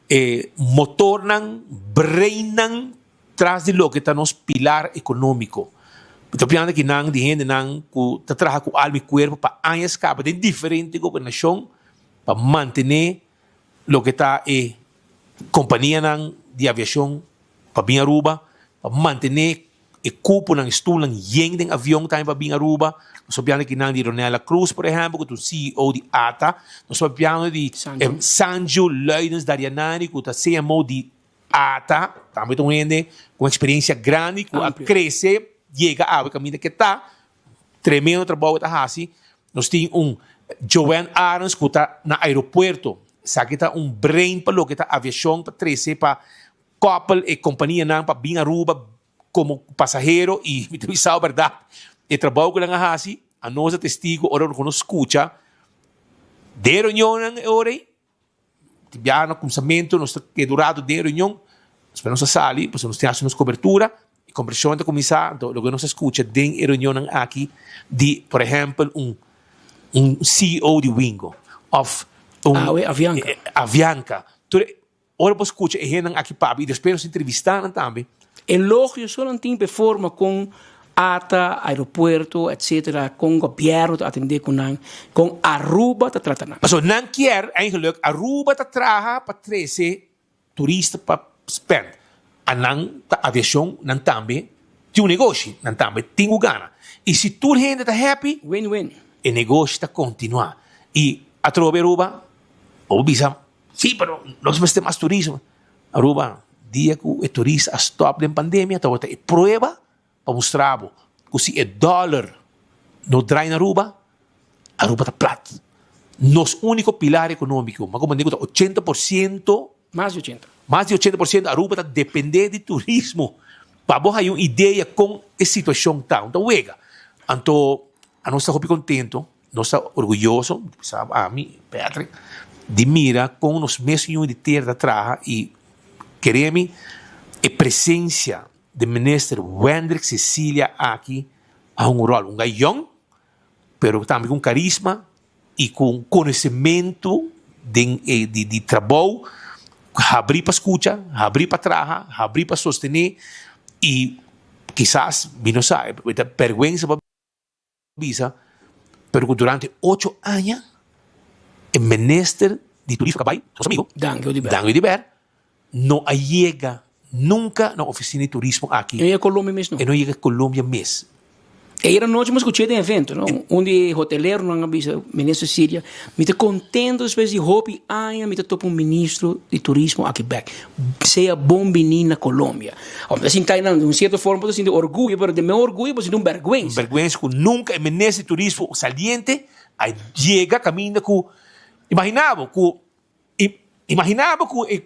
e motornan, breinnan tras di loke ta nos pilar ekonómiko. Mi ta opiando aki nan di hendenan ku ta traha ku alma i kuerpo pa añas kaba den diferente gobernashon pa mantené loke ta e kompanianan di aviashon pa bin Aruba, pa mantené E kuponan, e stulnan yen den avion tambe pa bin Aruba. Nos ta papiando kinan di Ronella Cruz, por ehempel, ku ta un CEO di ata. Nos ta papiando di Sanju Luidens Darianani, ku ta CMO di ata. Tambe ta un hende ku un eksperensia grandi, ku a krese yega awe kaminda ke ta. Tremendo trabou e ta hasi. Nos tin un Joanne Arends ku ta na aeropuerto. Esaki ta un brain pa loke ta aviashon, pa trese pa Koppel e kompanianan pa bin Aruba komo pasahero i mi ta bisa bo bèrdat. E trabou ku nan a hasi, anos ta testigo ora ku nos skucha den reunionnan e ora ei. Tin biaha na kumsamentu nos ta keda un ratu den reunion, despues nos ta sali pasobra nos tin hasi nos kobertura, e kombersashon ta kuminsá, anto loke nos a skucha den e reunionnan aki di por ehèmpel un un CEO di Wingo òf un Avianca. Avianca. Tur e ora bo skucha e hendenan aki papia i despues nos entrevistá nan tambe. Elogio so nan tin pa e forma kon ata, aeropuerto, etc. Kon gobièrnu ta atendé ku nan, kon Aruba ta trata nan. Pasobra nan kier eigenlijk Aruba ta traha pa trese turista pa spend. A nan ta aviashon, nan tambe tin un negoshi, nan tambe tin ku gana. I si tur hende ta happy, Win-win. e negoshi ta kontinuá. I atrobe Aruba, bo por bisa, sí, pero nos mester mas turismo. Aruba, dia ku e turista a stòp den pandemia tabata e prueba pa mustra bo ku si e dòler no drai na Aruba, Aruba ta plat. Nos úniko pilar ekonómiko, mas ku ta 80 por siento, Mas di 80. Mas di 80 por siento Aruba ta dependé di turismo. Pa bo haña un idea kon e situashon ta, un ta wega. Anto anos ta hopi kontento, nos ta orguyoso, sa ami, Patrick, di mira kon nos mes yu di tera ta traha i kere mi e presensia di Minister Wendrick Cecilia aki a hunga un ròl. Un gai yòn, pero tambe ku un karisma i ku un konosementu den e di di trabou, habrí pa skucha, habrí pa traha, habrí pa sostené i kisas mi no sa, e ta bèrgwensa pa bisa, pero ku durante ocho aña e minister di turismo ku a bai, nos amigo, Dangui Oduber. Dangui Oduber, no a yega nunca na oficina di turismo aki. E no yega Colombia mes no. E no yega Colombia mes. Ayer anochi mi scuché den evento, no? Un di e hoteleronan a bisa Minister Cecilia, mi ta contento despues di hopi aña mi ta topa un ministro di turismo aki bek. Sea bon bini na Colombia. Awor mi ta sinta einan, di un cierto forma bo ta sinti orguyo, pero den mi orguyo bo sinti un berguensa. Un berguensa cu nunca e Minister di Turismo saliente a yega caminda cu, imagina bo cu Imagina bo ku e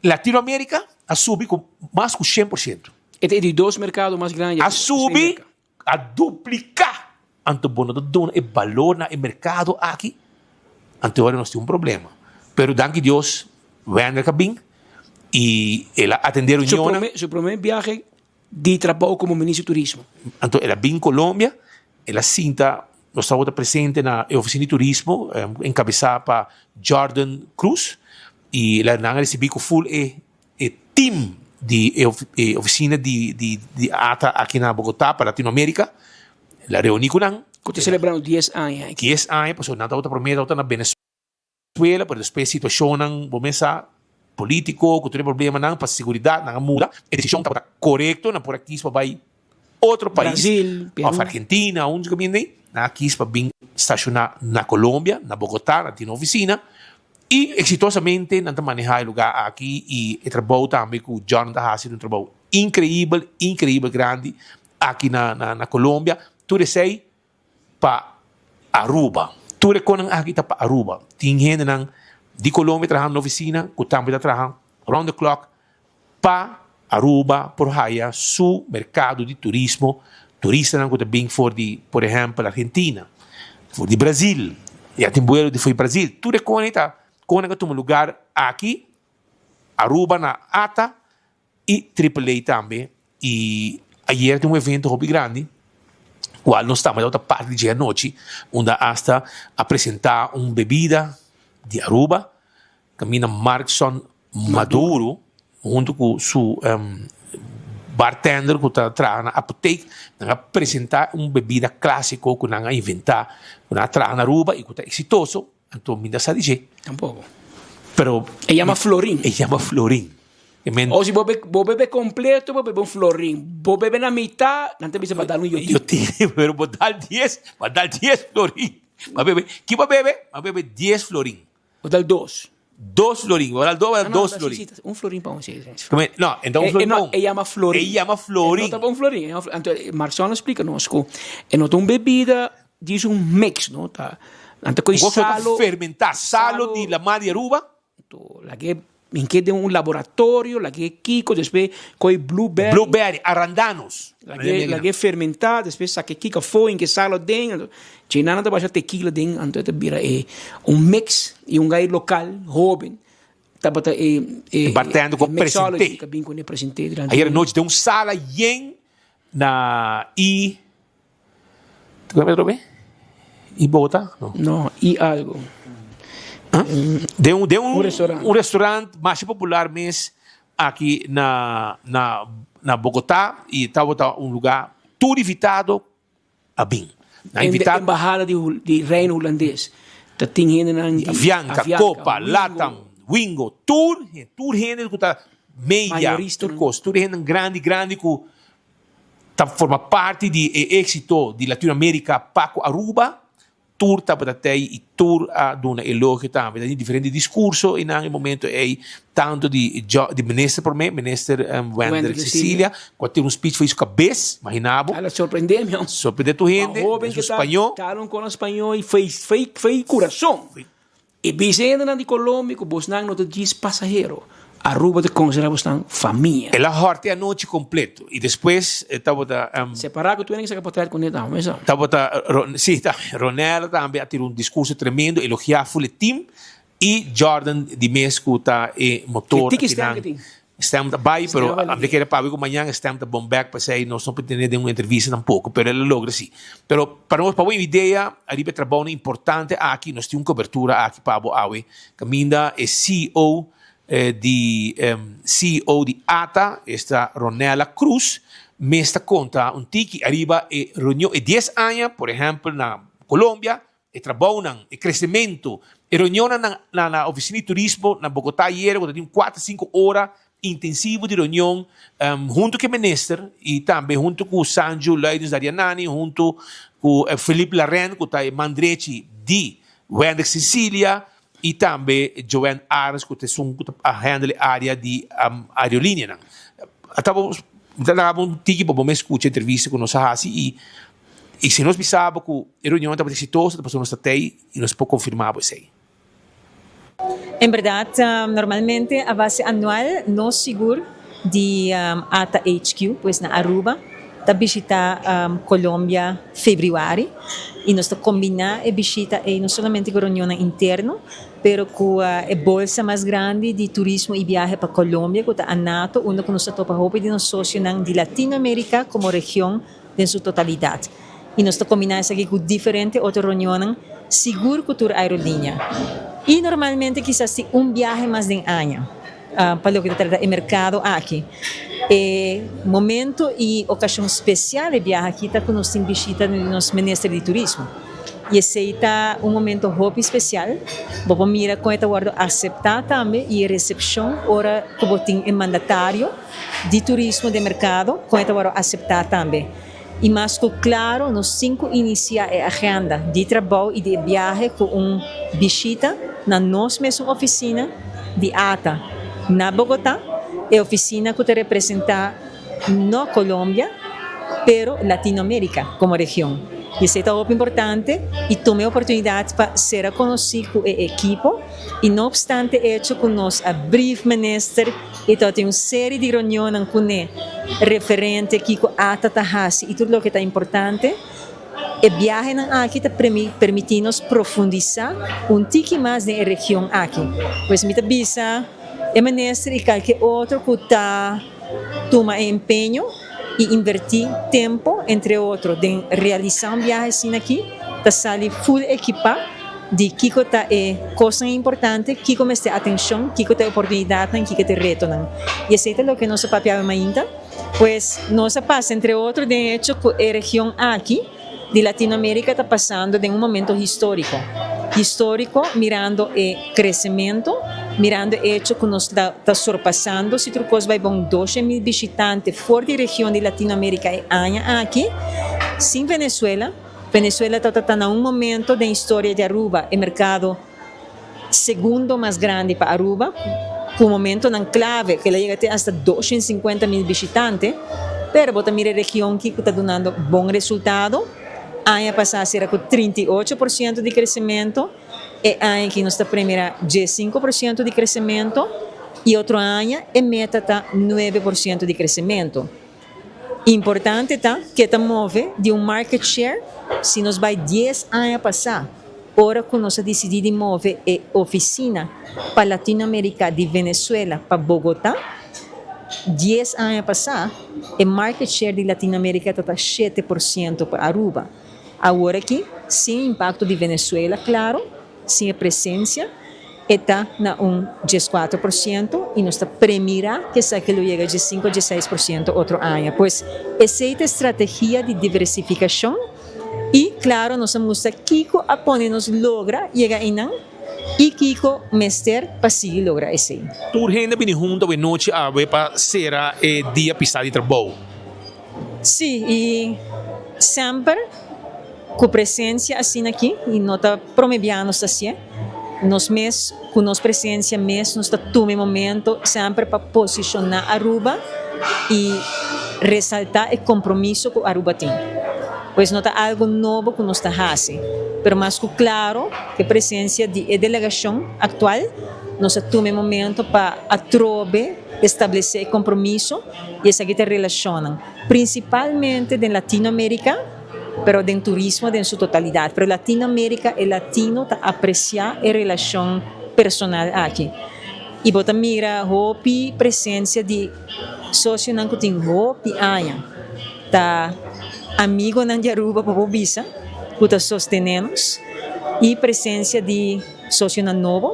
Latino America a subi ku mas ku 100%. E ta e di dos merkado mas grandi. A subi, a dupliká. Anto bo no ta duna e balor na e merkado aki, anto ora nos tin un problema. Pero danki Dios, Wendrick a bin i el a atendé reunionnan. Su promé biahe di trabou komo minister di turismo. Anto el a bin Colombia, el a sinta, nos tabata presente na e ofisina di turismo enkabesá pa Jordan Cruz i nan a risibí ku ful e e team di e e ofisina di di di ata aki na Bogotá pa Latinoamérica. El a reuní ku nan. Ku ta selebrando dies aña aki. Dies aña pasobra nan tabata promé tabata na Venezuela. Venezuela, pero despues situacionnan bo mes sa politico cu tur e problemanan pa seguridad nan a muda, e decision tabata corecto, nan por a kies pa bay otro pais Brasil, Peru. of Argentina un caminda ey, nan a kies pa bin staciona na Colombia, na Bogota, nan tin un oficina y exitosamente nan ta maneha e lugar aki y e trabou tambe cu John ta haci ta un trabou increibel, increibel grandi aki na na Colombia, tur esey pa Aruba. Tur e konan aki ta pa Aruba. Tin hendenan di Colombia trahando na oficina cu tambe ta traha round the clock pa Aruba por haya su mercado di turismo, turistanan cu ta bin for di por ehempel Argentina, for di Brazil, ya tin buelo di for di Brazil. Tur e konan ei ta konan cu a tuma lugar aki, Aruba na ata y Triple A tambe y ayer tin un evento hopi grandi cual nos tambe tabata parti di dje anochi unda hasta a presenta un bebida di Aruba caminda Markson Maduro hunto cu su bartender cu ta traha na apotek nan a presenta un bebida clasico cu nan a inventa cu nan a traha na Aruba y cu ta exitoso. Anto mi no sa di dje. Tampoco. Pero. E yama florin. E yama florin. E men. O si bo be, bo bebe completo, bo bebe un florin. Bo bebe na mitad, nan ta bisa bo dal un yotin. Yotin, pero bo dal dies, bo dal dies florin. Bo bebe, ki bo bebe? Bo bebe dies florin. Bo dal dos. Dos florin, bo dal dos, bo dal dos florin. Si, si, un florin pa un, si, si. No, enton un florin pa un. E yama florin. E yama florin. E no ta pa un florin. Anto, Marciano a splika nos ku e no ta un bebida, djis un mix, no? Ta, nan ta koe salo. Fermentá, salo di lamar di Aruba. Anto, lag'é. Hink'é den un laboratorio, lag'é kiko, despues kohe blueberry. Blueberry, arandanos. Lag'é, lag'é fermentá, despues sak'é kiko afó, hink'é salo aden. Anto, dje nan nan ta basha tekila den, anto e ta bira e un mix i un gai lokal, hóben, tabata e, e, E bartender ku e mixology present'é. ku a bin kuné present'é durante Ayera nochi den un sala yen na i. Te acuerdas otra vez? I Bogotá? No. No, i algo. Den un, den un, Un restaurant. un restaurant masha popular mes aki na, na, na Bogotá i tabata un lugá tur invitado a bin. Nan En de invitado embahada di, Hul- di Reino Hulandes ta tin hendenan di Avianca, Avianca, Copa, Wingo. Latam, Wingo, tur, tur hende ku ta media, Mayorista. tur kos, tur hendenan grandi, grandi ku ta forma parti di e éxito di Latinoamérica pa cu Aruba, tur tabata tey y tur a duna elogio tambe. Ta tin diferente discurso eynan e momento ey, tanto di di minister prome, minister Wendrick Cecilia, cu a tira un speech for su cabes, imagina bo. A la sorprende mi. Sorprende tur hende, Un hoben den su cu ta spañó. ta con spañó y fey fey fey curason. E bisendanan di Colombia cu bosnan no ta djis pasahero, Aruba ta considera bosnan famia. El a horte anochi completo y despues e tabata. Separa cu tuenen saca potret cu ne tambe mesa. Tabata, si, tambe Ronella tambe a tira un discurso tremendo elogia full e team y Jordan di mes cu ta e motor Ke tiki akinan. stem ke tin. Stem ta bai, pero Stem a bai ami ta kere papia ku mañan Stem ta bon bek, p'esei nos no por tene den un entrevista tampoco, pero el a logra si. Pero pa nos, pa bo idea ariba e trabounan importante aki, nos tin un cobertura aki pa bo awe, kaminda e ceo di ceo di ata, esta Ronella Cruz, mes ta konta un tiki ariba e reunion, e dies aña, por ehempel na Colombia, E trabounan, e kresementu, e reunionnan na na na ofisina di turismo na Bogotá ayera ku ta tin kuater sinku ora intensivo di reunion huntu ku e minister i tambe huntu ku Sanju Luidens Daryanani huntu ku Philippe Laren ku ta e man drechi di Wendrick Cecilia i tambe Joanne Arends ku ta esun ku ta handle e area di aerolinianan. A ta bo mi ta laga bo un tiki pa bo mes skucha e entrevista ku nos a hasi i I si nos bisa bo ku e reunion tabata eksitoso, ta pasobra nos ta tei i nos por konfirmá bo esei. En berdad, normalmente a base anual nos sigur di ata HQ, pues na Aruba, ta bishita Colombia februari y nos ta combina e bishita ey no solamente cu reunionnan interno, pero cu e bolsa mas grandi di turismo y biahe pa Colombia cu ta ANATO, unda cu nos ta topa hopi di nos socionan di Latinoamerica como region den su totalidat. I nos ta kombiná esaki ku diferente otro reunionnan, sigur ku tur aerolínea. I normalmente kisas tin un biahe mas den aña pa loke ta trata e merkado aki. E momento i okashon spesial e biahe aki ta ku nos tin bishita di nos minister di turismo. I esei ta un momento hopi spesial. Bo por mira kon e ta wòrdu aseptá tambe i e resepshon ora ku bo tin e mandatario. Di turismo den merkado kon e ta wòrdu aseptá tambe. I mas ku klaro nos tin ku inisiá e agenda di trabou i di e biahe ku un bishita na nos mesun ofisina di ata na Bogotá, e ofisina ku ta representá no Colombia pero Latinoamérika komo region. I esei ta hopi importante i tuma e oportunidat pa sera konosí ku e ekipo i no opstante echo ku nos a brief minister I ta tin un seri di reunionnan kuné referente kiko ata ta hasi i tur loke ta importante. E biahenan aki ta permití nos profundisá un tiki mas den e region aki. Pues mi ta bisa e minister i kalke otro ku ta tuma e empeño i invertí tempo, entre otro, den realisá un biahe asina aki, ta sali ful ekipá di kiko ta e kosnan importante, kiko mester atenshon, kiko ta e oportunidatnan, kiko ta e retonan. I esei ta loke nos a papia awe mainta. Pues nos a pasa entre otro den e hecho ku e region aki di Latinoamérika ta pasando den un momento históriko. Históriko mirando e kresementu, mirando e hecho ku nos ta ta surpasando si tur kos bai bon 200.000 bishitante for di region di Latinoamérika e aña aki, sin Venezuela. Venezuela ta ta na un momento den historia di Aruba e mercado segundo mas grandi pa Aruba, cu momentonan clave cu el a yega te hasta 250 mil bishitante, pero bo ta mira e region ki cu ta dunando bon resultado, aña pasa sera cu 38% di crecemento, e aña aki nos ta premira 15% di crecemento. Y otro aña e meta ta 9% di crecemento. Importante ta cu e ta move di un market share, si nos bay 10 aña pasa, ora cu nos a dicidi di move e oficina pa Latinoamerica di Venezuela pa Bogota, 10 aña pasa e market share di Latinoamerica ta ta 7% pa Aruba. Awor aki, sin impacto di Venezuela, claro, sin e presencia, e ta na un 14% y nos ta premira cu esaki lo yega 15, 16% otro aña. Pues esey ta e strategia di diversificacion y claro nos a mustra kico a pone nos logra yega eynan y kico mester pa sigui logra esey. Tur hende a bini hunto awe nochi awe pa sera e dia pisa di trabou. Sí, y semper cu presencia asina aki, y no ta prome bia nos ta hacié, nos mes cu nos presencia mes nos ta tuma e momento semper pa posiciona Aruba y resalta e compromiso cu Aruba tin. Pues no ta algo nobo cu nos ta haci, pero mas cu claro cu e presencia di e delegacion actual nos a tuma e momento pa atrobe establece e compromiso y esaki ta relacionnan principalmente den Latinoamerica, pero den turismo den su totalidad. Pero Latinoamerica e latino ta aprecia e relacion personal aki. Y bo ta mira hopi presencia di socionan cu tin hopi aña ta amigonan di Aruba pa bo bisa cu ta sostene nos y presencia di socionan nobo,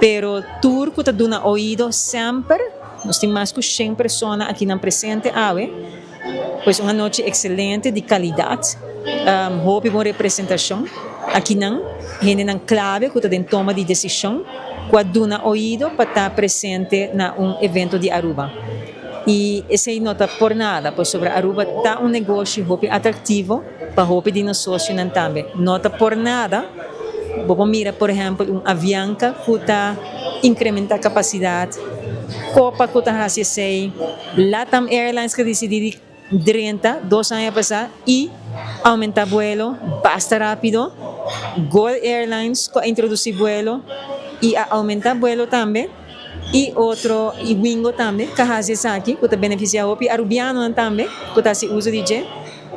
pero tur cu ta duna oido semper. Nos tin mas ku shen persona akinan presente awe. Pues un anochi ekselente di kalidat, hopi bon representashon akinan, hendenan klave ku ta den toma di desishon ku a duna oido pa ta presente na un evento di Aruba. I esei no ta por nada, pasobra Aruba ta un negoshi hopi atraktivo pa hopi di nos sosionan tambe. No ta por nada, bo por mira por ehèmpel un Avianca ku ta incrementa capacidad, Copa cu ta haci esey, Latam Airlines cu dicidi di drenta dos aña pasa y aumenta vuelo basta rapido, Gol Airlines cu a introduci vuelo y a aumenta vuelo tambe y otro y Wingo tambe cu a haci esaki cu ta beneficia hopi Arubianonan tambe cu ta haci uzo di dje.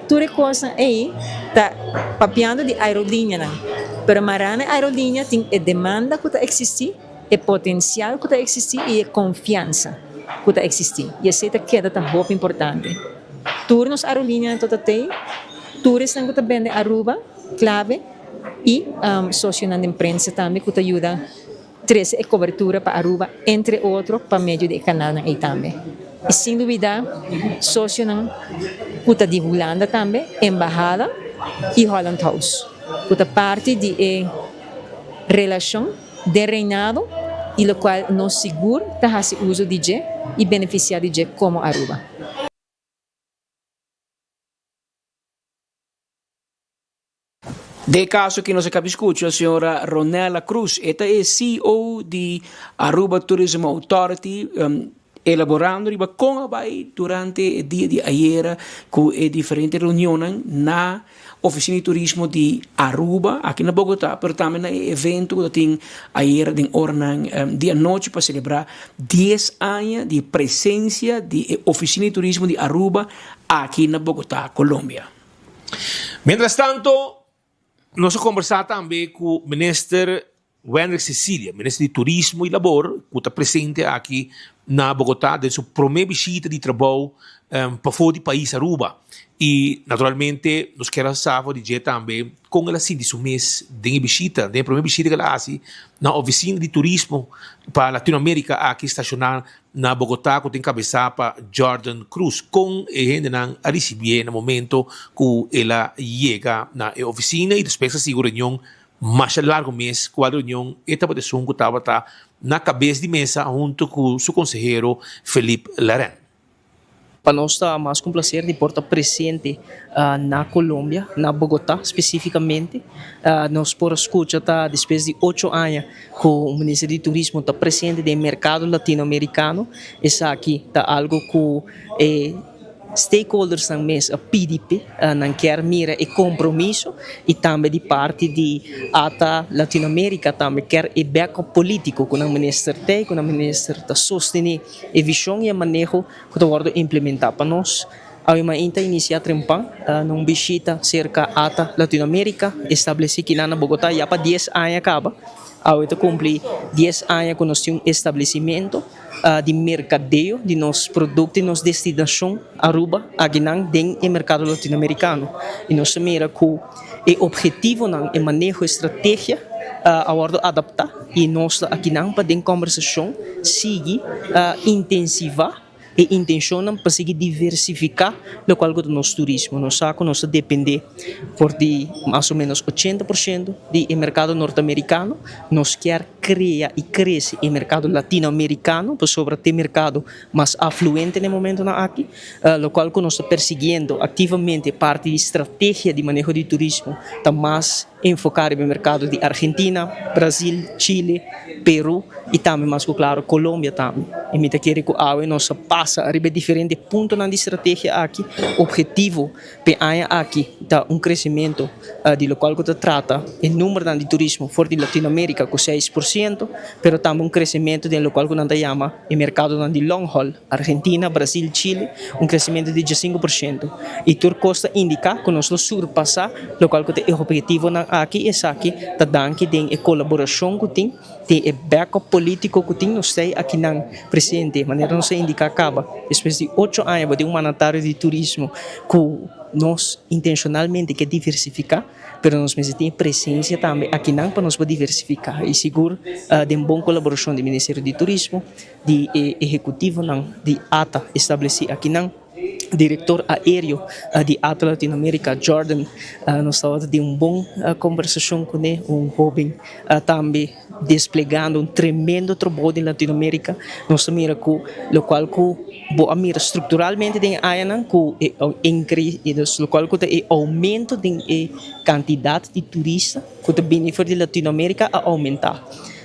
Tur e cosnan ey ta papiando di aerolineanan, pero marana e aerolinea tin e demanda cu ta existi, e potencial cu ta existi y e confiansa cu ta existi. Y esey ta keda ta hopi importante. Tur nos aerolineanan ta ta tey, tur esnan cu ta bende Aruba, clave, y socionan den prensa tambe cu ta yuda. Trese e cobertura pa Aruba entre otro pa medio di e canalnan ey tambe. Y sin dubida socionan cu ta di Hulanda tambe, Embahada y Holland House, cu ta parti di e relacion den Reinado y locual nos sigur ta haci uzo di dje y beneficia di dje como Aruba. Den e caso aki nos a caba di scucha señora Ronella Cruz, e ta e CEO di Aruba Tourism Authority, elaborando riba con a bay durante e dia di ayera cu e diferente reunionnan na Oficina di Turismo di Aruba aki na Bogota, pero tambe na e evento cu ta tin ayera den oranan di anochi pa celebra dies aña di presencia di e Oficina di Turismo di Aruba aki na Bogota, Colombia. Mientras tanto, nos a kombersá tambe ku Minister Wendrick Cecilia, Minister di Turismo i Labor, ku ta presente aki na Bogotá den su promé bishita di trabou pafó di pais Aruba. I naturalmente nos kier a sa for di dje tambe kon el a sinti su mes den e bishita, den e promé bishita ku el a hasi na Ofisina di Turismo pa Latinoamérika aki stashoná Na Bogotá ku tin kabesá pa Jordan Cruz. Kon e hendenan a risibié na momento ku el a yega na e ofisina i despues a sigui un reunion masha largu mes kual reunion e tabata esun ku tabata na kabes di mesa huntu ku su konsehero Philippe Laren. Pa nos ta mas ku un placer di por ta presente na Colombia, na Bogotá specificamente. Nos por a scucha ta despues di ocho aña cu Ministerio di Turismo ta presente den mercado Latinoamericano. Esaki ta algo cu e. Stakeholdersnan mes a pidi p'e, nan kier mira e compromiso y tambe di parti di ata Latinoamerica tambe kier e backup politico cu nan minister t'ey, cu nan minister ta sostene e vision y e maneho cu ta wordo implementa pa nos. Awe mainta inicia trempan na un bishita cerca ata Latinoamerica estableci kinan na Bogota ya pa dies aña caba. Awe ta cumpli dies aña cu nos tin un establecimento. di merkadeo di nos produkto i nos destinashon Aruba akinan den e merkado latinoamerikano. I nos ta mira ku e ophetivonan, e maneho, e strategia a wòrdu adaptá i nos ta akinan pa den kòmbersashon sigui intensivá e intenshonnan pa sigui diversifiká lokual ku ta nos turismo. Nos sa ku nos ta dependé for di mas o ménos 80% di e merkado norteamerikano. Nos kier krea i krese e merkado latinoamerikano pasobra ta e merkado mas afluente na e momentonan aki, lokual ku nos ta persiguiendo aktivamente parti di strategia di maneho di turismo ta mas enfoká riba e merkado di Argentina, Brasil, Chile, Peru i tambe mas ku klaro Colombia tambe. I mi ta kere ku awe nos a pasa riba e diferente puntonan di strategia aki, ophetivo P'e aña aki ta un crecimento di locual cu ta trata e numbernan di turismo for di Latinoamerica cu 6%, pero tambe un crecimento den locual cu nan ta yama e mercadonan di long haul, Argentina, Brasil, Chile, un crecimento di 15%. Y tur cos ta indica cu nos lo surpasa locual cu ta e obhetivonan aki, esaki ta danki den e colaboracion cu tin. Tin e backup politico cu tin nos tey akinan presente, manera nos a indica caba, despues di ocho aña bo tin un mandatario di turismo cu nos intencionalmente ke diversifica, pero nos mester tin e presencia tambe akinan pa nos por diversifica y sigur den bon colaboracion di Ministerio di Turismo, di e ehecutivonan di ata estableci akinan. Director aereo di Ato Latinoamerica, Jordan, nos tabata den un bon conversacion cune, un hoben tambe desplegando un tremendo trabou den Latinoamerica. Nos ta mira cu locual cu bo a mira structuralmente den e añanan cu e incre, locual cu ta e aumento den e cantidad di turista cu ta bini for di Latinoamerica a aumenta.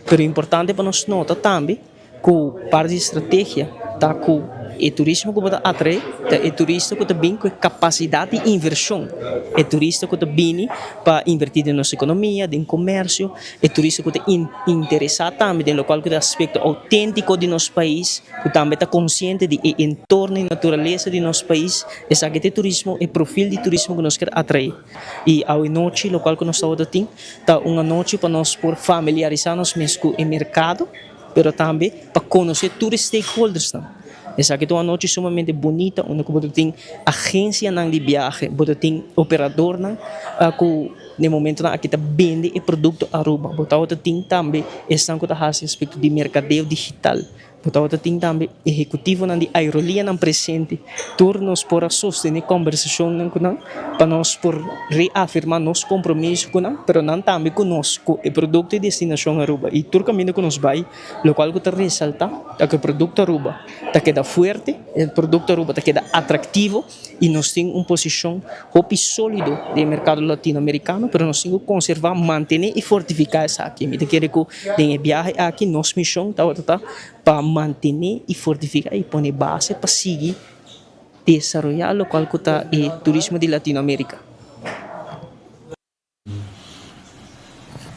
Pero importante pa nos nota tambe Ku parti di strategia ta ku e turismo ku bo ta atraé ta e turista ku ta bin ku e kapasidat di invershon, e turista ku ta bini pa invertí den nos ekonomia, den komersio, e turista ku ta interesá tambe den lokual ku ta aspekto outéntiko di nos pais, ku tambe ta konsiente di e entorno i naturalesa di nos pais. Esaki ta e turismo, e profil di turismo ku nos kier atraé. I awe nochi lokual ku nos tabata tin ta un anochi pa nos por familiarisá nos mes ku e merkado. pero tambe pa conoce tur e stakeholdersnan. Esaki ta un anochi sumamente bunita unda cu bo ta tin agencianan di biahe, bo ta tin operadornan cu den momentonan aki ta bende e producto Aruba, bo tabata tin tambe esnan cu ta haci aspecto di mercadeo digital, bo tabata tin tambe ehecutivonan di aerolianan presente. Tur nos por a sostene combersacionnan cu nan pa nos por reafirma nos compromiso cu nan, pero nan tambe cu nos, cu e producto y destinacion Aruba. Y tur caminda cu nos bay, locual cu ta resalta ta cu e producto Aruba ta keda fuerte, e producto Aruba ta keda atractivo y nos tin un posicion hopi solido den e mercado latinoamericano, pero nos tin cu conserva, mantene y fortifica esaki. Mi ta kere cu den e biahe aki nos mision tabata ta pa mantené i fortifiká i pone base pa sigui desaroyá lokual ku ta e turismo di Latinoamérika.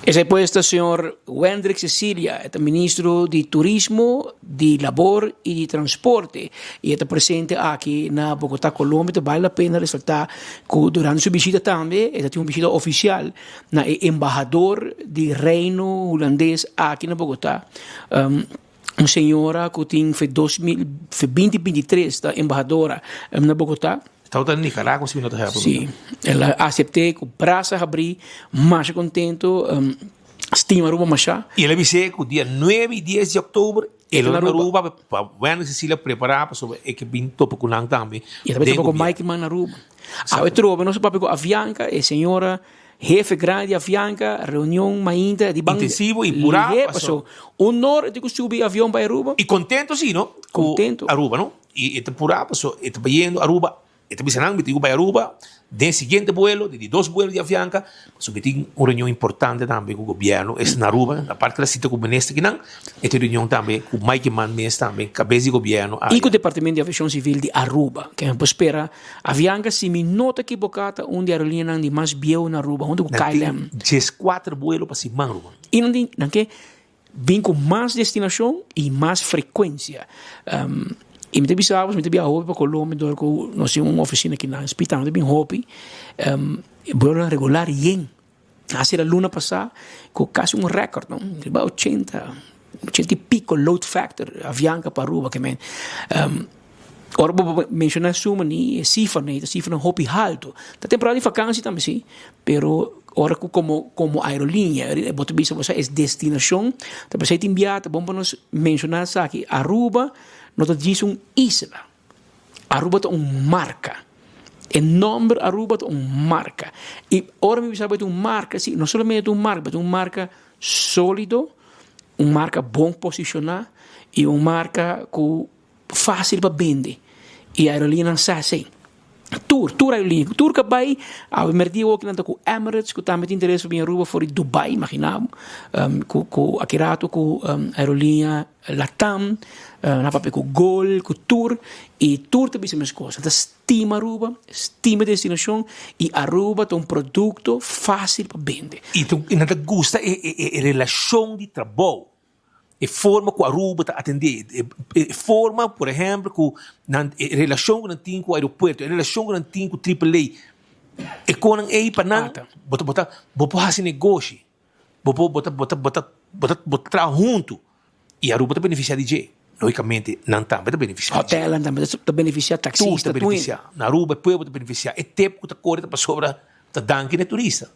Esei pues ta señor Wendrick Cecilia, e ta ministro di Turismo, di Labor i di Transporte i e ta presente aki na Bogotá, Colombia. Ta bale la pena resaltá ku durante su bishita tambe e ta tin un bishita ofisial na e embahador di Reino Hulandes aki na Bogotá, un señora ku tin fe 2000, fe 2023 ta embahadora na Bogotá. Tabata na Nicaragua si mi no ta hèr. Sí, el a asept'é ku brasa habrí, masha kontentu, stima Aruba masha. I el a bis'é ku dia nuebe i dies di òktober el lo na Aruba pa Wendy Cecilia prepará pasobra e ke bin topa ku nan tambe. I e ta bin topa ku Mike man na Aruba. Awe trobe nos a papia ku Avianca, e señora Hefe grandi di Avianca, reunion mainta di ban Intensivo y purá lihé paso. paso un or e tin cu subi avion bay Aruba. Y contento si no cu Contento. Aruba no y e ta purá paso e ta bayendo Aruba. E ta bisa nan, mi tin ku bai Aruba den e siguiente buelo, den di dos buelo di Avianca, pasobra mi tin un reunion importante tambe ku gobièrnu, es na Aruba, aparte la sita ku minister kinan, e tin reunion tambe ku Mike Eman mes tambe, kabes di gobièrnu I ku Departamento di Aviashon Sivil di Aruba. Ke mi por spera, Avianca, si mi no ta kiboká, ta un di aerolinianan di mas bieu na Aruba, huntu ku Nan tin KLM. dieskuater buelo pa siman, Ruben. I nan tin, nan ke Bin ku mas destinashon i mas frekuensia. I mi ta bisa bo, mi ta biaha hopi pa Colombia dor ku nos tin un ofisina aki na Hospital, mi ta bin hopi. Buelonan regular yen. Hasi la luna pasá ku kasi un rèkòrt no, riba ochenta, ochenta i piko load factor Avianca pa Aruba ke men. Ora bo menshoná e suma ni e sifranan, e ta sifranan hopi haltu. Ta temporada di fakansi tambe si, pero ora ku komo komo aerolínea bo ta bisa bo sa es destinashon, ta p'esei tin bia ta bon pa nos menshoná esaki, Aruba no ta djis un isla, Aruba ta un marka. E nòmber Aruba ta un marka. I ora mi bisa bo e ta un marka, si, no solamente ta un marka, pero ta un marka sólido, un marka bon posishoná i un marka ku Fácil pa bende y aerolineanan sa esey. Tur, tur aerolinea, tur ka bay, awe merdia awor kinan ta cu Emirates cu tambe tin interes pa bin Aruba for di Dubai, imagina bo, cu cu aki rato cu aerolinea Latam, nan a papia cu Gol, cu tur, y tur ta bisa mescos, nan ta stima Aruba, stima e destinacion y Aruba ta un producto fácil pa bende. Y nan ta gusta e e relacion di trabou. E forma ku Aruba ta atendé, e forma por ehèmpel ku nan e relashon ku nan tin ku aeropuerto, e relashon ku nan tin ku Triple A, e konan ei pa nan bo ta bo ta bo por hasi negoshi, bo por bo ta bo ta bo ta bo ta bo ta traha huntu i Aruba ta benefisiá di dje. Lógikamente nan tambe ta benefisiá di dje. Hotelnan tambe ta benefisiá, taksista, tur ta benefisiá. Na Aruba e pueblo ta benefisiá, e tep ku ta kore ta pasobra ta danki na e turista.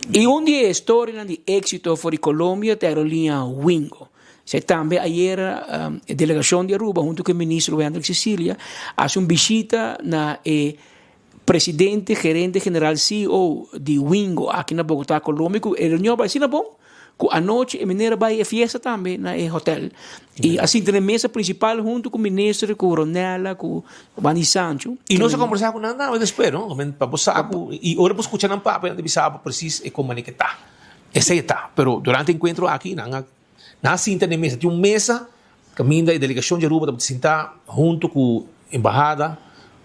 I un di e storianan di éksito for di Colombia ta e aerolínea Wingo. Esei tambe ayera e delegashon di Aruba huntu ku e minister Wendrick Cecilia a hasi un bishita na e presidente gerente general CEO di Wingo aki na Bogotá Colombia ku e reunion a bai asina bon ku anochi e meneer a bai e fiesta tambe na e hotel i a sinta na e mesa principal huntu ku minister ku Ronella ku Wandy Sancho. I nos a kombersá ku nan tambe despues, no? Pa bo sa ku, i ora bo skucha nan papia, nan ta bisa bo presis e kon manera ke ta. Esei e ta. Pero durante e enkuentro aki nan a nan a sinta na e mesa. Tin un mesa kaminda e delegashon di Aruba tabata sintá huntu ku embahada,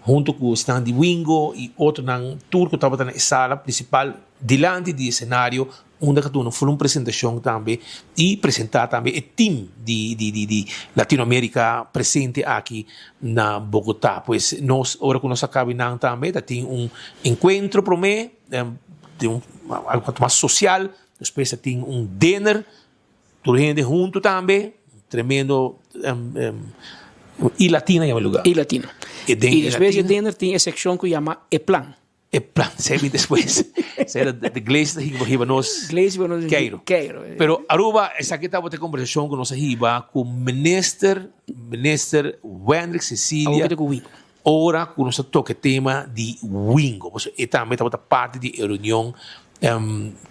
huntu ku esnan di Wingo i otronan tur ku tabata na e sala prinsipal dilanti di e senario Unda ka duna ful un presentashon tambe i presentá tambe e tim di di di di Latinoamerica presente aki na Bogotá. Pues nos ora ku nos a kabi nan tambe ta tin un enkuentro promé di un algu mas sosial, despues ta tin un dinner tur hende huntu tambe, tremendo I Latina yama e lugar. I Latina. I despues di e dinner tin e sekshon ku yama E Plan. E plan semi despues. Sera de Gleisi ta hiba hiba nos Gleisi hiba nos Keiro. Keiro. Pero Aruba esaki tabata e conversacion cu nos a hiba cu minister minister Wendrick Cecilia Awor cu ta cu Wingo. Ora cu nos a toca e tema di Wingo. Pasobra e tambe tabata parti di e reunion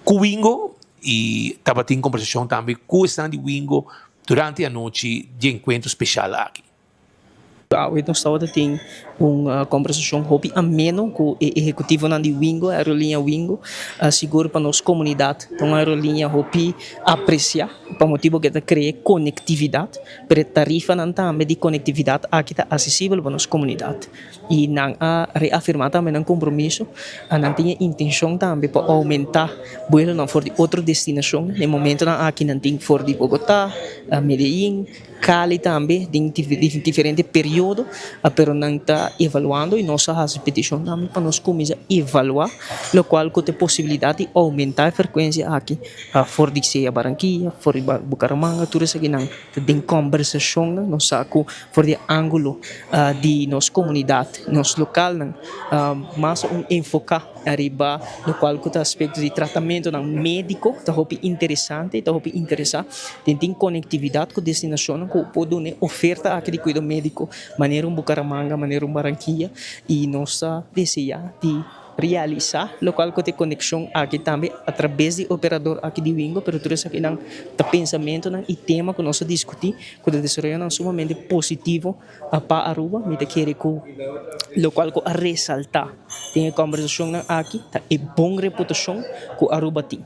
cu Wingo y tabatin conversacion tambe cu esnan di Wingo durante e anochi di e encuentro special aki. Awe nos tabata tin un kombersashon hopi ameno ku e ehekutivonan di Wingo, aerolínea Wingo. Sigur pa nos komunidat ta un aerolínea hopi apresiá pa motibu ku e ta krea konektividat, pero e tarifanan tambe di konektividat aki ta asesibel pa nos komunidat. I nan a reafirmá tambe nan kompromiso, nan tin e intenshon tambe pa oumentá buelonan for di otro destinashon. Na e momentonan aki nan tin for di Bogotá, Medellín. Cali tambe den diferente periodo, pero nan ta evaluando y nos a haci peticion tambe pa nos cuminsa evalua locual cu ta e posibilidad di aumenta e frecuencia aki for di sea Barranquilla, for di Bucaramanga, tur esakinan ta den combersacionnan, nos sa cu for di e angulo di nos comunidad, nos localnan mas un enfoca. Ariba locual cu ta aspecto di tratamentonan medico ta hopi interesante y ta hopi interesa den tin conectividad cu destinacionnan cu por duna e oferta aki di cuido medico manera un Bucaramanga, manera un Barranquilla y nos ta desea di. Realisa locual cu ta e conexion aki tambe a traves di operador aki di Wingo, pero tur esakinan ta pensamentonan y tema cu nos a discuti cu ta desaroyonan sumamente positivo pa Aruba. Mi ta kere cu locual cu a resalta den e combersacionnan aki ta e bon reputacion cu Aruba tin,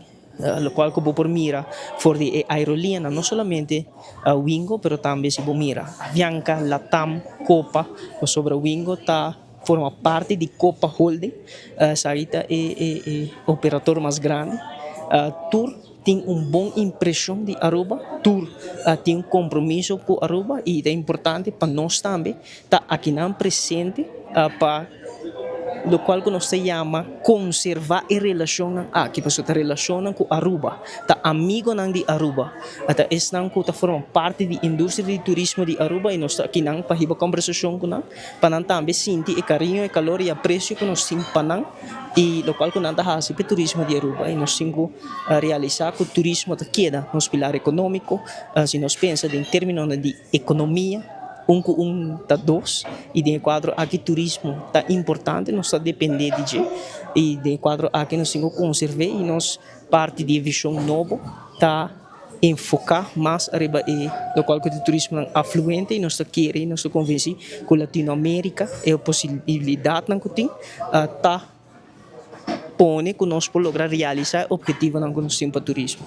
locual cu bo por mira for di e aerolineanan, no solamente Wingo pero tambe si bo mira Avianca, Latam, Copa, pasobra Wingo ta. Forma parti di Copa Holding, esaki ta e operator mas grandi. Tur tin un bon impresion di Aruba, tur tin un compromiso cu Aruba y ta importante pa nos tambe ta akinan presente pa locual cu nos ta yama conserva e relacionnan aki, pasobra ta relacionnan cu Aruba, ta amigonan di Aruba, ta esnan cu ta forma parti di industria di turismo di Aruba y nos ta akinan pa hiba combersacion cu nan. pa nan tambe sinti e cariño, e calor y aprecio cu nos tin pa nan y locual cu nan ta haci pa e turismo di Aruba. Y nos tin cu realisa cu turismo ta keda nos pilar economico. Si nos pensa den terminonan di economia, un cu un ta dos y den e cuadro aki turismo ta importante, nos ta depende di dje y den e cuadro aki nos tin cu conserve y nos parti di e vision nobo ta. Enfoká mas ariba e lokual ku ta turismonan afluente i nos ta kere i nos ta konvensí ku Latinoamérika e posibilidatnan ku tin ta pone ku nos por logra realisá e ophetivonan ku nos tin pa turismo.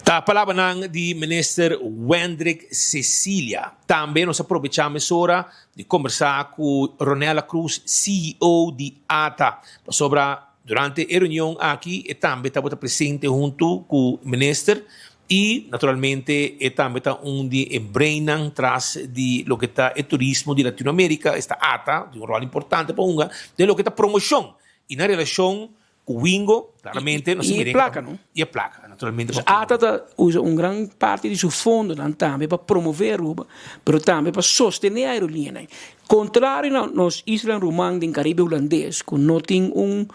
Ta palabranan di Minister Wendrick Cecilia. Tambe nos a probechá mesora di kombersá ku Ronella Cruz, CEO di ata, pasobra Durante e reunion aki e tambe tabata presente huntu ku minister i naturalmente e tambe ta un di e breinnan tras di loke ta e turismo di Latinoamerika, esta ata tin un ròl importante pa hunga den loke ta promoshon i nan relashon ku Wingo klaramente nos a I e mira plaka no? I e plaka naturalmente. Pues ata ta usa un gran parti di su fondonan tambe pa promove Aruba pero tambe pa sostene aerolineanan. Contrario na nos islanan ruman den Caribe Hulandes cu no tin un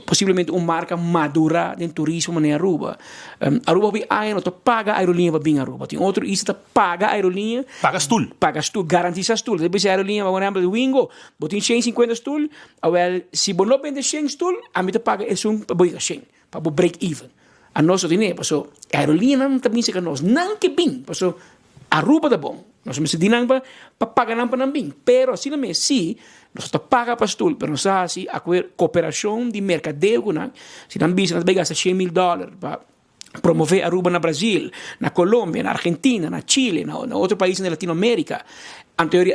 posiblemente un marca madura den turismo manera Aruba, Aruba hopi aña no ta paga aerolinea pa bin Aruba. Tin otro isla ta paga aerolinea. Paga stoel. Paga stoel, garantisa stoel. Ta bisa aerolinea, por ehempel Wingo, bo tin shen sinkuenta stoel, awel si bo no bende shen stoel, ami ta paga esun pa bo yega shen, pa bo break even. Anos no tin e, paso aerolineanan ta bin cerca nos, nan ke bin, paso Aruba ta bon, nos mester di nan pa pa paga nan pa nan bin, pero asina mes si nos ta paga pa stul, pero nos ta hasi akuer koperashon di merkadeo ku nan, si nan bisa nan ta bai gasta shen mil dòler pa promove Aruba na Brasil, na Colombia, na Argentina, na Chile, na na otro paisnan di Latinoamerica, anto e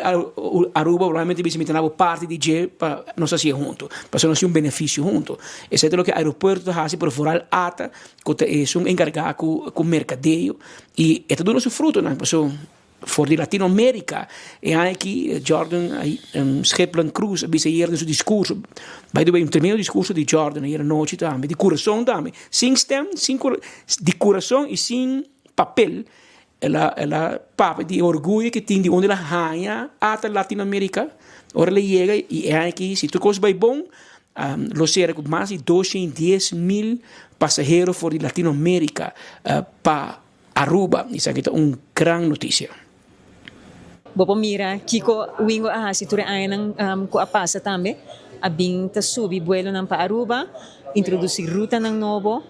Aruba probablemente bisa mi ta na bo parti di dje pa nos hasié hunto, pasobra nos tin un benefisio hunto. Esei ta loke aeropuerto ta hasi, pero foral ata ku ta esun enkargá ku ku merkadeo. I e ta duna su frutonan, paso for di Latinoamerica e aña aki Jordan Scheplen Cruz a bisa ayer den su discurso, by the way un tremendo discurso di Jordan ayer anochi tambe, di curason tambe, sin stem, sin di curason y sin papel, el a el a papia di e orguyo ke tin di unda el a haña ata Latinoamerica, ora el a yega y e aña aki si tur cos bay bon lo sera ku mas di 210,000 pasahero for di Latinoamerica pa Aruba. Esaki ta un gran notisia. Bo por mira kiko Wingo a hasi tur e añanan ku a pasa tambe. A bin ta subi buelonan pa Aruba, introdusi rutanan nobo,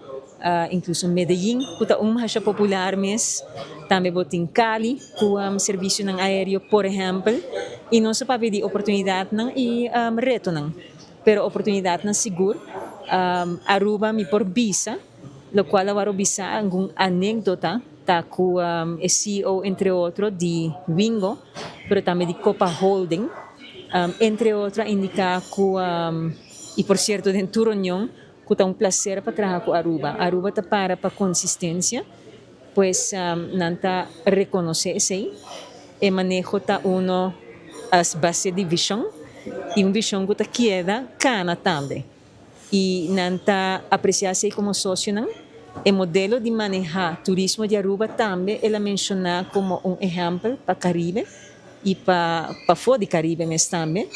inkluso Medellin ku ta un masha popular mes. Tambe bo tin Cali ku servisionan aereo por ehèmpel. I nos a papia di oportunidatnan i retonan. Pero oportunidadnan sigur. Aruba mi por bisa, locual a waro bisa algun anecdota ta cu e ceo entre otro di Wingo, pero tambe di Copa Holding, entre otro a indica cu, y por cierto den tur reunion, cu ta un placer pa traha cu Aruba. Aruba ta para pa consistencia, pues nan ta reconoce esey. E maneho ta uno as base di vision y un vision cu ta keda cana tambe. Y nan ta aprecia esey como socionan. E modelo di maneha turismo di Aruba tambe el a menciona como un ehempel pa Caribe y pa pafo di Caribe mes tambe.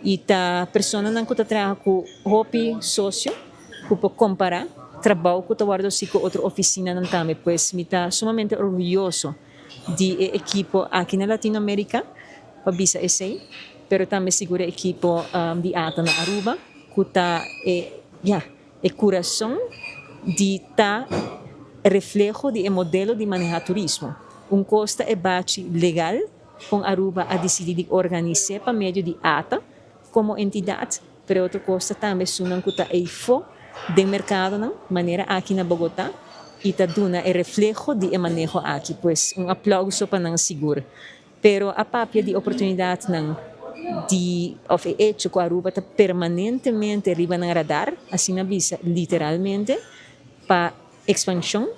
Y ta personanan cu ta traha cu hopi socio cu por compara trabao cu ta wordo haci cu otro oficinanan tambe. Pues mi ta sumamente orguyoso. di e ekipo aki na Latinoamerica pa bisa esey, pero. pero tambe sigur e ekipo di ata na Aruba ku ta e ya e kurason di ta refleho di e modelo di maneha turismo. Un kos ta e bachi legal kon Aruba a disidí di organis'é pa medio di ata komo entidat, pero e otro kos ta tambe esunnan ku ta eifó den merkadonan manera aki na Bogotá i ta duna e refleho di e maneho aki. Pues un aplauso pa nan sigur. Pero a papia di oportunidatnan di òf e echo ku Aruba ta permanentemente riba nan radar, asina bisa literalmente, pa ekspanshon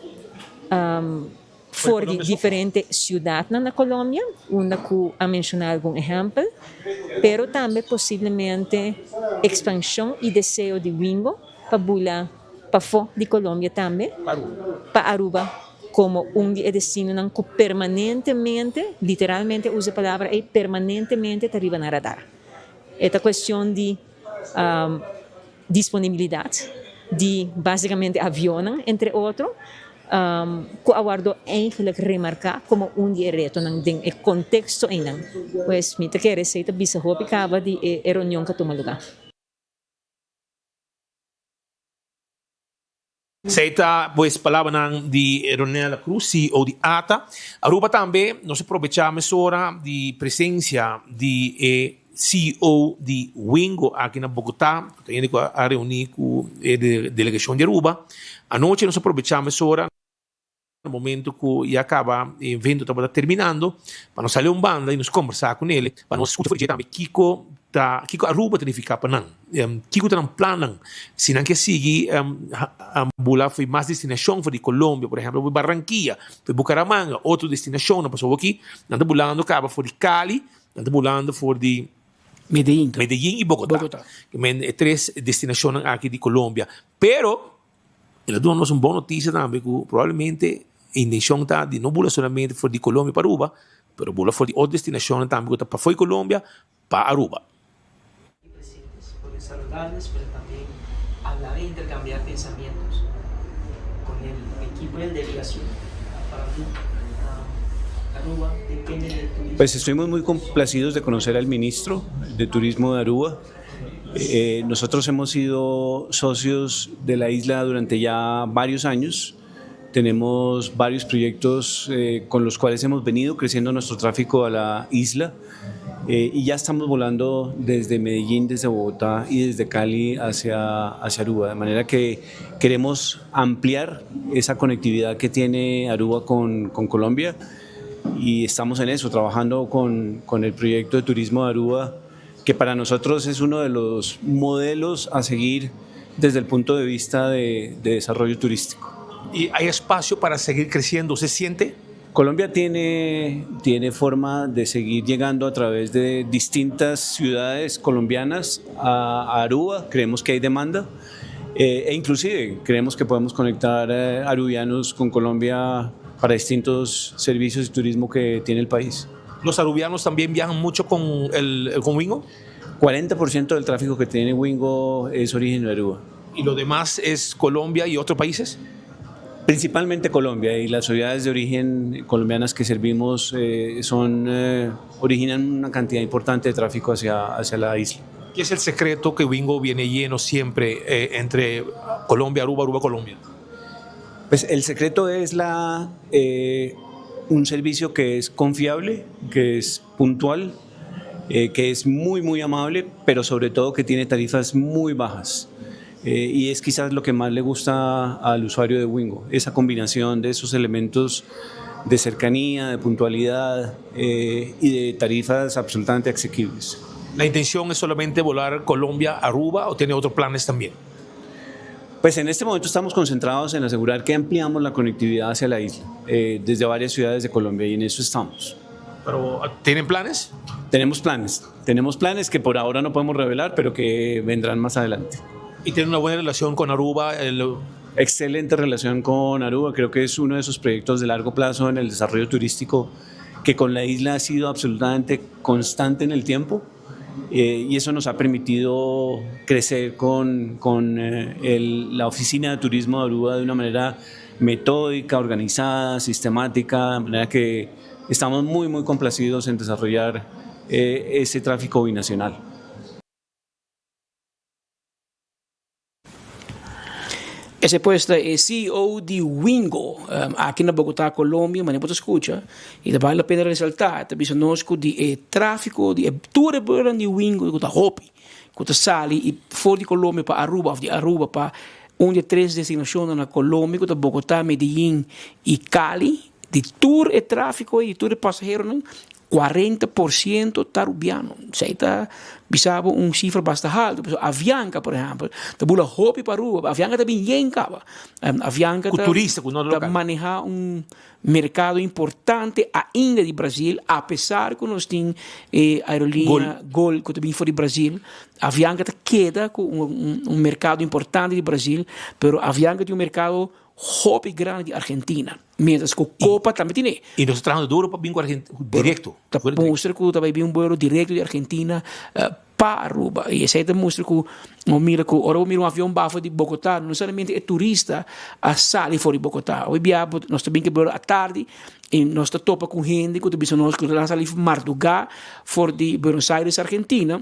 for di diferente siudatnan na Colombia, unda ku a menshoná algun ehèmpel, pero tambe posiblemente ekspanshon i deseo di Wingo pa bula pafó di Colombia tambe pa Aruba komo un di e destinonan ku permanentemente, literalmente usa e palabra ei, permanentemente ta riba nan radar. E ta kuestion di disponibilidat di básikamente avionnan, entre otro, ku a wòrdu eigenlijk remarká komo un di e retonan den e konteksto einan. Pues mi ta kere esei ta bisa hopi kaba di e reunion ku a tuma lugá. Esei ta pues palabranan di Ronella Cruz, CEO di ata. Aruba tambe nos a probecha mesora di presencia di e CEO di Wingo aki na Bogota, cu ta hende cu a reuni cu e delegacion di Aruba. Anochi nos a probecha mesora. Na momento cu ya caba e evento tabata terminando, pa nos sali un banda y nos combersa cu nele, pa nos scucha for di dje tambe kico ta, kico Aruba ta nifica pa nan, kico ta nan plannan, si nan ke sigui bula for mas destinacion for di Colombia, por ehemplo for Barranquilla, for Bucaramanga, otro destinacionnan, pasobra awor aki nan ta bulando caba for di Cali, nan ta bulando for di Medellin y Bogota, e tres destinacionnan aki di Colombia, pero. El a duna nos un bon notisia tambe ku probablemente e intenshon ta di no bula solamente for di Colombia pa Aruba, pero bula for di otro destinashonnan tambe ku ta pafó di Colombia pa Aruba. Presentes, poder saludarles, pero también hablar e intercambiar pensamientos con el equipo y el delegación. Para mí, Aruba depende del turismo. Pues estuvimos muy complacidos de conocer al ministro de Turismo de Aruba. Eh, nosotros hemos sido socios de la isla durante ya varios años. Tenemos varios proyectos eh, con los cuales hemos venido creciendo nuestro tráfico a la isla eh, y ya estamos volando desde Medellín, desde Bogotá y desde Cali hacia, hacia Aruba. De manera que queremos ampliar esa conectividad que tiene Aruba con, con Colombia y estamos en eso, trabajando con, con el proyecto de turismo de Aruba que para nosotros es uno de los modelos a seguir desde el punto de vista de, de desarrollo turístico. ¿Y hay espacio para seguir creciendo? ¿Se siente? Colombia tiene, tiene forma de seguir llegando a través de distintas ciudades colombianas a, Aruba. Creemos que hay demanda. Eh, e inclusive creemos que podemos conectar eh, arubianos con Colombia para distintos servicios de turismo que tiene el país. ¿Los arubianos también viajan mucho con, el, con Wingo? 40% del tráfico que tiene Wingo es origen de Aruba. ¿Y lo demás es Colombia y otros países? Principalmente Colombia y las ciudades de origen colombianas que servimos eh, son, eh, originan una cantidad importante de tráfico hacia, hacia la isla. ¿Qué es el secreto que Wingo viene lleno siempre eh, entre Colombia, Aruba, Aruba, Colombia? Pues el secreto es la, eh, un servicio que es confiable, que es puntual, eh, que es muy, muy amable, pero sobre todo que tiene tarifas muy bajas. Eh, y es quizás lo que más le gusta al usuario de Wingo, esa combinación de esos elementos de cercanía, de puntualidad eh, y de tarifas absolutamente asequibles. ¿La intención es solamente volar Colombia, Aruba o tiene otros planes también? Pues en este momento estamos concentrados en asegurar que ampliamos la conectividad hacia la isla, eh, desde varias ciudades de Colombia y en eso estamos. ¿Pero tienen planes? Tenemos planes, tenemos planes que por ahora no podemos revelar, pero que vendrán más adelante. ¿Y tienen una buena relación con Aruba? El... Excelente relación con Aruba, creo que es uno de esos proyectos de largo plazo en el desarrollo turístico que con la isla ha sido absolutamente constante en el tiempo. Eh, y eso nos ha permitido crecer con, con eh, el, la Oficina de Turismo de Aruba de una manera metódica, organizada, sistemática, de manera que estamos muy, muy complacidos en desarrollar ese tráfico binacional. Esei pues ta e CEO di Wingo aki na Bogotá, Colombia, manera bo ta skucha i ta bale la pena resaltá, e ta bisa nos ku di e tráfiko di e tur e buelonan di Wingo ku ta hopi ku ta sali i for di Colombia pa Aruba òf di Aruba pa un di e tres destinashonnan na Colombia ku ta Bogotá, Medellín i Cali, di tur e tráfiko ei, di tur e pasaheronan, 40% ta Rubiano. Esei ta bisa bo un sifra basta haltu. Pasobra Avianca, por ehèmpel, ta bula hopi pa Aruba. Avianca ta bin yen kaba. Avianca Ku ta turista, ku no ta lokal. manehá un merkado importante ainda di Brasil, apesar ku nos tin e aerolínea Gol. Gol ku ta bin for di Brasil. Avianca ta keda ku un un un merkado importante di Brasil, pero Avianca tin un merkado Hopi grandi di Argentina, mientras cu Copa tambe tine. Y nos ta trahando duro pa bin cu Argentina directo. Ta mustra cu ta bay bin un vuelo directo di Argentina pa Aruba. Y esey ta mustra cu bo mira cu ora bo mira un avion bafo di Bogota, no solamente e turista a sali for di Bogota. Hopi bia nos ta bin cu e vuelo atardi y nos ta topa cu hende cu ta bisa nos cu nan a sali marduga for di Buenos Aires, Argentina.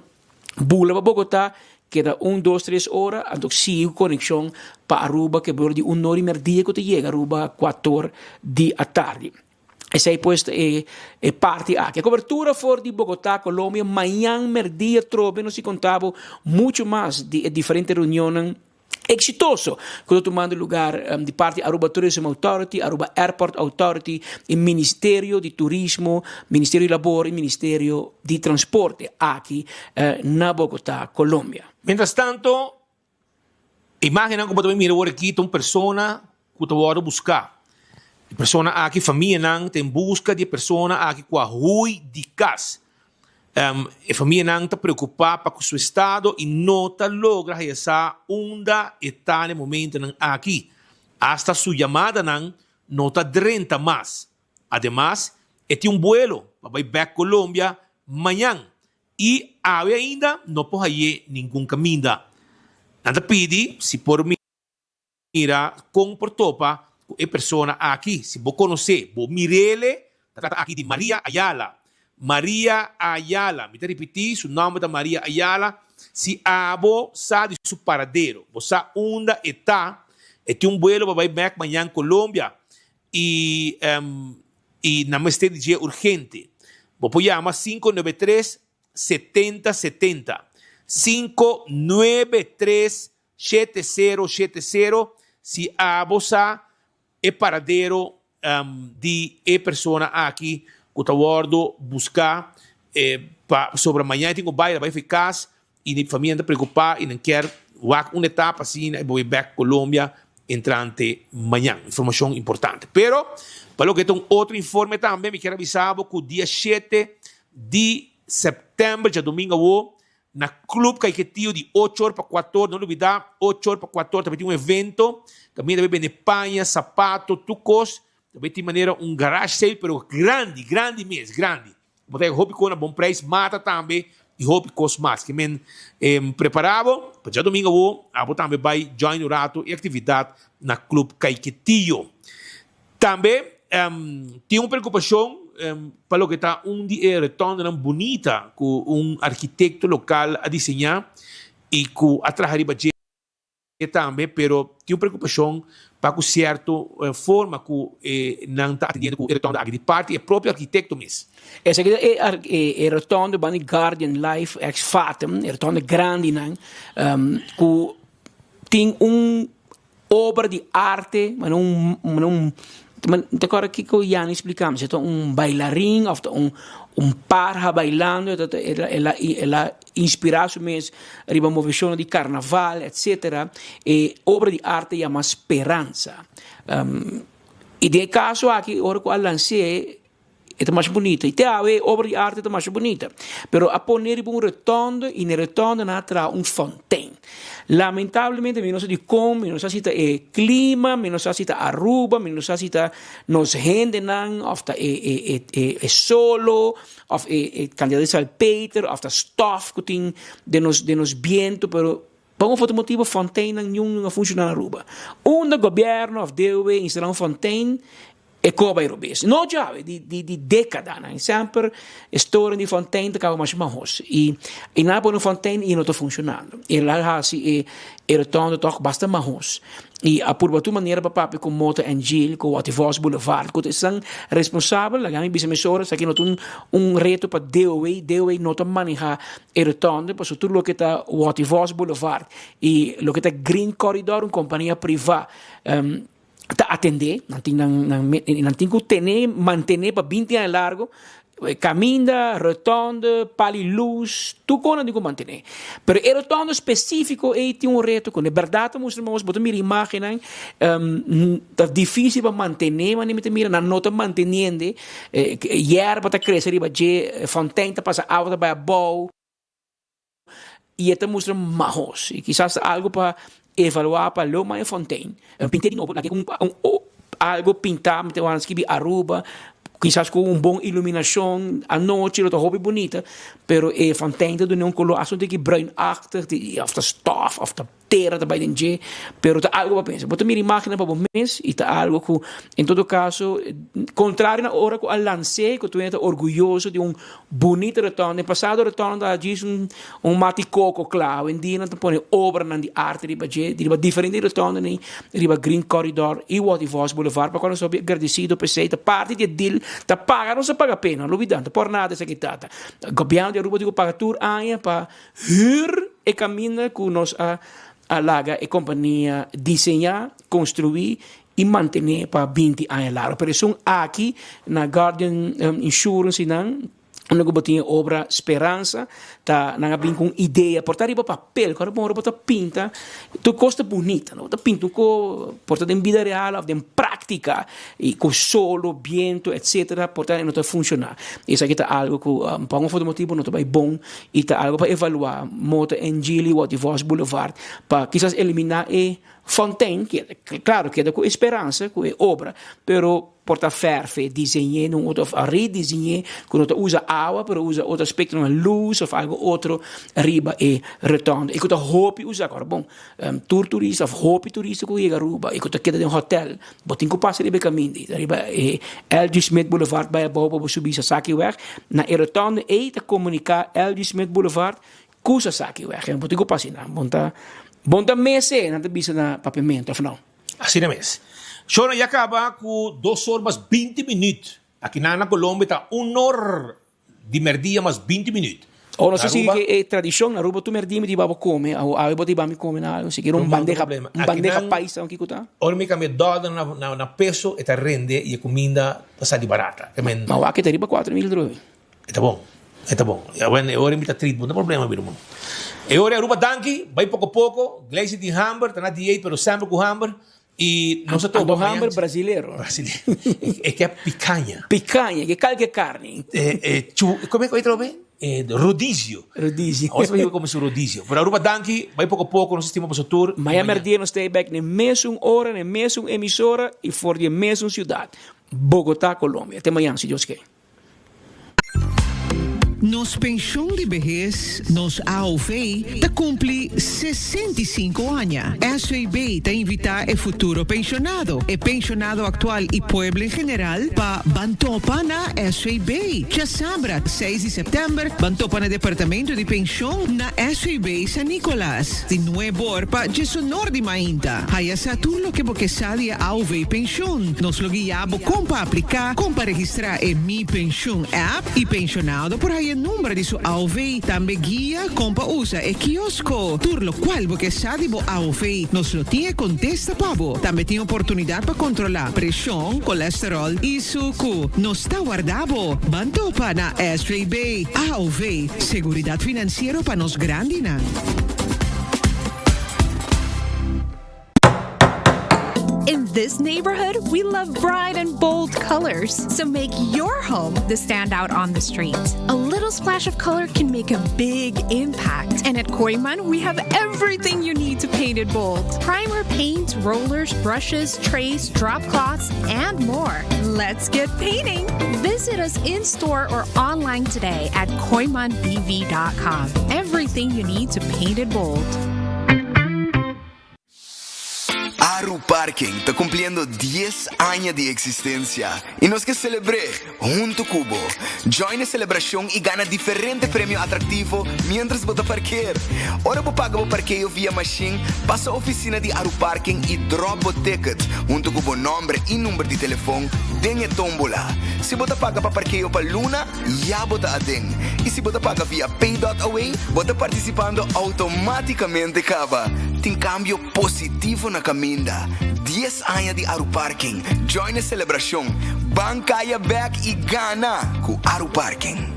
Bula pa Bogotá keda un dos tres ora anto sigui ku konekshon pa Aruba ke bor di un nor i merdia ku ta yega Aruba kuator di atardi. Esei pues ta e e parti aki. E kobertura for di Bogotá, Colombia mañan merdia trobe nos si konta bo muchu mas di e diferente reunionnan. Exitoso cu ta tumando lugar di parti Aruba Tourism Authority, Aruba Airport Authority y Ministerio di Turismo, Ministerio di Labor y Ministerio di Transporte aki na Bogota, Colombia. Mientras tanto, imagennan cu bo ta bay mira awor aki ta un persona cu ta wordo busca. E persona aki, famianan ta en busca di e persona aki cu a huy di cas. E famianan ta preocupa pa cu su estado y no ta logra haya sa unda e ta na e momentonan aki. Hasta su yamadanan no ta drenta mas. Ademas, e tin un buelo pa bay bek Colombia mañan y awe ainda no por haye ningun caminda. Nan ta pidi si por Mira kon por topa ku e persona aki. Si bo konos'é, bo mir'ele. Ta trata aki di Maria Ayala. Maria Ayala. Mi ta ripití, su nòmber ta Maria Ayala. Si abo sa di su paradero, bo sa unda e ta, e tin un buelo pa bai bèk mañan Colombia i i nan mester di dje urgente. Bo por yama 593 70 70. 593 70 70 Si abo sa e paradero di e persona aki ku ta wòrdu buská pa pasobra mañana e tin ku bai, el a bai for e kas i e famia nan ta preokupá i nan kier wak un etapa asina e bo bai bèk Colombia entrante mañan. Informashon importante. Pero pa loke ta un otro informe tambe mi kier a bisa bo ku dia shete di sèptèmber djadumingu awo Na Club Caiquetio di ocho or pa cuator, no lubida, ocho or pa cuator ta bay tin un evento, caminda ta bay bende paña, sapato, tur cos, ta bay tin manera un garage sale pero grandi, grandi mes, grandi. Bo ta haya hopi cos na bon prijs, mata tambe y hopi cos mas. Ke men prepara bo pa djadomingo awo, abo tambe bay join un rato e actividad na Club Caiquetio. Tambe tin un preocupacion pa loke ta un di e rotondanan bunita cu un arquitecto local a diseña y cu a traha riba dje tambe, pero tin un preocupacion pa cu cierto forma cu nan ta atendiendo cu e rotonda aki di parti e propio arquitecto mes. Esaki ta e rotonda banda di Guardian Life ex Fatum, e rotonda grandinan cu tin un Obra di arte, manera un, manera un, mi ta acorda kico Yanni splica mi, si ta un bailarin of ta un, un parha bailando, e ta, el a, el a inspira su mes riba movecionnan di carnaval, etcetera. E obra di arte yama Speranza. Y den e caso aki, ora cu a lanc'e, E ta masha bunita. I te awe e obra di arte ta masha bunita. Pero a pone riba un rotonde i na e rotonde nan a traha un fontein. Lamentablemente mi no sa dikon, mi no sa si ta e klima, mi no sa si ta Aruba, mi no sa si ta nos hendenan òf ta e e e e solo òf e e kantidat di salpeter òf ta stòf ku tin den nos den nos bientu pero pa un òf otro motibu fonteinnan niun no a funshoná na Aruba. Unda gobièrnu òf DOW instalá un fontein. E koba e robes. No djawe, di di di dékadanan. Semper e storia di fontein ta kaba masha mahos. I i nan a pone un fontein i e no ta funshonando. E la hasi e e rotonde tòg basta mahos. I a purba tur manera pa papia ku Mota en Gil, ku Watty Vos Boulevard, ku ta esnan responsabel. Laga mi bisa mesora esaki no ta un un reto pa DOW. DOW no ta maneha e rotonde pasobra tur loke ta Watty Vos Boulevard i loke ta Green Corridor, un kompania privá, ta atendé, nan tin nan nan nan tin ku tene mantené pa binti aña largo kaminda, rotonde, pal i lus, tur kos nan tin ku mantené. Pero e rotonde spesífiko ei tin un reto kuné. Bèrdat ta mustra nos, bo ta mira imágennan, ta difísil pa mantené manera mi ta mira, nan no ta manteniendo, yerba ta krese riba dje, fontein ta pasa awa ta bai abou. I e ta mustra mahos. I kisas ta algu pa evaluá pa lo Maya Fontein. Pint'é di nobo, laga un algu pintá, mi ta wak skibi Aruba, kisas ku un bon iluminashon anochi lo ta hopi bunita, pero e fontein ta duna un kolor asun tiki bruinachtig, òf ta stòf òf ta tera ta bai den dje, pero ta algo pa pensa. Bo ta mira imágennan pa bo mes i ta algo ku en todo kaso, kontrario na ora ku a lans'é, ku tur hende ta orguyoso di un bunita rotonda. Den pasado rotonda ta djis un un mati koko kla, awendia nan ta pone obranan di arte riba dje, riba diferente rotondanan riba Green Corridor i Watty Vos Boulevard, pa kua nos hopi agradesido p'esei, ta parti di e deal, ta paga, nos a paga pena, no lubida, no ta por nada esaki tata. Gobièrnu di Aruba tin ku paga tur aña pa Huur e kaminda ku nos a a laga e kompania diseñá, konstruí i mantené pa 20 aña largu. Pero esun aki na Guardian Insurance i nan, unda ku bo tin e obra Speransa, ta nan a bin ku un idea, por ta riba papel, ku ora bo ta pinta, tur kos ta bunita, no? Bo ta pinta un ko, por ta den bida real òf den práktika, i ku solo, biento, etcetera, por ta e no ta funshoná. Esaki ta algu ku pa un of otro motibu no ta bai bon i ta algu pa evaluá Mota en Gili Watty Vos Boulevard pa kisas eliminá e fontein, klaro keda ku e speransa ku e obra, pero por ta fèrf'e, diseñ'é na un otro òf rediseñ'é ku no ta usa awa pero usa otro aspektonan, lus òf algu otro riba e rotonde i ku ta hopi usá. Kòrda bon, tur turista òf hopi turista ku yega Aruba i ku ta keda den hotèl Bo tin ku pasa riba e kaminda ei, riba e LG. Smith Boulevard bai abou pa bo subi Sasakiweg. Na e rotonde ei ta komuniká LG. Smith Boulevard ku Sasakiweg. Bo tin ku pasa einan. Bon ta bon ta mese, nan ta bisa na Papiamentu, òf no? Asina mes. Shona ya kaba ku dos or mas 20 minüt. Akinan na Colombia ta un or Di merdia mas 20 minuut. Oh, nos a sigui ke e tradishon na Aruba tur merdia mi ta hiba bo kome, awo awe bo ta hiba mi kome na algo, sikiera un bandeja, un bandeja paisa o kiko ta. Ora mi kambia dòler na na na peso e ta rende i e kuminda ta sali barata. Te men. Ma wak e ta riba 4000 droe. E ta bon, e ta bon. Awen e ora mi ta trit bo, no problema mi ruman. E ora Aruba danki, bai poko poko, Gleisi tin hamber, ta na dieet pero semper ku hamber. I nos a topa Ando hamber brasilero. Brasilero. E ke picaña. Picaña, ke kalke karni. E e chu, come ku otro be? E rodizio. Rodizio. Nos a come su rodizio. Pero Aruba danki, bai poko poko, nos estima boso tur. Maya merdia nos ta ei bek n'e mesun ora, n'e mesun emisora i for di e mesun siudat, Bogotá, Colombia. Te mañan si Dios ke. Nos penshon di behes, nos AOV, ta kumpli 65 aña. SVB ta invitá e futuro penshonado, e penshonado aktual i pueblo en general pa ban topa na SVB. Djasabra, seis di sèptèmber, ban topa na departamento di penshon na SVB San Nicolas, di nueb'or pa djesonor di mainta. Haya sa tur loke bo ke sa di e AOV penshon. Nos lo guia bo kon pa apliká, kon pa registrá. Ta e Mi Pensioen app y pensionado por haya number di su AOV. Tambe guia con pa usa e kiosko. Tur locual bo ke sa di bo AOV, nos lo tin e contesta pa bo. Tambe tin oportunidad pa controla presion, colesterol y sucu. Nos ta warda bo. Ban topa na SVB. AOV, seguridad financiero pa nos grandinan. In this neighborhood, we love bright and bold colors. So make your home the standout on the street. A little splash of color can make a big impact. And at Koiman, we have everything you need to paint it bold. Primer, paint, rollers, brushes, trays, drop cloths, and more. Let's get painting! Visit us in store or online today at koimanbv.com. Everything you need to paint it bold. Aru Parking ta cumpliendo dies aña di existencia y nos ke celebr'é hunto cu bo. Join e celebracion y gana diferente premio atractivo mientras bo ta parkeer. Ora bo paga bo parkeo via machine, pasa oficina di Aru Parking y drop bo ticket hunto cu bo nomber y number di telefon den e tombola. Si bo ta paga pa parkeo pa luna, ya bo ta aden. Y si bo ta paga via Pay dot Away, bo ta participando automaticamente caba. Tin cambio positivo na caminda. Dies aña di Aruparking. Join e celebracion. Ban caya bek y gana cu Aruparking.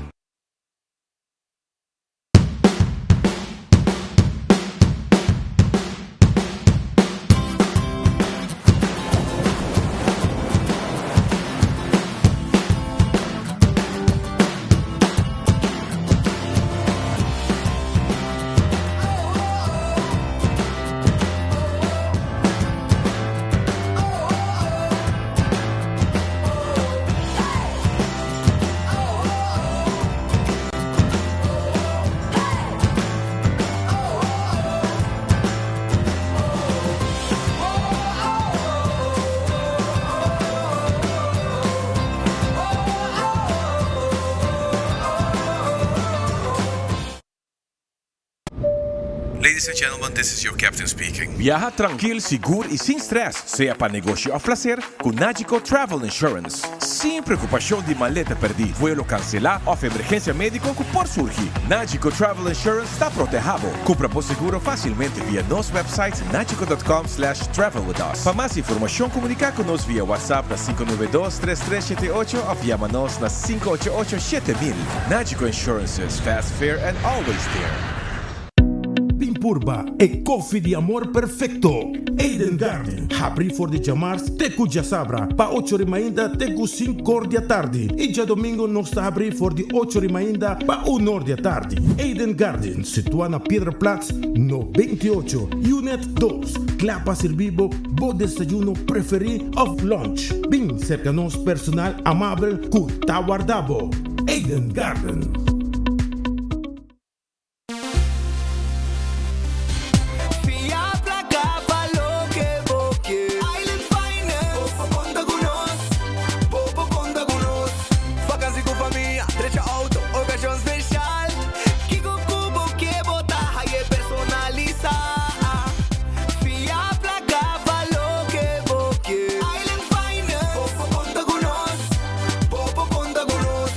Ladies and gentlemen, this is your captain speaking. Biaha trankil, sigur i sin strès, sea pa negoshi òf plaser, ku Nagico Travel Insurance. Sin preokupashon di maleta pèrdí, vuelo kanselá òf emergensia médiko ku por surgi, Nagico Travel Insurance ta protehá bo. Kumpra bo seguro fásilmente via nos wèpsait nagico.com slash travel with us. Pa mas informashon komuniká ku nos via WhatsApp na 592 3378 òf yama nos na 588 7000. Nagico Insurances, fast, fair and always there. Bin purba e koffie di amor perfecto! Eden Garden, habri for di djamars te ku djasabra pa ocho ri mainta te ku sinkor di atardi i djadomingo nos ta habri for di ocho ri mainta pa unor di atardi. Eden Garden, situa na Piedra Plat no 28, Unit dos, kla pa sirbi bo bo desayuno preferi of lunch. Bin serka nos personal amabel ku ta warda bo. Eden Garden. Fia placa pa loke bo ke. Island Finance. Bo por conta cu nos. Bo por conta cu nos. Vakantie cu famia, drecha auto, ocasion special. Kico cu bo ke bo ta haye personalisa. Fia placa pa loke bo ke. Island Finance. Bo por conta cu nos. Bo por conta cu nos.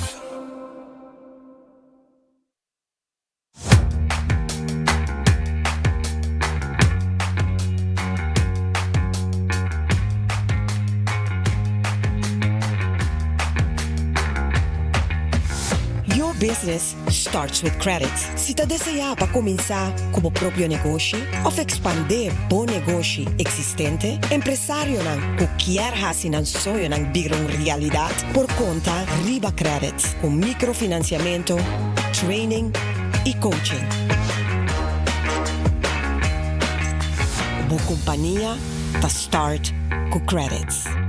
Your business starts with credit. Si ta deseá pa kuminsá ku bo propio negoshi òf ekspandé bo negoshi eksistente, empresarionan ku kier hasi nan soñonan bira un realidat por konta riba Credit ku mikrofinansiamentu, training y coaching. Bo compania ta start cu Credits.